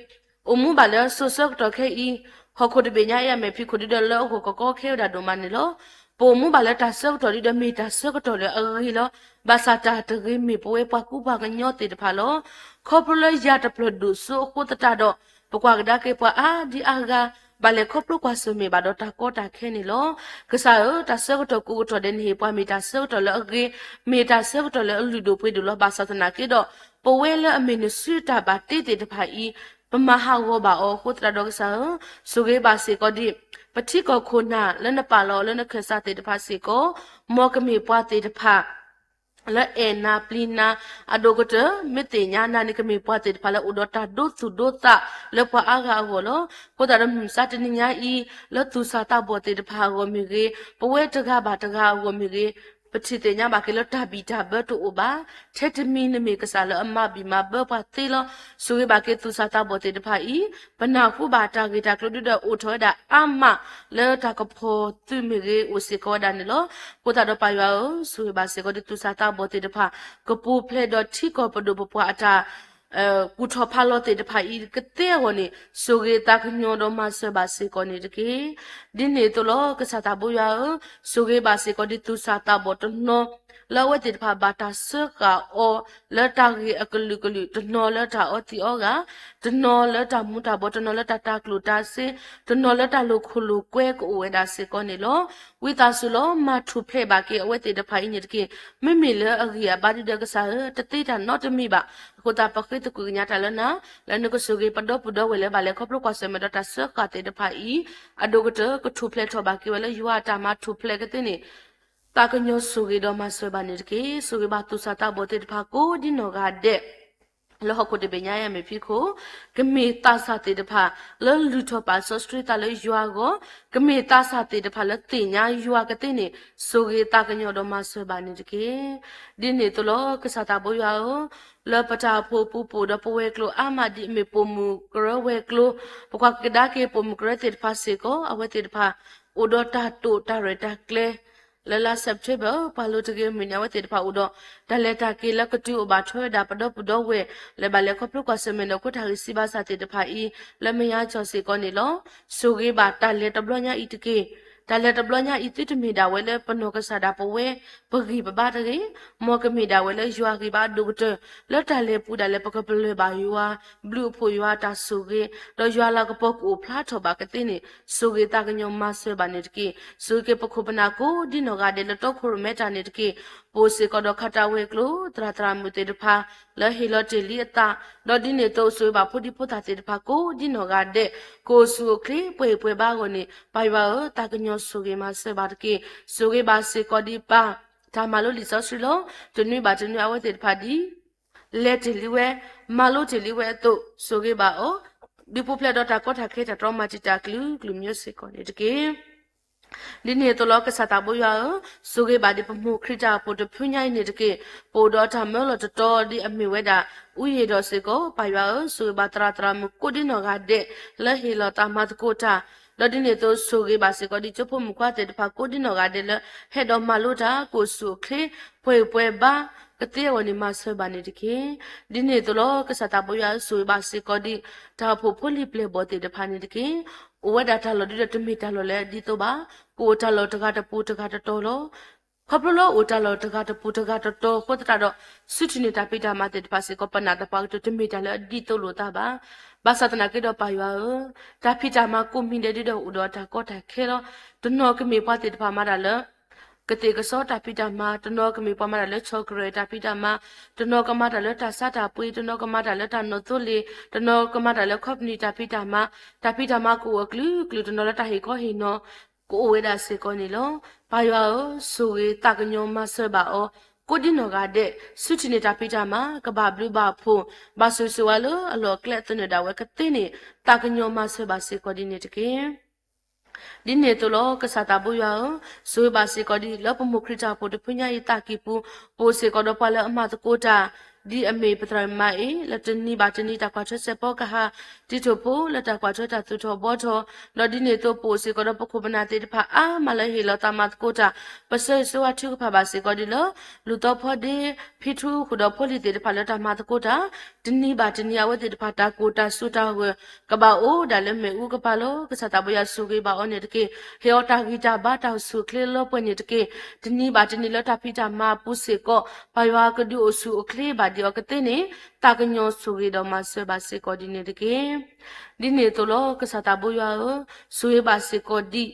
အိၣ်မူဘၣ်လၢစိၤဆၢကတီၢ်ခဲအံၤ, ဟီၣ်ခိၣ်တဘ့ၣ်ညါအံၤ အမဲာ်ဖံးခိၣ်ဒုဒီးလၢအဂီၢ်ကီကီခဲဝဲဒၣ်ဒိၣ်မးန့ၣ်လီၤ. ပအိၣ်မူဘၣ်လၢတၢ်ဆၢကတီၢ်ဒုဒီးမ့ၢ်တၢ်ဆၢကတီၢ်လၢအဂ့ၤလီၤ. ဘၣ်ဆၣ်တၢ်တဂ့ၤမ့ၢ်ပဝဲပှၤကူပှၤကညီသ့ၣ်တဖၣ်လီၤ. ခီဖျိလၢယၤတဖျၢၣ်ဒိၣ်စိအဃိသတးဒီး, ပကွၢ်ကဒါက့ၤပှၤအါဒံအါဂၤ ဘၣ်လဲၤခီဖျိကွၢ်ဆၢၣ်မဲာ်ဘၣ်ဒီးတၢ်ကီတၢ်ခဲန့ၣ်လီၤ. ကစၢ်ဧၢ, တၢ်ဆၢကတီၢ်ကိးကတီၢ်ဒဲးနဟ့ၣ်ပှၤမ့ၢ်တၢ်ဆၢကတီၢ်လၢအဂ့ၤ, မ့ၢ်တၢ်ဆၢကတီၢ်လၢအလုၢ်ဒိၣ်ပှ့ၤဒိၣ်လီၤ. ဘၣ်ဆၣ်သနာ်က့ဒီး, ပဝဲလၢအမ့ၢ်နစုတၢ်ဘၣ်တ့သ့ၣ်တဖၣ်အံၤ, ပမၤဟးဂီၤဘၣ်အီၤအဃိသတးဒီးကစၢ်ဧၢ, ဆိၣ်ဂ့ၤဘၣ်စ့ၢ်ကီးဒံး ပထံကီၢ်ခိၣ်နၢ်လၢနပာ်လီၤအီၤလၢနခၢၣ်စးသ့ၣ်တဖၣ်စ့ၢ်ကီး, မ်ကမ့ၢ်ပှၤသ့ၣ်တဖၣ် လၢအဲၣ်နၤပျံၤနၤ, အဒိၣ်ကတၢၢ် မ့ၢ်သ့ၣ်ညါနၤန့ၣ် ကမ့ၢ်ပှၤသ့ၣ်တဖၣ်လၢအိၣ်ဒီးတၢ်ဒိသူၣ်ဒိသးလၢပှၤအါဂၤအဂီၢ်လီၤ. အဃိသတးဒီးမုၢ်မဆါတနံၤညါအံၤ လၢသူၣ်စၢ်သးဘီၣ်သ့ၣ်တဖၣ်အဂီၢ်မ့ၢ်ဂ့ၤ, ပဝဲတဂၤဘၣ်တဂၤအဂီၢ်မ့ၢ်ဂ့ၤ, ပထံၣ်သ့ၣ်ညါဘၣ်က့ၤလၢတၢ်ဘံၣ်တၢ်ဘၢတအိၣ်ဘၣ်. ထဲတမံၤနမ့ၢ်ကစၢ်လၢအမၤဘံၣ်မၤဘၢပှၤသ့လီၤ. ဆိၣ်ဂ့ၤဘၣ်က့ၤသူၣ်စၢ်သးဘီၣ်သ့ၣ်တဖၣ်အံၤ, ပနၢ်ဟူဘၣ်တၢ်ဂ့ၢ်တၢ်ကျိၤဒုဒီးအိၣ်ထီၣ်ဝဲဒၣ်အါမး လၢတၢ်ကဖီၣ်သုးမ့ၢ်ဂ့ၤ အိၣ်စ့ၢ်ကီးဝဲဒၣ်န့ၣ်လီၤ. အဃိသတးဒီးပၢ်ယွၤဧၢ, ဆိၣ်ဂ့ၤဘၣ်စ့ၢ်ကီးဒ်သူၣ်စၢ်သးဘီၣ်သ့ၣ်တဖၣ် ကပူၤဖျဲးဒီးထံကီၢ်ပဒိၣ်ပပှၢ်အတၢ် ကူၣ်ထီၣ်ဖးလီၤသ့ၣ်တဖၣ်အံၤကသ့အဂီၢ်န့ၣ်, ဆိၣ်ဂ့ၤသးကညီၤဒီးမၤစၢၤဘၣ်စ့ၢ်ကီးန့ၣ်တက့ၢ်. ဒ်န့ၣ်အသိးလီၤ. ကစၢ်သးဘိယွၤဧၢ, ဆိၣ်ဂ့ၤဘၣ်စ့ၢ်ကီးဒ်သူၣ်စၢ်သးဘီၣ်တနီၤ လၢအဝဲသ့ၣ်တဖၣ်ဘၣ်တၢ်စၢဃာ်အီၤ လၢတၢ်ဂ့ၢ်အကလုာ်ကလုာ်, တနီၤလၢတၢ်အီသံးအီဂၤ, တနီၤလၢတၢ်မူၤတၢ်ဘှီး, တနီၤလၢတၢ်တၤကျိၣ်တၤစ့, တနီၤလၢတၢ်လိာ်ခိၣ်လိာ်ကွဲကအိၣ်ဝဲဒၣ်စ့ၢ်ကီးန့ၣ်လီၤ. ဝံသးစူၤလီၤ မၤထူၣ်ဖျဲးဘၣ်က့ၤအဝဲသ့ၣ်တဖၣ်အံၤန့ၣ်တက့ၢ်. မ့မ့ၢ်လၢအဂံၢ်အဘါဒုဒီးကစၢ်ဧၢ, တသ့တၢ်နီတမံၤဘၣ်. အဃိသတးပဃ့သကွံာ်ကညးတၢ်လၢနၤ, လၢနကဆိၣ်ဂ့ၤပဒီပုၢ်ဒီဝဲၢ်လၢဘၣ်လဲၤခီဖျိကွၢ်ဆၢၣ်မဲာ်ဒီးတၢ်စၢဃာ်သ့ၣ်တဖၣ်အံၤ, အဒိၣ်ကတၢၢ်ကထူၣ်ဖျဲးထီၣ်ဘၣ်က့ၤဝဲလၢယွၤအတၢ်မၤထူၣ်ဖျဲးကသ့န့ၣ်, သးကညီၤဆိၣ်ဂ့ၤဒီးမၤစၢၤဘၣ်န့ၣ်တက့ၢ်. ဆိၣ်ဂ့ၤဘၣ်သူၣ်စၢ်သးဘီၣ်သ့ၣ်တဖၣ်ကိးဒ်နီၢ်ဂၤဒဲး လၢဟီၣ်ခိၣ်တဘ့ၣ်ညါအံၤအမဲာ်ဖံးခိၣ်, ကမ့ၢ်သးစၢ်သ့ၣ်တဖၣ် လၢလုၢ်ထီၣ်ပာ်စီဆှံသးလၢယွၤအဂီၢ်, ကမ့ၢ်သးစၢ်သ့ၣ်တဖၣ်လၢသ့ၣ်ညါယွၤကသ့န့ၣ်, ဆိၣ်ဂ့ၤသးကညီၤဒီးမၤစၢၤဘၣ်န့ၣ်တက့ၢ်. ဒ်န့ၣ်အသိးလီၤ. ကစၢ်သးဘိယွၤဧၢ, လၢပတၢ်အိၣ်ဖှိၣ်ပူၤပိာ်ဒီးပဝဲၤကျိၤအါမးဒ်အမ့ၢ်ပိာ်မုၣ်ကရၢဝဲၤကျိၤ, ပကွၢ်ကဒါက့ၤပိာ်မုၣ်ကရၢသ့ၣ်တဖၣ်စ့ၢ်ကီး, အဝဲသ့ၣ်တဖၣ် အိၣ်ဒီးတၢ်တိာ်တၢ်ရဲၣ်တၢ်ကျဲၤ လၢလါ September ပှၤလိၤတဂ့ၤမုၢ်န့ၣ် အဝဲသ့ၣ်တဖၣ်အိၣ်ဒီး တၢ်လဲၤတၢ်က့ၤလၢကတုၤအိၣ်ဘၣ်ထီၣ်ဝဲဒၣ်ပဒီပုၢ်ဒီဝဲၢ် လၢဘၣ်လဲၤခီဖျိကွၢ်ဆၢၣ်မဲာ်ဒီးခိတၢ်ဂံၢ်စၢ်ဘါစၢ်သ့ၣ်တဖၣ်အံၤ လၢမဲာ်ညါကၠီၣ်စ့ၢ်ကီးန့ၣ်လီၤ. ဆိၣ်ဂ့ၤဘၣ်တၢ်လဲၤတဘျီညါအံၤတက့ၢ်. တၢ်လဲၤတဘျီညါအံၤသုတမ့ၢ်ဒၣ်ဝဲလၢပနီၢ်ကစၢ်ဒၣ်ပဝဲ ပဂံၢ်ပဘါတဂ့ၤ, မ်ကမ့ၢ်ဒၣ်ဝဲလၢယွၤဂံၢ်ဘါအဒိၣ်ကတၢၢ် လၢတၢ်လဲၤပူၤဒၣ်လဲာ် ပကပလၢၢ်ဘၣ်ယွၤ ဘျုးအဖှိၣ်ယွၤအတၢ်ဆိၣ်ဂ့ၤ ဒီးယွၤလၤကပီၤကအိၣ်ဖျါထီၣ်ဘၣ်ကသ့န့ၣ်, ဆိၣ်ဂ့ၤသးကညီၤမၤစၢၤဘၣ်န့ၣ်တက့ၢ်. ဆိၣ်ဂ့ၤက့ၤပခိၣ်ပနၢ်ကိးဒ်နီၢ်ဂၤဒဲးလၢတီခိၣ်ရိၣ်မဲတၢ်န့ၣ်တက့ၢ်. ပအိၣ်စ့ၢ်ကီးဒီးခးတၢ်ဝဲၤကျိၤ သရၣ်သရၣ်မုၣ်သ့ၣ်တဖၣ် လၢဟ့ၣ်လီၤတ့ၢ်လံအသး, ဒီးဒ်န့ၣ်အသိး ဆိၣ်ဂ့ၤဘၣ်ဖိဒံဖိသၣ်သ့ၣ်တဖၣ်ကိးဒ်နီၢ်ဂၤဒဲး ကအိၣ်ဆူၣ်အိၣ်ချ့ပှဲၤပှဲၤဘါအဂီၢ်န့ၣ်, ပၢ်ယွၤဧၢ, သးကညီၤဆိၣ်ဂ့ၤမၤစၢၤဘၣ်တက့ၢ်. ဆိၣ်ဂ့ၤဘၣ်စ့ၢ်ကီးဒံးပၢ် တၢ်မၤလိလံာ်စီဆှံလီၤ. တနွံဘၣ်တနွံအဝဲသ့ၣ်တဖၣ်ဒ် လဲၤတ့ၢ်လံဝဲ မၤလိတ့ၢ်လံဝဲအသိး, ဆိၣ်ဂ့ၤဘၣ်အီၤ, ဒုးပူၤဖျဲးဒီးတၢ်ကီတၢ်ခဲတၢ်တြီမၤတံာ်တာ်ကလုာ်ကလုာ်မ့ၢ်စ့ၢ်ကီးန့ၣ်တက့ၢ်. ဒ်န့ၣ်အသိးလီၤ. ကစၢ်သးဘိယွၤဧၢ, ဆိၣ်ဂ့ၤဘၣ်ဒံးပမိၢ်ခရံာ်တၢ်အိၣ်ဖှိၣ်တဖုညါအံၤန့ၣ်တက့ၢ်. ပအိၣ်ဒီးတၢ်မၢလီၤတတီၤဒ်အမ့ၢ်ဝဲဒၣ် အူယံာ်ဒီးစ့ၢ်ကီး, ပၢ်ယွၤဧၢ, ဆိၣ်ဂ့ၤဘၣ်သရၣ်သရၣ်မုၣ်ကိးဒ်နီၢ်ဂၤဒဲး လၢဟ့ၣ်လီၤသးမၤသကိးတၢ်, ဒီးဒ်န့ၣ်အသိး ဆိၣ်ဂ့ၤဘၣ်စ့ၢ်ကီးဒ်ကၠိဖိမုၣ်ခွါသ့ၣ်တဖၣ်ကိးဒ်နီၢ်ဂၤဒဲးလၢ ဟဲဒီးမၤလိတၢ် ကအိၣ်ဆူၣ်အိၣ်ချ့ ပှဲၤပှဲၤဘါ ကသ့အဂီၢ်န့ၣ် မၤစၢၤဘၣ်န့ၣ်တက့ၢ်. ဒ်န့ၣ်အသိးလီၤ. ကစၢ်သးဘိယွၤဧၢ, ဆိၣ်ဂ့ၤဘၣ်စ့ၢ်ကီးဒ် တၢ်အိၣ်ဖှိၣ်ဖိလံၤပျဲၢ်ဘီၣ်သ့ၣ်တဖၣ်န့ၣ်တက့ၢ်. အိၣ်ဝဲဒၣ်တၢ်လီၢ်ဒ်ဒီးတမ့ၢ်တၢ်လီၢ်လၢအဒ်သိးဘၣ်. ကအိၣ်တၢ်လီၢ်တဂၤတပူၤတဂၤတတီၤလီၤ. ခီဖျိလၢအိၣ်တၢ်လီၢ်တဂၤတပူၤတဂၤတတီၤအဃိသတးဒီး ဆူထံၣ်န့ၢ်တၢ်ဖံးတၢ်မၤသ့ၣ်တဖၣ်စ့ၢ်ကီး ပနၢ်သပှၢ်ကတၢၢ်တမ့ၢ်တၢ်လၢအဒ်သိးလိာ်သးဘၣ်. ဘၣ်ဆၣ်သနာ်က့ဒီးပၢ်ယွၤဧၢ, တၢ်ဖံးတၢ်မၤကိးမံၤဒဲးဒ်ဒီးအိၣ်ဒီးတၢ်ကီတၢ်ခဲလီၤ. တနီၤကမ့ၢ်ပှၤသ့ၣ်တဖၣ်မၤတၢ်လၢ ကသ့ၣ်ကစီတၢ်ဖံးတၢ်မၤ, တနီၤကမ့ၢ်ပှၤမၤတၢ်လၢ chocolate တၢ်ဖံးတၢ်မၤ, တနီၤကမၤတၢ်လၢတၢ်ဆါတၢ်ပှ့ၤ, တနီၤကမၤတၢ်လၢတၢ်နီၣ်သိလ့ၣ်, တနီၤကမၤတၢ်လၢ company တၢ်ဖံးတၢ်မၤ, တၢ်ဖံးတၢ်မၤကအိၣ်အကလုာ်ကလုာ်, တနီၤလၢတၢ်ဟ့ၣ်ခီဟ့ၣ်နီၤ ကအိၣ်ဝဲဒၣ်စ့ၢ်ကီးန့ၣ်လီၤ. ပၢ်ယွၤဧၢ, ဆိၣ်ဂ့ၤသးကညီၤမၤစၢၤဘၣ်အီၤ, ကိးဒံနီၢ်ဂၤဒဲး ဆူထံၣ်န့ၢ်တၢ်ဖံးတၢ်မၤ ကဘၣ်ဘျုးဘၣ်ဖှိၣ် ဘၣ်ဆိၣ်ဂ့ၤဆိၣ်ဝါလၢအလီၢ်အကျဲအသနၢၣ်ဒၣ်ဝဲကသ့န့ၣ် သးကညီၤမၤစၢၤဘၣ်စ့ၢ်ကီးဒ်န့ၣ်တက့ၢ်. ဒ်န့ၣ်အသိးလီၤ ကစၢ်သးဘိယွၤဧၢ, ဆိၣ်ဂ့ၤဘၣ်စ့ၢ်ကီးဒ်လၢပမိၢ်ခရံာ်တၢ်အိၣ်ဖှိၣ်တဖုညါအံၤသးကံၢ်ပူၤ ပအိၣ်စ့ၢ်ကီးဒီးပှၤလၢအမၤသကိးတၢ် ဒ်အမ့ၢ်ပသရၣ်မၤအ့ၣ် လၢတနံၤဘၣ်တနံၤတၢ်ကွၢ်ထွဲစဲးဖီကဟၣ် တံၤထိၣ်ဖိလၢတၢ်ကွၢ်ထွဲတၢ်သူၣ်ထီၣ်ဘှီထီၣ်, ဒီးဒ်န့ၣ်အသိးပအိၣ်စ့ၢ်ကီးဒီးပခိၣ်ပနၢ်သ့ၣ်တဖၣ်အါမးလၢဟ့ၣ်လီၤသးမၤသကိးတၢ် ပဆၢဂ့ၤဆၢဝါထုကဖၣ်ဘၣ်စ့ၢ်ကီးဒ်လၢ လူၢ်သီဖီဒ့ ဖံထူဃုာ်ဒီးဖိလံၤသ့ၣ်တဖၣ်လၢတၢ်မၤသကိးတၢ် တနံၤဘၣ်တနံၤအဝဲသ့ၣ်တဖၣ်တၢ်ကိၢ်တၢ်စူၢ်တၢ်ဂၢၢ် ကဘၣ်အိၣ်ဒၣ်လၢမ့ၣ်အူကပၤလီၤ. ကစၢ်သးဘိယွၤဆိၣ်ဂ့ၤဘၣ်အီၤန့ၣ်တက့ၢ်. ဟ့ၣ်အီၤတၢ်ဂံၢ်တၢ်ဘါတၢ်အိၣ်ဆူၣ်အိၣ်ချ့လၢပှဲၤန့ၣ်တက့ၢ်. တနံၤဘၣ်တနံၤလၢတၢ်ဖံးတၢ်မၤအပူၤစ့ၢ်ကီး ပၢ်ယွၤကဒုးအိၣ်ဆူၣ်အိၣ်ချ့ဘၣ်ဒံးအီၤကသ့န့ၣ် သးကညီၤဆိၣ်ဂ့ၤဒီးမၤစၢၤဘၣ်စ့ၢ်ကီးဒ်န့ၣ်တက့ၢ်. ဒ်န့ၣ်အသိးလီၤ ကစၢ်သးဘိယွၤဧၢ, ဆိၣ်ဂ့ၤဘၣ်စ့ၢ်ကီးဒ်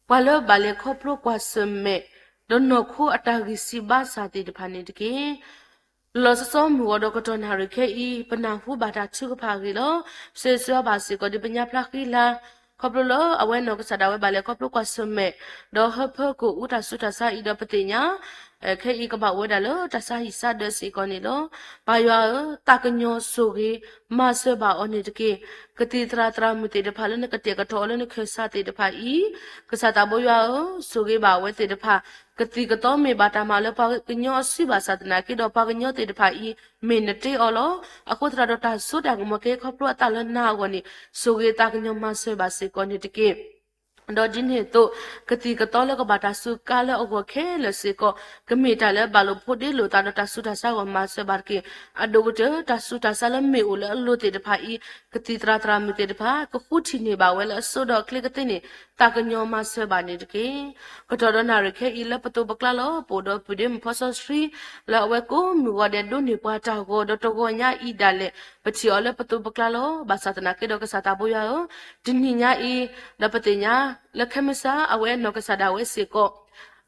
ပှၤလၢဘၣ်လဲၤခီဖျိကွၢ်ဆၢၣ်မဲာ် ဒီးနီၢ်ခိအတၢ်ဂံၢ်စၢ်ဘါစၢ်သ့ၣ်တဖၣ်န့ၣ်တက့ၢ်. လီၤဆီဆီမုၢ်ဂီၤဒီးကတီၢ်နၣ်ရံၣ်ခဲအံၤ ပနၢ်ဟူဘၣ်တၢ်ထုကဖၣ်အဂ့ၢ်လီၤ. ပဆၢဂ့ၤဆၢဝါဘၣ်စ့ၢ်ကီးဒ်ပညါဖျါဃံလၤ ခီဖျိလၢအဝဲနီၢ်ကစၢ်ဒၣ်ဝဲဘၣ်လဲၤခီဖျိကွၢ်ဆၢၣ်မဲာ် ဒီးဟၢဖၢကအိၣ်အူတၢ်ဆူးတၢ်ဆါအံၤဒီးပသ့ၣ်ညါ ခဲအံၤကဘၣ်အိၣ်ဝဲဒၣ်လၢတၢ်ဆါဟံၣ်ဆါဒၢးစ့ၢ်ကီးန့ၣ်လီၤ. ပၢ်ယွၤဧၢ, သးကညီၤဆိၣ်ဂ့ၤ မၤစၢၤဘၣ်အီၤန့ၣ်တက့ၢ်. ကသံၣ်သရၣ်သရၣ်မုၣ်သ့ၣ်တဖၣ်လၢနကတဲာ်ကတီၤအီၤလၢနခၢၣ်စးသ့ၣ်တဖၣ်အံၤ ကစၢ်သးဘိယွၤဧၢ, ဆိၣ်ဂ့ၤဘၣ်အဝဲသ့ၣ်တဖၣ် ကသံၣ်ကသီမ့ၢ်ဘၣ်တၢ်မၤလၢပှၤကညီအစုဘၣ်ဆၣ်သနာ်က့ဒီး ပှၤကညီသ့ၣ်တဖၣ်အံၤ မ့ၢ်နတ့အီၤလီၤ. အဃိသတးဒီးတၢ်စိတၢ်ကမီၤကဲခီဖျိအသးလၢနၤအဂီၢ်န့ၣ် ဆိၣ်ဂ့ၤသးကညီၤမၤစၢၤဘၣ်စ့ၢ်ကီးန့ၣ်တက့ၢ်. ဒီးဒ်န့ၣ်အသိး ကသံၣ်ကသီလၢကဘၣ်တၢ်စူးကါလၢအဂီၢ်ခဲလၢာ်စ့ၢ်ကီး ကမ့ၢ်တၢ်လၢဘၣ်လိာ်ဖိးဒ့လိာ်သးဒီးတၢ်ဆူးတၢ်ဆါအဂီၢ်မၤစၢၤဘၣ်တက့ၢ်. အဒိၣ်ကတၢၢ် တၢ်ဆူးတၢ်ဆါလၢမ့ၢ်အိၣ်လၢအလိၤသ့ၣ်တဖၣ်အံၤ ကသံၣ်သရၣ်သရၣ်မုၣ်သ့ၣ်တဖၣ် ကဃုထံၣ်န့ၢ်ဘၣ်ဝဲလၢအစိဒီးအချ့ကသ့န့ၣ် သးကညီၤမၤစၢၤဘၣ်န့ၣ်တက့ၢ်. ကတီၢ်ဒီးနၣ်ရံၣ်ခဲအံၤလၢပသိးပကျါလီၤ ပအိၣ်ဒီးပုၢ်ဒ့မုၣ်ဖီစီဆှံ လၢအဝဲကိးမုၢ်ဂီၤဒဲးဒိးန့ၢ်ပှၤတၢ်ဂီၤဒီးတဂီၤညါအံၤဒၣ်လဲာ် ပထံၣ်အီၤလၢပသိးပကျါလီၤ. ဘၣ်ဆၣ်သနာ်က့ဒီးကစၢ်သးဘိယွၤဧၢ, တနံၤညါအံၤ ဒီးပသ့ၣ်ညါ လၢခဲမုၢ်ဆါအဝဲနီၢ်ကစၢ်ဒၣ်ဝဲစ့ၢ်ကီး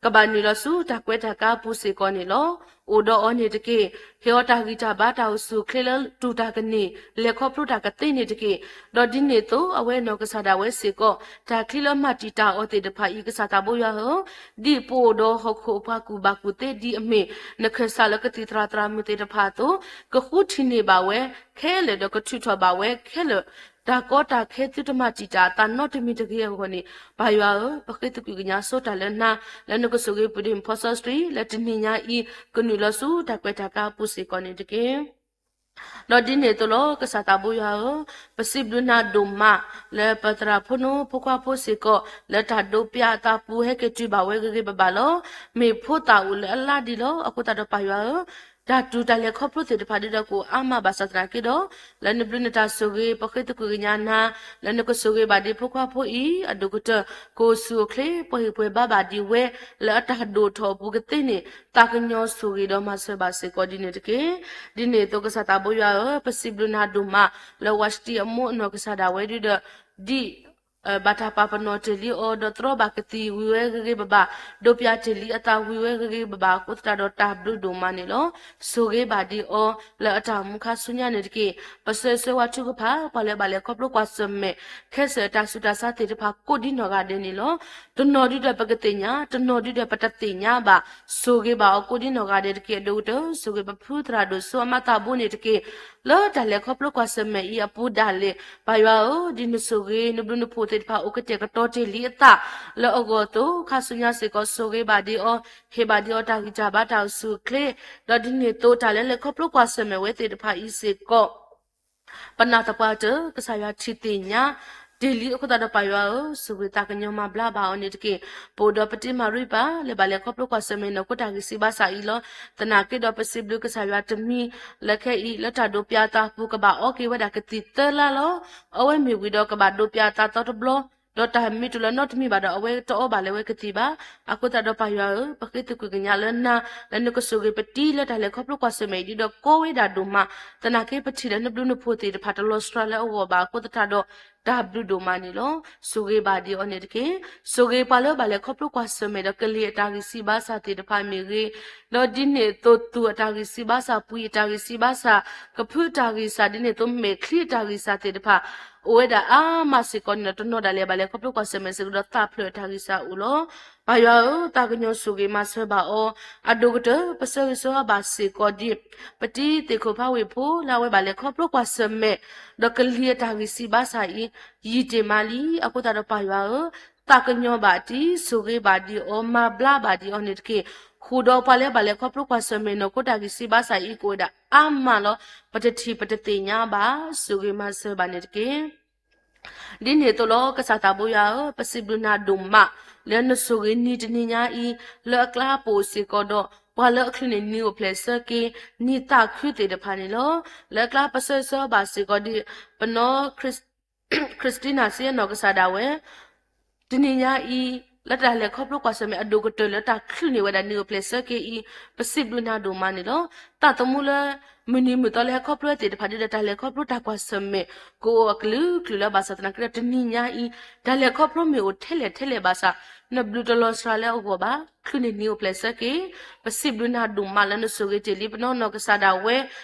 ကဘၣ်နုာ်လီၤဆူတၢ်ကွဲးတၢ်ကါအပူၤစ့ၢ်ကီးန့ၣ်လီၤ. အိၣ်ဒီးအီၤန့ၣ်တက့ၢ်. ဟ့ၣ်အီၤတၢ်ဂံၢ်တၢ်ဘါတၢ်အိၣ်ဆူၣ်အိၣ်ချ့လၢတူၢ်တၢ်ကန့ၢ် လဲၤခီဖျိတၢ်ကသ့န့ၣ်တက့ၢ်. ဒီးဒ်န့ၣ်အသိး အဝဲနီၢ်ကစၢ်ဒၣ်ဝဲစ့ၢ်ကီး တၢ်ချံလၢမၤတံာ်တာ်အီၤသ့ၣ်တဖၣ်အံၤ ကစၢ်သးဘိယွၤဧၢ, ဒ်ပအိၣ်ဒီးဟီၣ်ခိၣ်အပှၤကူၣ်ဘၣ်ကူၣ်သ့ဒ်အမ့ၢ် နခၢၣ်စးလၢကသံၣ်သရၣ်သရၣ်မုၣ်သ့ၣ်တဖၣ်အသိး ကဃုထံၣ်န့ၢ်ဘၣ်ဝဲခဲလၢာ်ဒီးကထုးထီၣ်ဘၣ်ဝဲခဲလၢာ် တၢ်ကီတၢ်ခဲသုတမၤတံာ်တာ်အသးနီတမံၤတဂ့ၤအဂီၢ်န့ၣ် ပၢ်ယွၤဧၢ, ပဃ့သကွံာ်ကညးဆိတၢ်လၢနၤ လၢနကဆိၣ်ဂ့ၤပုၢ်ဒ့မုၣ်ဖီစီဆှံ လၢတနံၤညါအံၤ ကနုာ်လီၤဆူတၢ်ကွဲးတၢ်ကါအပူၤစ့ၢ်ကီးန့ၣ်တက့ၢ်. ဒီးဒ်န့ၣ်အသိးလီၤ ကစၢ်သးဘိယွၤဧၢ, ပစံးဘျုးနၤဒိၣ်မး လၢပသရၣ်ဖိနီဖိခွါဖိစ့ၢ်ကီး လၢတၢ်ဒိးပျၢ်အသးပူၤဟဲက့ၤတုၤဘၣ်ဝဲဂ့ၤဂ့ၤဘၣ်ဘၣ်လီၤ. မ့ၢ်ဖိသၣ်အိၣ်လၢအလါဒံးလီၤ. အဃိသတးဒီးပၢ်ယွၤဧၢ, တၢ်တူၢ်တၢ်လဲၤခီဖျိသ့ၣ်တဖၣ်ဒ်ဒီးကအိၣ်အါမးဘၣ်ဆၣ်သနာ်က့ဒီး လၢနဘျုးနတၢ်ဆိၣ်ဂ့ၤ ပဃ့သကွံာ်ကညးနၤ လၢနကဆိၣ်ဂ့ၤဘၣ်ဒံးဖိခွါဖိအံၤ အဒိၣ်ကတၢၢ် ကအိၣ်ဆူၣ်အိၣ်ချ့ ပှဲၤဟ့ၣ်ပှဲၤဘါဘၣ်ဒံးဝဲ လၢအတၢ်ဒိၣ်ထီၣ်အပူၤကသ့န့ၣ် သးကညီၤဆိၣ်ဂ့ၤဒီးမၤစၢၤဘၣ်စ့ၢ်ကီးဒ်န့ၣ်တက့ၢ်. ဒ်န့ၣ်အသိးကစၢ်သးဘိယွၤဧၢ, ပစံးဘျုးနၤဒိၣ်မး လၢဝးစတံအမိၢ်အနီၢ်ကစၢ်ဒၣ်ဝဲဒ်ဒီး ဒ် ဘၣ်တၢ်ပာ်ပနီၣ်တ့ၢ်လံအီၤ ဒီးတြီဘၣ်ကသံၣ်ဝံၤဝဲဂ့ၤဂ့ၤဘၣ်ဘၣ်, ဒိးပျၢ်တ့ၢ်လံအသးဝံၤဝဲဂ့ၤဂ့ၤဘၣ်ဘၣ် အဃိသတးဒီးတၢ်ဘျုးဒိၣ်မးန့ၣ်လီၤ. ဆိၣ်ဂ့ၤဘၣ်ဒံးအီၤ လၢအတၢ်အိၣ်မူခါဆူညါန့ၣ်တက့ၢ်. ပဆၢဂ့ၤဆၢဝါထုကဖၣ် ပှၤလၢဘၣ်လဲၤခီဖျိကွၢ်ဆၢၣ်မဲာ် ခဲစၢၣ်တၢ်ဆူးတၢ်ဆါသ့ၣ်တဖၣ်ကိးဒ်နီၢ်ဂၤဒဲးန့ၣ်လီၤ. တနီၤဒုဒီးပကသ့ၣ်ညါ, တနီၤဒုဒီးပတသ့ၣ်ညါဘၣ်, ဆိၣ်ဂ့ၤဘၣ်အီၤကိးဒ်နီၢ်ဂၤဒဲးတက့ၢ်. အဒိၣ်ကတၢၢ် ဆိၣ်ဂ့ၤပဖုသရၣ်ဒိၣ်စိအမါသးဘိန့ၣ်တက့ၢ်. လၢတၢ်လဲၤခီဖျိကွၢ်ဆၢၣ်မဲာ်အံၤအပူၤဒၣ်လဲာ် ပၢ်ယွၤဧၢ, ဒ်နဆိၣ်ဂ့ၤ နဘျုးနဖှိၣ်သ့ၣ်တဖၣ်အိၣ်ကတဲာ်ကတီၤတ့ၢ်လံအသး လၢအဂီၢ်အသိး ခါဆူညါစ့ၢ်ကီး ဆိၣ်ဂ့ၤဘၣ်ဒံးအီၤ, ဟ့ၣ်ဘၣ်ဒံးအီၤတၢ်ဂံၢ်တၢ်ဘါတၢ်အိၣ်ဆူၣ်အိၣ်ချ့, ဒီးဒ်န့ၣ်အသိး တၢ်လၢလဲၤခီဖျိကွၢ်ဆၢၣ်မဲာ်ဝဲသ့ၣ်တဖၣ်အံၤစ့ၢ်ကီး ပနာ်သပှၢ်တၢၢ် ကစၢ်ယွၤထံၣ်သ့ၣ်ညါတ့ၢ်လံအဃိသတးဒီးပၢ်ယွၤဧၢ, ဆိၣ်ဂ့ၤသးကညီၤမၤဘျါဘၣ်အီၤန့ၣ်တက့ၢ်. ပအိၣ်ဒီးပတံၤမၤရံပၢ် လၢဘၣ်လဲၤခီဖျိကွၢ်ဆၢၣ်မဲာ်နီၢ်ခိတၢ်ဂံၢ်စၢ်ဘါစၢ်အံၤလီၤ. သနာ်က့ဒီးပစံးဘျုးကစၢ်ယွၤတမံၤ လၢခဲအံၤ လၢတၢ်ဒိးပျၢ်အသးအပူၤ ကဘၣ်အီက့ၤဝဲဒၣ်ကသံၣ်သၢလါလီၤ. အဝဲမ့ၢ်ဝံၤဒီးကဘၣ်ဒိးပျၢ်အသးသီတဘျီ ဒီးတၢ်မ့ၢ်တုၤလၢနီတမံၤဘၣ်ဒီး အဝဲတအီဘၣ်လၢၤဝဲကသံၣ်ဘၣ်. အဃိသတးဒီးပၢ်ယွၤဧၢ, ပဃ့သကွံာ်ကညးလၢနၤ လၢနကဆိၣ်ဂ့ၤပတံၤလၢတၢ်လဲၤခီဖျိကွၢ်ဆၢၣ်မဲာ်အံၤ ဒ်ဒီးကီဝဲဒၣ်ဒိၣ်မး, သနာ်က့ပထံၣ်ဒီးနဘျုးနဖှိၣ်သ့ၣ်တဖၣ်တလီၤစှၤလၢအဂီၢ်ဘၣ်အဃိသတးဒီး တၢ်ဘျုးဒိၣ်မးန့ၣ်လီၤ. ဆိၣ်ဂ့ၤဘၣ်ဒံးအီၤန့ၣ်တက့ၢ်. ဆိၣ်ဂ့ၤပှၤလၢဘၣ်လဲၤခီဖျိကွၢ်ဆၢၣ်မဲာ်ဒီးကလံၤအတၢ်ဂံၢ်စၢ်ဘါစၢ်သ့ၣ်တဖၣ်မ့ၢ်ဂ့ၤ, ဒီးဒ်န့ၣ်အသိးသူၣ်အတၢ်ဂံၢ်စၢ်ဘါစၢ်, ပှံၤအတၢ်ဂံၢ်စၢ်ဘါစၢ်, ကဖုအတၢ်ဂံၢ်စၢ်, ဒ်န့ၣ်အသိးမဲာ်ချံအတၢ်ဂံၢ်စၢ်သ့ၣ်တဖၣ် အိၣ်ဝဲဒၣ်အါမးစ့ၢ်ကီးန့ၣ်လီၤ. တနီၤဒၣ်လဲာ်ဘၣ်လဲၤခီဖျိကွၢ်ဆၢၣ်မဲာ်စ့ၢ်ကီးဒီးသးဖျၢၣ်အတၢ်ဂံၢ်စၢ်အိၣ်လီၤ. ပၢ်ယွၤဧၢ, သးကညီၤဆိၣ်ဂ့ၤမၤစၢၤဘၣ်အီၤ, အဒိၣ်ကတၢၢ်ပဆၢဂ့ၤဆၢဝါဘၣ်စ့ၢ်ကီးဒံး ပတံၤသ့ၣ်ခိၣ်ဖးဝ့ၢ်ဖိလၢအဝဲဘၣ်လဲၤခီဖျိကွၢ်ဆၢၣ်မဲာ်, ဒီးကလံၤအတၢ်ဂံၢ်စၢ်ဘါစၢ်အံၤ ယံာ်တ့ၢ်မးလံ. အဃိသတးဒီးပၢ်ယွၤဧၢ, သးကညီၤဘၣ်တံၢ်, ဆိၣ်ဂ့ၤဘၣ်ဒံးအီၤ, မၤဘျါဘၣ်ဒံးအီၤန့ၣ်တက့ၢ်. ဃုာ်ဒီးပှၤလၢဘၣ်လဲၤခီဖျိကွၢ်ဆၢၣ်မဲာ် နီၢ်ခိတၢ်ဂံၢ်စၢ်ဘါစၢ်အံၤကအိၣ်ဝဲဒၣ်အါမးလီၤ. ပတထံၣ်ပတသ့ၣ်ညါဘၣ်, ဆိၣ်ဂ့ၤမၤစၢၤဘၣ်န့ၣ်တက့ၢ်. ဒ်န့ၣ်အသိးလီၤ. ကစၢ်သးဘိယွၤဧၢ, ပစံးဘျုးနၤဒိၣ်မး လၢနဆိၣ်ဂ့ၤနံၤတနံၤညါအံၤ, လၢအကျါပအိၣ်စ့ၢ်ကီးဒီး ပှၤလၢအချုးန့ၢ်နံၤအိၣ်ဖျဲၣ်ဆၢက့ၤ နံၤသးခုသ့ၣ်တဖၣ်န့ၣ်လီၤ. လၢအကျါပဆၢဂ့ၤဆၢဝါဘၣ်စ့ၢ်ကီးဒံး ပနီၢ် Christina စ့နီၢ်ကစၢ်ဒၣ်ဝဲ တနံၤညါအံၤ လၢတၢ်လဲၤခီဖျိကွၢ်ဆၢၣ်မဲာ်အဒိၣ်ကတၢၢ်လၢတၢ်ချုးန့ၢ်ဝဲဒၣ်နံၤအိၣ်ဖျဲၣ်ဆၢက့ၤအံၤ, ပစံးဘျုးနၤဒိၣ်မးန့ၣ်လီၤ. သးသမူလၢ မုၢ်နံၤမုၢ်သီလၢဟဲခီဖျိဝဲသ့ၣ်တဖၣ် ဒ်ဒီးတၢ်လဲၤခီဖျိတၢ်ကွၢ်ဆၢၣ်မဲာ် ကအိၣ်အကလုာ်ကလုာ်လၢ ဘၣ်ဆၣ်သနာ်က့ဒီး တနံၤညါအံၤ တၢ်လဲၤခီဖျိမ့ၢ်အိၣ်ထဲလဲၣ်ထဲလဲၣ်ဘၣ်ဆၣ် နဘျုးတလီၤစှၤလၢအဂီၢ်ဘၣ်, ချုးန့ၢ်နံၤအိၣ်ဖျဲၣ်ဆၢက့ၤ, ပစံးဘျုးနၤဒိၣ်မးလၢနဆိၣ်ဂ့ၤတ့ၢ်လံပနီၢ်နီၢ်ကစၢ်ဒၣ်ဝဲ,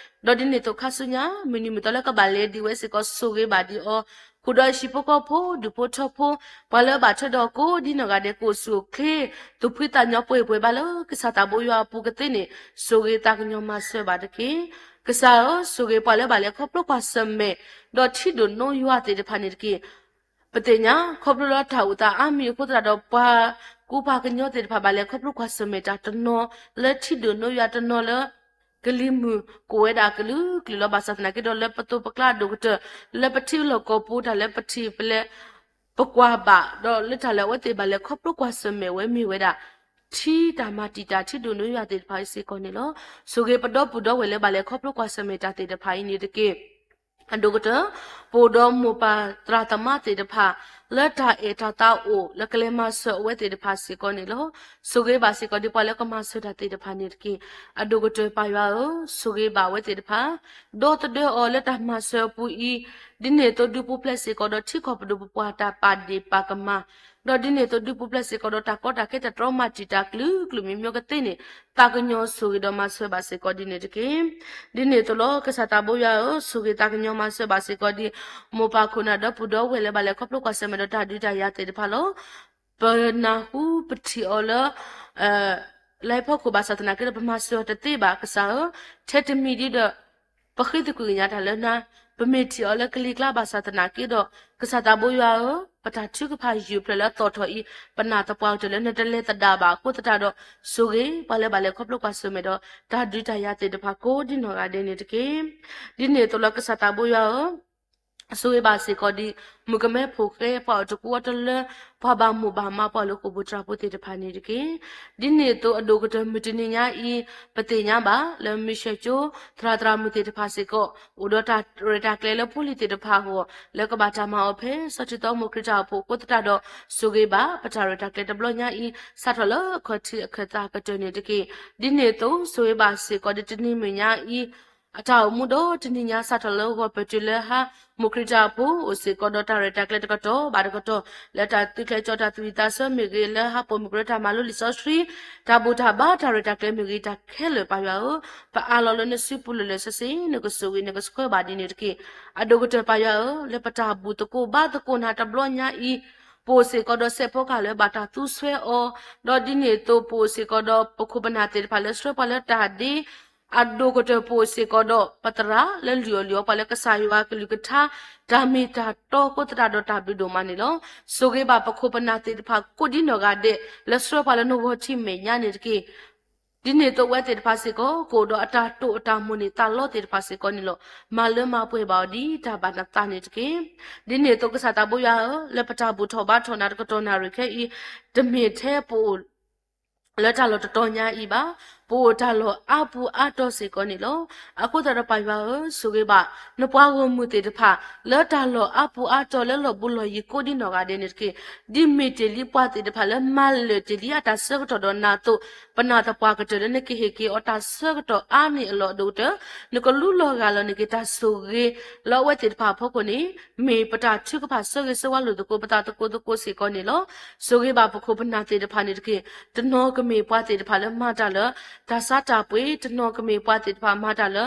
ဒီးဒ်န့ၣ်အသိးခါဆူညါ မုၢ်နံၤမုၢ်သီလၢကဘၣ်လဲၤဒံးဝဲစ့ၢ်ကီး ဆိၣ်ဂ့ၤဘၣ်ဒံးအီၤ, ဃုာ်ဒီးဟံၣ်ဖိဃီဖိ ဒူၣ်ဖိထၢဖိ, ပှၤလၢအဘၣ်ထွဲဒီးကိးဒ်နီၢ်ဂၤဒဲး ကအိၣ်ဆူၣ်အိၣ်ချ့, သူၣ်ဖှံသးညီပှဲၤပှဲၤဘၣ်လၢကစၢ်သးဘိယွၤအပူၤကသ့န့ၣ် ဆိၣ်ဂ့ၤသးကညီၤမၤစၢၤဘၣ်တက့ၢ်. ကစၢ်ဧၢ, ဆိၣ်ဂ့ၤပှၤလၢဘၣ်လဲၤခီဖျိကွၢ်ဆၢၣ်မဲာ် ဒီးထံဒိၣ်နိယွၤသ့ၣ်တဖၣ်န့ၣ်တက့ၢ်. ပသ့ၣ်ညါ ခီဖျိလၢတၢ်အိၣ်သးအါမံၤအဃိသတးဒီး ပှၤကူပှၤကညီသ့ၣ်တဖၣ် ဘၣ်လဲၤခီဖျိကွၢ်ဆၢၣ်မဲာ်တၢ်တနီၤ လၢထံဒိၣ်နိယွၤတနီၤလၢ ကလံၤမုၢ်ကအိၣ်ဝဲဒၣ်အကလုာ်ကလုာ်လီၤ. ဘၣ်ဆၣ်သနာ်က့ဒီး လၢပသိးပကျါအဒိၣ်ကတၢၢ် လၢပထံလီၢ်ကီၢ်ပူၤ တၢ်လၢပထံၣ်ပလဲ ပကွၢ်ဘၣ် ဒီးလၢတၢ်လၢအဝဲသ့ၣ်ဘၣ်လဲၤခီဖျိကွၢ်ဆၢၣ်မဲာ်ဝဲမ့ၢ်ဝဲဒၣ် ထံတၢ်မၤတံာ်တာ်ထံဒိၣ်နိယွၤသ့ၣ်တဖၣ်အံၤစ့ၢ်ကီးန့ၣ်လီၤ. ဆိၣ်ဂ့ၤပဒီပုၢ်ဒီဝဲၢ်လၢဘၣ်လဲၤခီဖျိကွၢ်ဆၢၣ်မဲာ်တၢ်သ့ၣ်တဖၣ်အံၤန့ၣ်တက့ၢ်. အဒိၣ်ကတၢၢ် ပအိၣ်ဒီးမိၢ်ပၢ်သရၣ်သမါသ့ၣ်တဖၣ် လၢတၢ်အဲၣ်တၢ်သးအိၣ် လၢကလဲၤမၤစၢၤအဝဲသ့ၣ်တဖၣ်စ့ၢ်ကီးန့ၣ်လီၤ. ဆိၣ်ဂ့ၤဘၣ်စ့ၢ်ကီးဒ်ပှၤလၢကမၤစၢၤတၢ်သ့ၣ်တဖၣ်န့ၣ်တက့ၢ်. အဒိၣ်ကတၢၢ်ပၢ်ယွၤဧၢ, ဆိၣ်ဂ့ၤဘၣ်အဝဲသ့ၣ်တဖၣ် ဒီသဒၢအီၤလၢတၢ်မၤစၢၤအပူၤအံၤ, ဒ်န့ၣ်အသိးဒုးပူၤဖျဲးစ့ၢ်ကီးဒီးထံကီၢ်ပဒိၣ်ပပှၢ်တၢ်ပာ်ဒ့ၣ်ပာ်ကမၣ်, ဒီးဒ်န့ၣ်အသိးဒုးပူၤဖျဲးစ့ၢ်ကီးဒီးတၢ်ကီတၢ်ခဲတၢ်တြီမၤတံာ်တာ်ကလုာ်ကလုာ်မံၤမံၤကသ့န့ၣ် သးကညီၤဆိၣ်ဂ့ၤဒီးမၤစၢၤဘၣ်စ့ၢ်ကီးဒ်န့ၣ်တက့ၢ်. ဒ်န့ၣ်အသိးလီၤ. ကစၢ်သးဘိယွၤဧၢ, ဆိၣ်ဂ့ၤသးကညီၤမၤစၢၤဘၣ်စ့ၢ်ကီးဒ် မိၢ်ပၢ်ခိၣ်နၢ်ဒီပုၢ်ဒီဝဲၢ်လၢဘၣ်လဲၤခီဖျိကွၢ်ဆၢၣ်မဲာ်ဒီးတၢ်ဒုးတၢ်ယၤသ့ၣ်တဖၣ်လီၤ. ပနၢ်ဟူပထံၣ်အီၤလၢ လၢဖီခိၣ်ဘၣ်ဆၣ်သနာ်က့ဒီး ပမၤစၢၤအီၤတသ့ဘၣ်. ကစၢ်ဧၢ, ထဲတမံၤဒ်ဒီး ပဃ့သကွံာ်ကညးတၢ်လၢနၤ, ပမ့ၢ်ထံၣ်အီၤလၢကလံၤကျါဘၣ်ဆၣ်သနာ်က့ဒီး ကစၢ်သးဘိယွၤဧၢ, ပတၢ်ထုကဖၣ်ယုၢ်ဖျၢၣ်လၢအသီၣ်ထီၣ်အံၤ ပနာ်သပှၢ်ကတၢၢ်လၢနတလဲၤသဒၣ်ဘၣ်အဃိသတးဒီး ဆိၣ်ဂ့ၤပှၤလၢဘၣ်လဲၤခီဖျိကွၢ်ဆၢၣ်မဲာ်ဒီး တၢ်ဒုးတၢ်ယၤသ့ၣ်တဖၣ်ကိးဒ်နီၢ်ဂၤဒဲးန့ၣ်တက့ၢ်. ဒ်န့ၣ်အသိးလီၤ. ကစၢ်သးဘိယွၤဧၢ, ဆိၣ်ဂ့ၤဘၣ်စ့ၢ်ကီးဒ် မုၣ်ကမဲဖိဃဲ ပှၤအိၣ်တကူအီတလၢ ပှၤဘၣ်မိၢ်ဘၣ်မးပှၤလၢဃိာ်ပူၤတြၢ်ပူၤသ့ၣ်တဖၣ်န့ၣ်တက့ၢ်. ဒ်န့ၣ်အသိးအဒိၣ်ကတၢၢ်မုၢ်တနံၤညါအံၤ ပသ့ၣ်ညါဘၣ်လၢမုၢ်ဆ့ၣ်ကၠိ သရၣ်သရၣ်မုၣ်သ့ၣ်တဖၣ်စ့ၢ်ကီး အိၣ်ဒီးတၢ်ရဲၣ်တၢ်ကျဲၤလၢဖိလံၤသ့ၣ်တဖၣ်အဂီၢ် လၢကဘၣ်တၢ်မၤအီၤဖဲ စီၤထံသီမိၢ်ခရံာ်တၢ်အိၣ်ဖှိၣ်အဃိသတးဒီး ဆိၣ်ဂ့ၤဘၣ်ပတၢ်ရဲၣ်တၢ်ကျဲၤတဘျီညါအံၤ စးထီၣ်လၢအခီၣ်ထံးအခၢၣ်သးကတၢၢ်န့ၣ်တက့ၢ်. ဒ်န့ၣ်အသိး ဆိၣ်ဂ့ၤဘၣ်စ့ၢ်ကီးဒ်တနံၤမုၢ်ညါအံၤ အတၢ်အိၣ်မူဒီးတနံၤညါစးထီၣ်လၢဂီၤပၢၢ်တုၤလၢဟါ မိၢ်ခရံာ်တၢ်အိၣ်ဖှိၣ်အိၣ်စ့ၢ်ကီးဒီးတၢ်ရဲၣ်တၢ်ကျဲၤတကတီၢ်ဘၣ်တကတီၢ် လၢတၢ်သုးကျဲၤကၠီတၢ်သူၣ်ဝံၣ်သးဆၢမ့ၢ်ဂ့ၤ လၢဟါပိာ်မုၣ်ကရၢတၢ်မၤလိလံာ်စီဆှံ တၢ်ဘူၣ်တၢ်ဘါတၢ်ရဲၣ်တၢ်ကျဲၤမ့ၢ်ဂ့ၤ တၢ်ခဲလၢာ်ပၢ်ယွၤဧၢ, ပအးလီၤလၢနစုပူၤလၢာ်လၢာ်ဆ့ဆ့ နကဆိၣ်ဂ့ၤနကဆှၢဘၣ်ဒ်န့ၣ်တက့ၢ်. အဒိၣ်ကတၢၢ်ပၢ်ယွၤဧၢ, လၢပတၢ်ဘူၣ်သကိးဘါသကိးနၤတဘျီညါအံၤ ပအိၣ်စ့ၢ်ကီးဒီးစဲးဖီကဟၣ်လၢဘၣ်တၢ်သူဆှၢအီၤ, ဒီးဒ်န့ၣ်အသိးပအိၣ်စ့ၢ်ကီးဒီးပခိၣ်ပနၢ်သ့ၣ်တဖၣ်လၢဆှၢပှၤလၢတၢ်ဒ့ အဒိၣ်ကတၢၢ်ပအိၣ်စ့ၢ်ကီးဒီးပသရၣ်လၢလုၢ်အီၣ်လုၢ်အီပှၤလၢကစၢ်ယွၤကလုၢ်ကထါ တၢ်မ့ၢ်တၢ်တီအဃိသတးဒီးတၢ်ဘျုးဒိၣ်မးန့ၣ်လီၤ. ဆိၣ်ဂ့ၤဘၣ်ပခိၣ်ပနၢ်သ့ၣ်တဖၣ်ကိးဒ်နီၢ်ဂၤဒဲး လၢဆှၢပှၤလၢနဂီၢ်ထံးမဲာ်ညါန့ၣ်တက့ၢ်. ဒ်န့ၣ်အသိးအဝဲသ့ၣ်တဖၣ်စ့ၢ်ကီး ကအိၣ်ဒီးအတၢ်တိာ်အတၢ်မိၣ်န့ၢ်သးလီသ့ၣ်တဖၣ်စ့ၢ်ကီးန့ၣ်လီၤ. မၤလၢမၤပှဲၤဘၣ်အီၤဒ်တၢ်ဘၣ်နသးန့ၣ်တက့ၢ်. ဒ်န့ၣ်အသိးကစၢ်သးဘိယွၤဧၢ, လၢပတၢ်ဘူၣ်ထီၣ်ဘါထီၣ်နၤတကတီၢ်နၣ်ရံၣ်ခဲအံၤ တမ့ၢ်ထဲပအိၣ် လၢတၢ်လီၢ်တတီၤညါအံၤဘၣ်. ပအိၣ်တၢ်လီၢ်အါပူၤအါတီၤစ့ၢ်ကီးန့ၣ်လီၤ. အဃိသတးဒီးပၢ်ယွၤဧၢ, ဆိၣ်ဂ့ၤဘၣ် နပှၤဂီၢ်မုၢ်သ့ၣ်တဖၣ် လၢတၢ်လီၢ်အါပူၤအါတီၤလၢလီၢ်ဘူးလီၢ်ယံၤကိးဒ်နီၢ်ဂၤဒဲးန့ၣ်တက့ၢ်. ဒ်မ့ၢ်တ့ၢ်လံပှၤသ့ၣ်တဖၣ်လၢမၤလၢာ်တ့ၢ်လံအတၢ်ဆၢကတီၢ်ဒီးနၤအသိး, ပနာ်သပှၢ်ကတၢၢ်လၢနကဟ့ၣ်က့ၤအီၤတၢ်ဆၢကတီၢ်အါန့ၢ်အလီၢ်အဒိၣ်ကတၢၢ်, နကလူလီၤဂာ်လီၤန့ၢ်က့ၤတၢ်ဆိၣ်ဂ့ၤ လၢအဝဲသ့ၣ်တဖၣ်အဖီခိၣ်န့ၣ် မ့ၢ်ပတၢ်ထုကဖၣ်ဆၢဂ့ၤဆၢဝါလိာ်သကိးပသးသကိးသကိးစ့ၢ်ကီးန့ၣ်လီၤ. ဆိၣ်ဂ့ၤဘၣ်ပခိၣ်ပနၢ်သ့ၣ်တဖၣ်န့ၣ်တက့ၢ်. တနီၤကမ့ၢ်ပှၤသ့ၣ်တဖၣ်လၢမၤတၢ်လၢ တၢ်ဆါတၢ်ပှ့ၤ, တနီၤကမ့ၢ်ပှၤသ့ၣ်တဖၣ်မၤတၢ်လၢ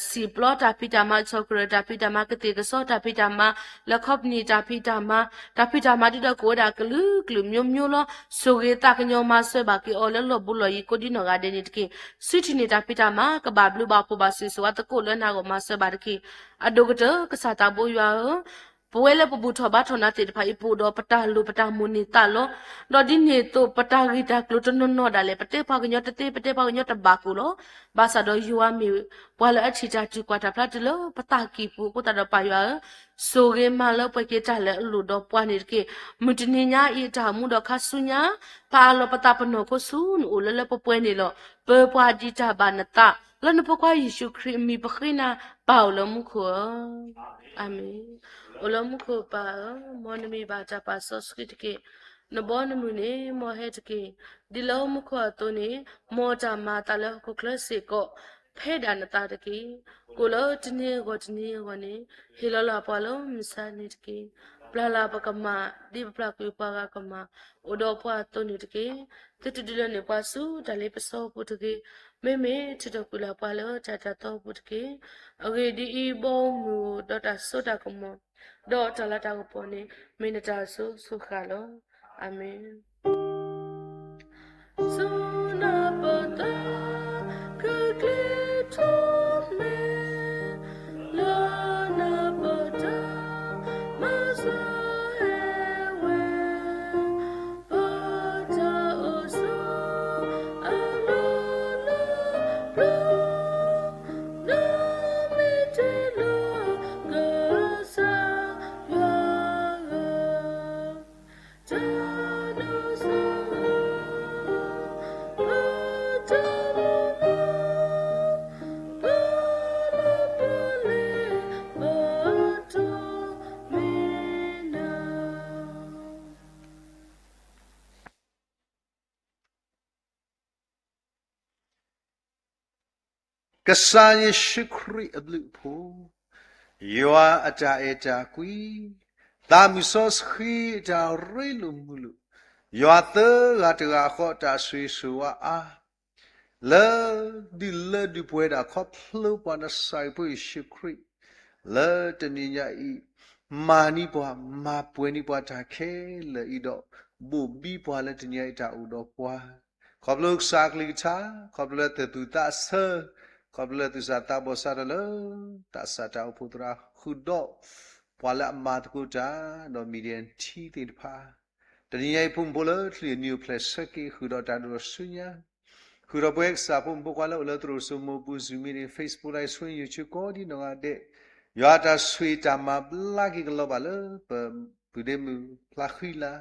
စံာ်ပျီတၢ်ဖံးတၢ်မၤ, ဆီၣ်ကရၢၢ်တၢ်ဖံးတၢ်မၤ, ကသ့ၣ်ကစီတၢ်ဖံးတၢ်မၤ, လၢ company တၢ်ဖံးတၢ်မၤ, တၢ်ဖံးတၢ်မၤဒ်ဒီးကအိၣ်ဝဲဒၣ်ကလုာ်ကလုာ်မျိုးမျိုးလီၤ. ဆိၣ်ဂ့ၤသးကညီၤမၤစၢၤဘၣ်က့ၤအီၤလၢလီၢ်ဘူးလီၢ်ယံၤကိးဒ်နီၢ်ဂၤဒဲးန့ၣ်တက့ၢ်. စုထံၣ်န့ၢ်တၢ်ဖံးတၢ်မၤ ကဘၣ်ဘျုးဘၣ်ဖှိၣ်ဘၣ်စံးစိၤဝဲသကိးလၢနဂီၢ်မၤစၢၤဘၣ်တက့ၢ်. အဒိၣ်ကတၢၢ်ကစၢ်သးဘိယွၤဧၢ, ပဝဲလၢပဘူၣ်ထီၣ်ဘါထီၣ်နၤသ့ၣ်တဖၣ်အံၤ ပအိၣ်ဒီးပတၢ်လိၣ်ပတၢ်မိၣ်န့ၢ်သးလီၤ. ဒီးဒ်န့ၣ်အသိးပတၢ်ဂ့ၢ်တၢ်ကျိၤတနီၤနီၤဒၣ်လဲာ် ပတဲပှၤကညီတသ့ ပတဲပှၤကညီတဘၣ်ကိၣ်လီၤ. ဘၣ်ဆၣ်ဒီးယွၤမ့ၢ်ပှၤလၢအထံၣ်တၢ်ထုကဖၣ်တၢ်ဖျါတုၤလၢပသးကံၢ်ပူၤအဃိသတးဒီးပၢ်ယွၤဧၢ, ဆိၣ်ဂ့ၤမၤလၢပှဲၤက့ၤတၢ်လၢအလိၣ်ဒီးပှၤန့ၣ်တက့ၢ်. မုၢ်တနံၤညါအံၤအတၢ်အိၣ်မူဒီးခါဆူညါ ပအးလီၤပသးပနီၢ်ခိဆူနအိၣ်လၢလၢပှဲၤပှဲၤန့ၣ်လီၤ. ပၢပှၤဒံးတၢ်ဘၣ်နသး လၢနဖိခွါယ့ၣ်ၡူးခရံာ်အမံၤပဃ့နၤ ပၢ်အိၣ်လၢမူခိၣ်ဧၢ. အၤမ့ၣ်. အိၣ်လၢမူခိၣ်ပၢ်ဧၢ, မ်နမံၤဘၣ်တၢ်ပာ်စီဆှံတက့ၢ်. နဘီနမုၢ်န့ၣ် မ်ဟဲတက့ၢ်. ဒ်လၢမူခိၣ်အသိးန့ၣ် မ်တၢ်မၤအသးလၢဟီၣ်ခိၣ်ချၢစ့ၢ်ကီး ဖဲဒၣ်နသးတက့ၢ်. ကိၣ်လၢတနံၤအဂီၢ်တနံၤအဂီၢ်န့ၣ် ဟ့ၣ်လီၤလၢပှၤလၢမုၢ်ဆါန့ၣ်တက့ၢ်. ပျၢ်လၢပကမၢ် ဒ်ပပျၢ်ကွံာ်ပှၤဂၤကမၢ် အိၣ်ဒီးပှၤအသိးန့ၣ်တက့ၢ်. သုတဒုးလၢန့ၢ်ပှၤဆူတၢ်လ့ပစီအပူၤတဂ့ၤ. မ့မ့ၢ်ထုးထီၣ်ကွံာ်လၢပှၤလၢတၢ်တၢ်သီအပူၤတက့ၢ်. အဂ့ၢ်ဒ်အံၤ, ဘီမုၢ်ဧိၤ, ဒီးတၢ်စိတၢ်ကမီၤ, ဒီးတၢ်လၤတၢ်ကပီၤန့ၣ် မ့ၢ်နတၢ်အစိၤစိၤဃၣ်လီၤ. အၤမ့ၣ်. ဆူနပသးကကျ့ထီၣ်မ့ၢ် လၢနပတၢ်မၤစၢၤဟဲဝဲ ပတၢ်အိၣ်ဆိးအလီၢ်လၢပျၢၤ ဒီးမ့ၢ်တ့ၢ်လၢကစၢ်ယွၤဂၤ တၢ်ဒိးစၢၤ ပတၢ်လိၣ်လၢ ပလၢပလဲၤ ပတိၢ်မ့ၢ်နၤ ကစၢ်ယ့ၣ်ၡူးခရံာ်အဘျုးအဖှိၣ်, ယွၤအတၢ်အဲၣ်တၢ်ကွံ, သးမုၢ်စီဆှံအတၢ်ရ့လိာ်မုာ်လိာ်, ယွၤသၢဂၤတဂၤဃီအတၢ်ဆိၣ်ဂ့ၤဆိၣ်ဝါအါ, လၢဒုးလၢဒုးပှဲၤဒၣ်ခီဖျိပှၤနစၢ်ဖိယ့ၣ်ၡူးခရံာ်, လၢတနံၤညါအံၤ မၤန့ၢ်ပှၤ မၤပှဲၤန့ၢ်ပှၤတၢ်ခဲလၢာ်အံၤဒီး ဘိၣ်ဘံပှၤလၢတနံၤညါအံၤတၢ်အိၣ်ဒီးပှၤ ခီဖျိကစၢ်အကလုၢ်ကထါ, ခီဖျိလၢသူၣ်သးဆၢ, ခီဖျိလၢသူၣ်စၢ်သးဘီၣ်စးထီၣ်လၢ သးစၢ်တၢ်အိၣ်ဖှိၣ်သရၣ်ဃုာ်ဒီး ပှၤလၢအမၤသကိးတၢ် ဒီး media team သ့ၣ်တဖၣ်, တနံၤညါအံၤဖိမုၣ်ဖိလၢချံၣ်အနံၤအိၣ်ဖျဲၣ်ဆၢက့ၤဃုာ်ဒီးတၢ်ဒိၣ်ထီၣ်ဆူညါ, ဃုာ်ဒီးပဝဲကစၢ်ဖိမုၣ်ဖိခွါလၢအိၣ်လၢသရိာ်စိမိၤပူၤ Zoom meeting, Facebook Live Stream, YouTube ကိးဒံနီၢ်ဂၤဒဲး, ယွၤတၢ်ဆိၣ်ဂ့ၤတၢ်မၤဘျါက့ၤကလီၤဘၣ်လၢပ ပုၢ်ဒ့မုၣ်ဖျါဃံလၤ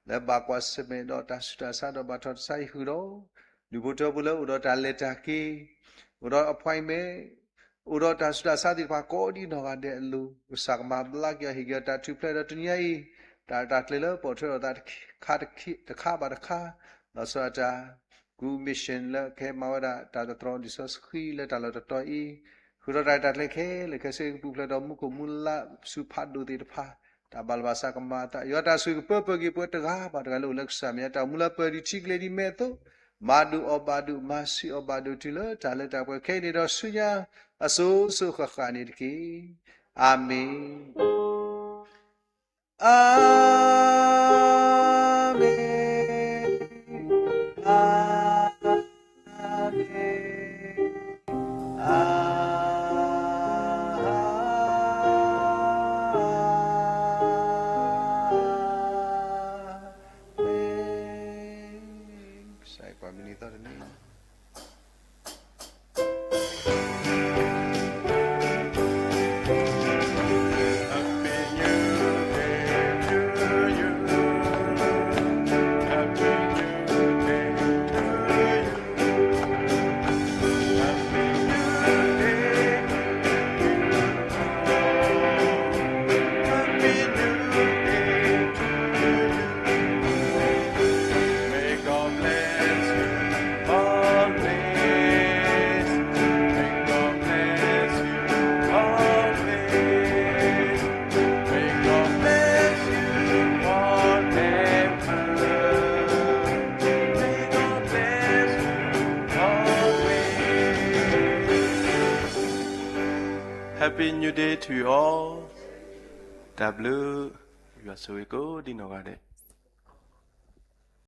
လၢဘၣ်ကွၢ်ဆၢၣ်မဲာ်ဒီးတၢ်ဆူးတၢ်ဆါဒီးဘၣ်ထီၣ်တၢ်ဆါအံၤဃုာ်ဒီး ဒူၣ်ဖိထၢဖိလၢအိၣ်ဒီးတၢ်လဲၤတၢ်က့ၤ, အိၣ်ဒီး appointment, အိၣ်ဒီးတၢ်ဆူးတၢ်ဆါသ့ၣ်တဖၣ်ကိးဒံနီၢ်ဂၤဒဲးအလိၤ ကစၢ်ကမၤဘျါက့ၤအီၤဟ့ၣ်က့ၤအီၤတၢ်ထူၣ်ဖျဲးဒီးတနံၤညါအံၤ တၢ်ရဲၣ်တၢ်ကျဲၤလၢပိာ်ထွဲထီၣ်သးတခါဘၣ်တခါ, လီၤဆီဒၣ်တၢ် ကူ mission လၢကဟဲမၤဝဲဒၣ်တၢ်သတြီၤလံာ်စီဆှံလၢတၢ်လီၢ်တတီၤအံၤ, ဃုာ်ဒီးတၢ်ရဲၣ်တၢ်ကျဲၤခဲလၢာ်ခဲဆ့ ကပူၤဖျဲးဒီးမူခိၣ်မူလါဆူဖးဒိၣ်သ့ၣ်တဖၣ်, တၢ်ဘၣ်လၢ်ဘၣ်စးကမၤအသး ယွၤတၢ်ဆိၣ်ဂ့ၤကပၢပၢက့ၤပှၤတဂၤဘၣ်တဂၤလၢအိၣ်လၢကစၢ်မဲာ်ညါ တၢ်အိၣ်မူလၢပၢၢ်ဒံးထံကျဲၤဒံးမဲာ်အသိး, မၤဒိၣ်အီၣ်ဘၣ်ဒိၣ် မၤဆံးအီၣ်ဘၣ်ဒိၣ်တုၤလၢတၢ်လၢတၢ်ပှဲၤခဲအံၤန့ၣ်ဒီးဆူညါ အစိၤစိၤဃၣ်ဃၣ်န့ၣ်တက့ၢ်. အၤမ့ၣ်. အၤမ့ၣ်, အၤမ့ၣ်, အၤမ့ၣ်. ကစၢ်ယွၤကွၢ်မုၢ်နံၤသီတနံၤ Happy New Day to you all. တၢ်ဘျုး, ယွၤဆိၣ်ဂ့ၤကိးဒံနီၢ်ဂၤဒဲး.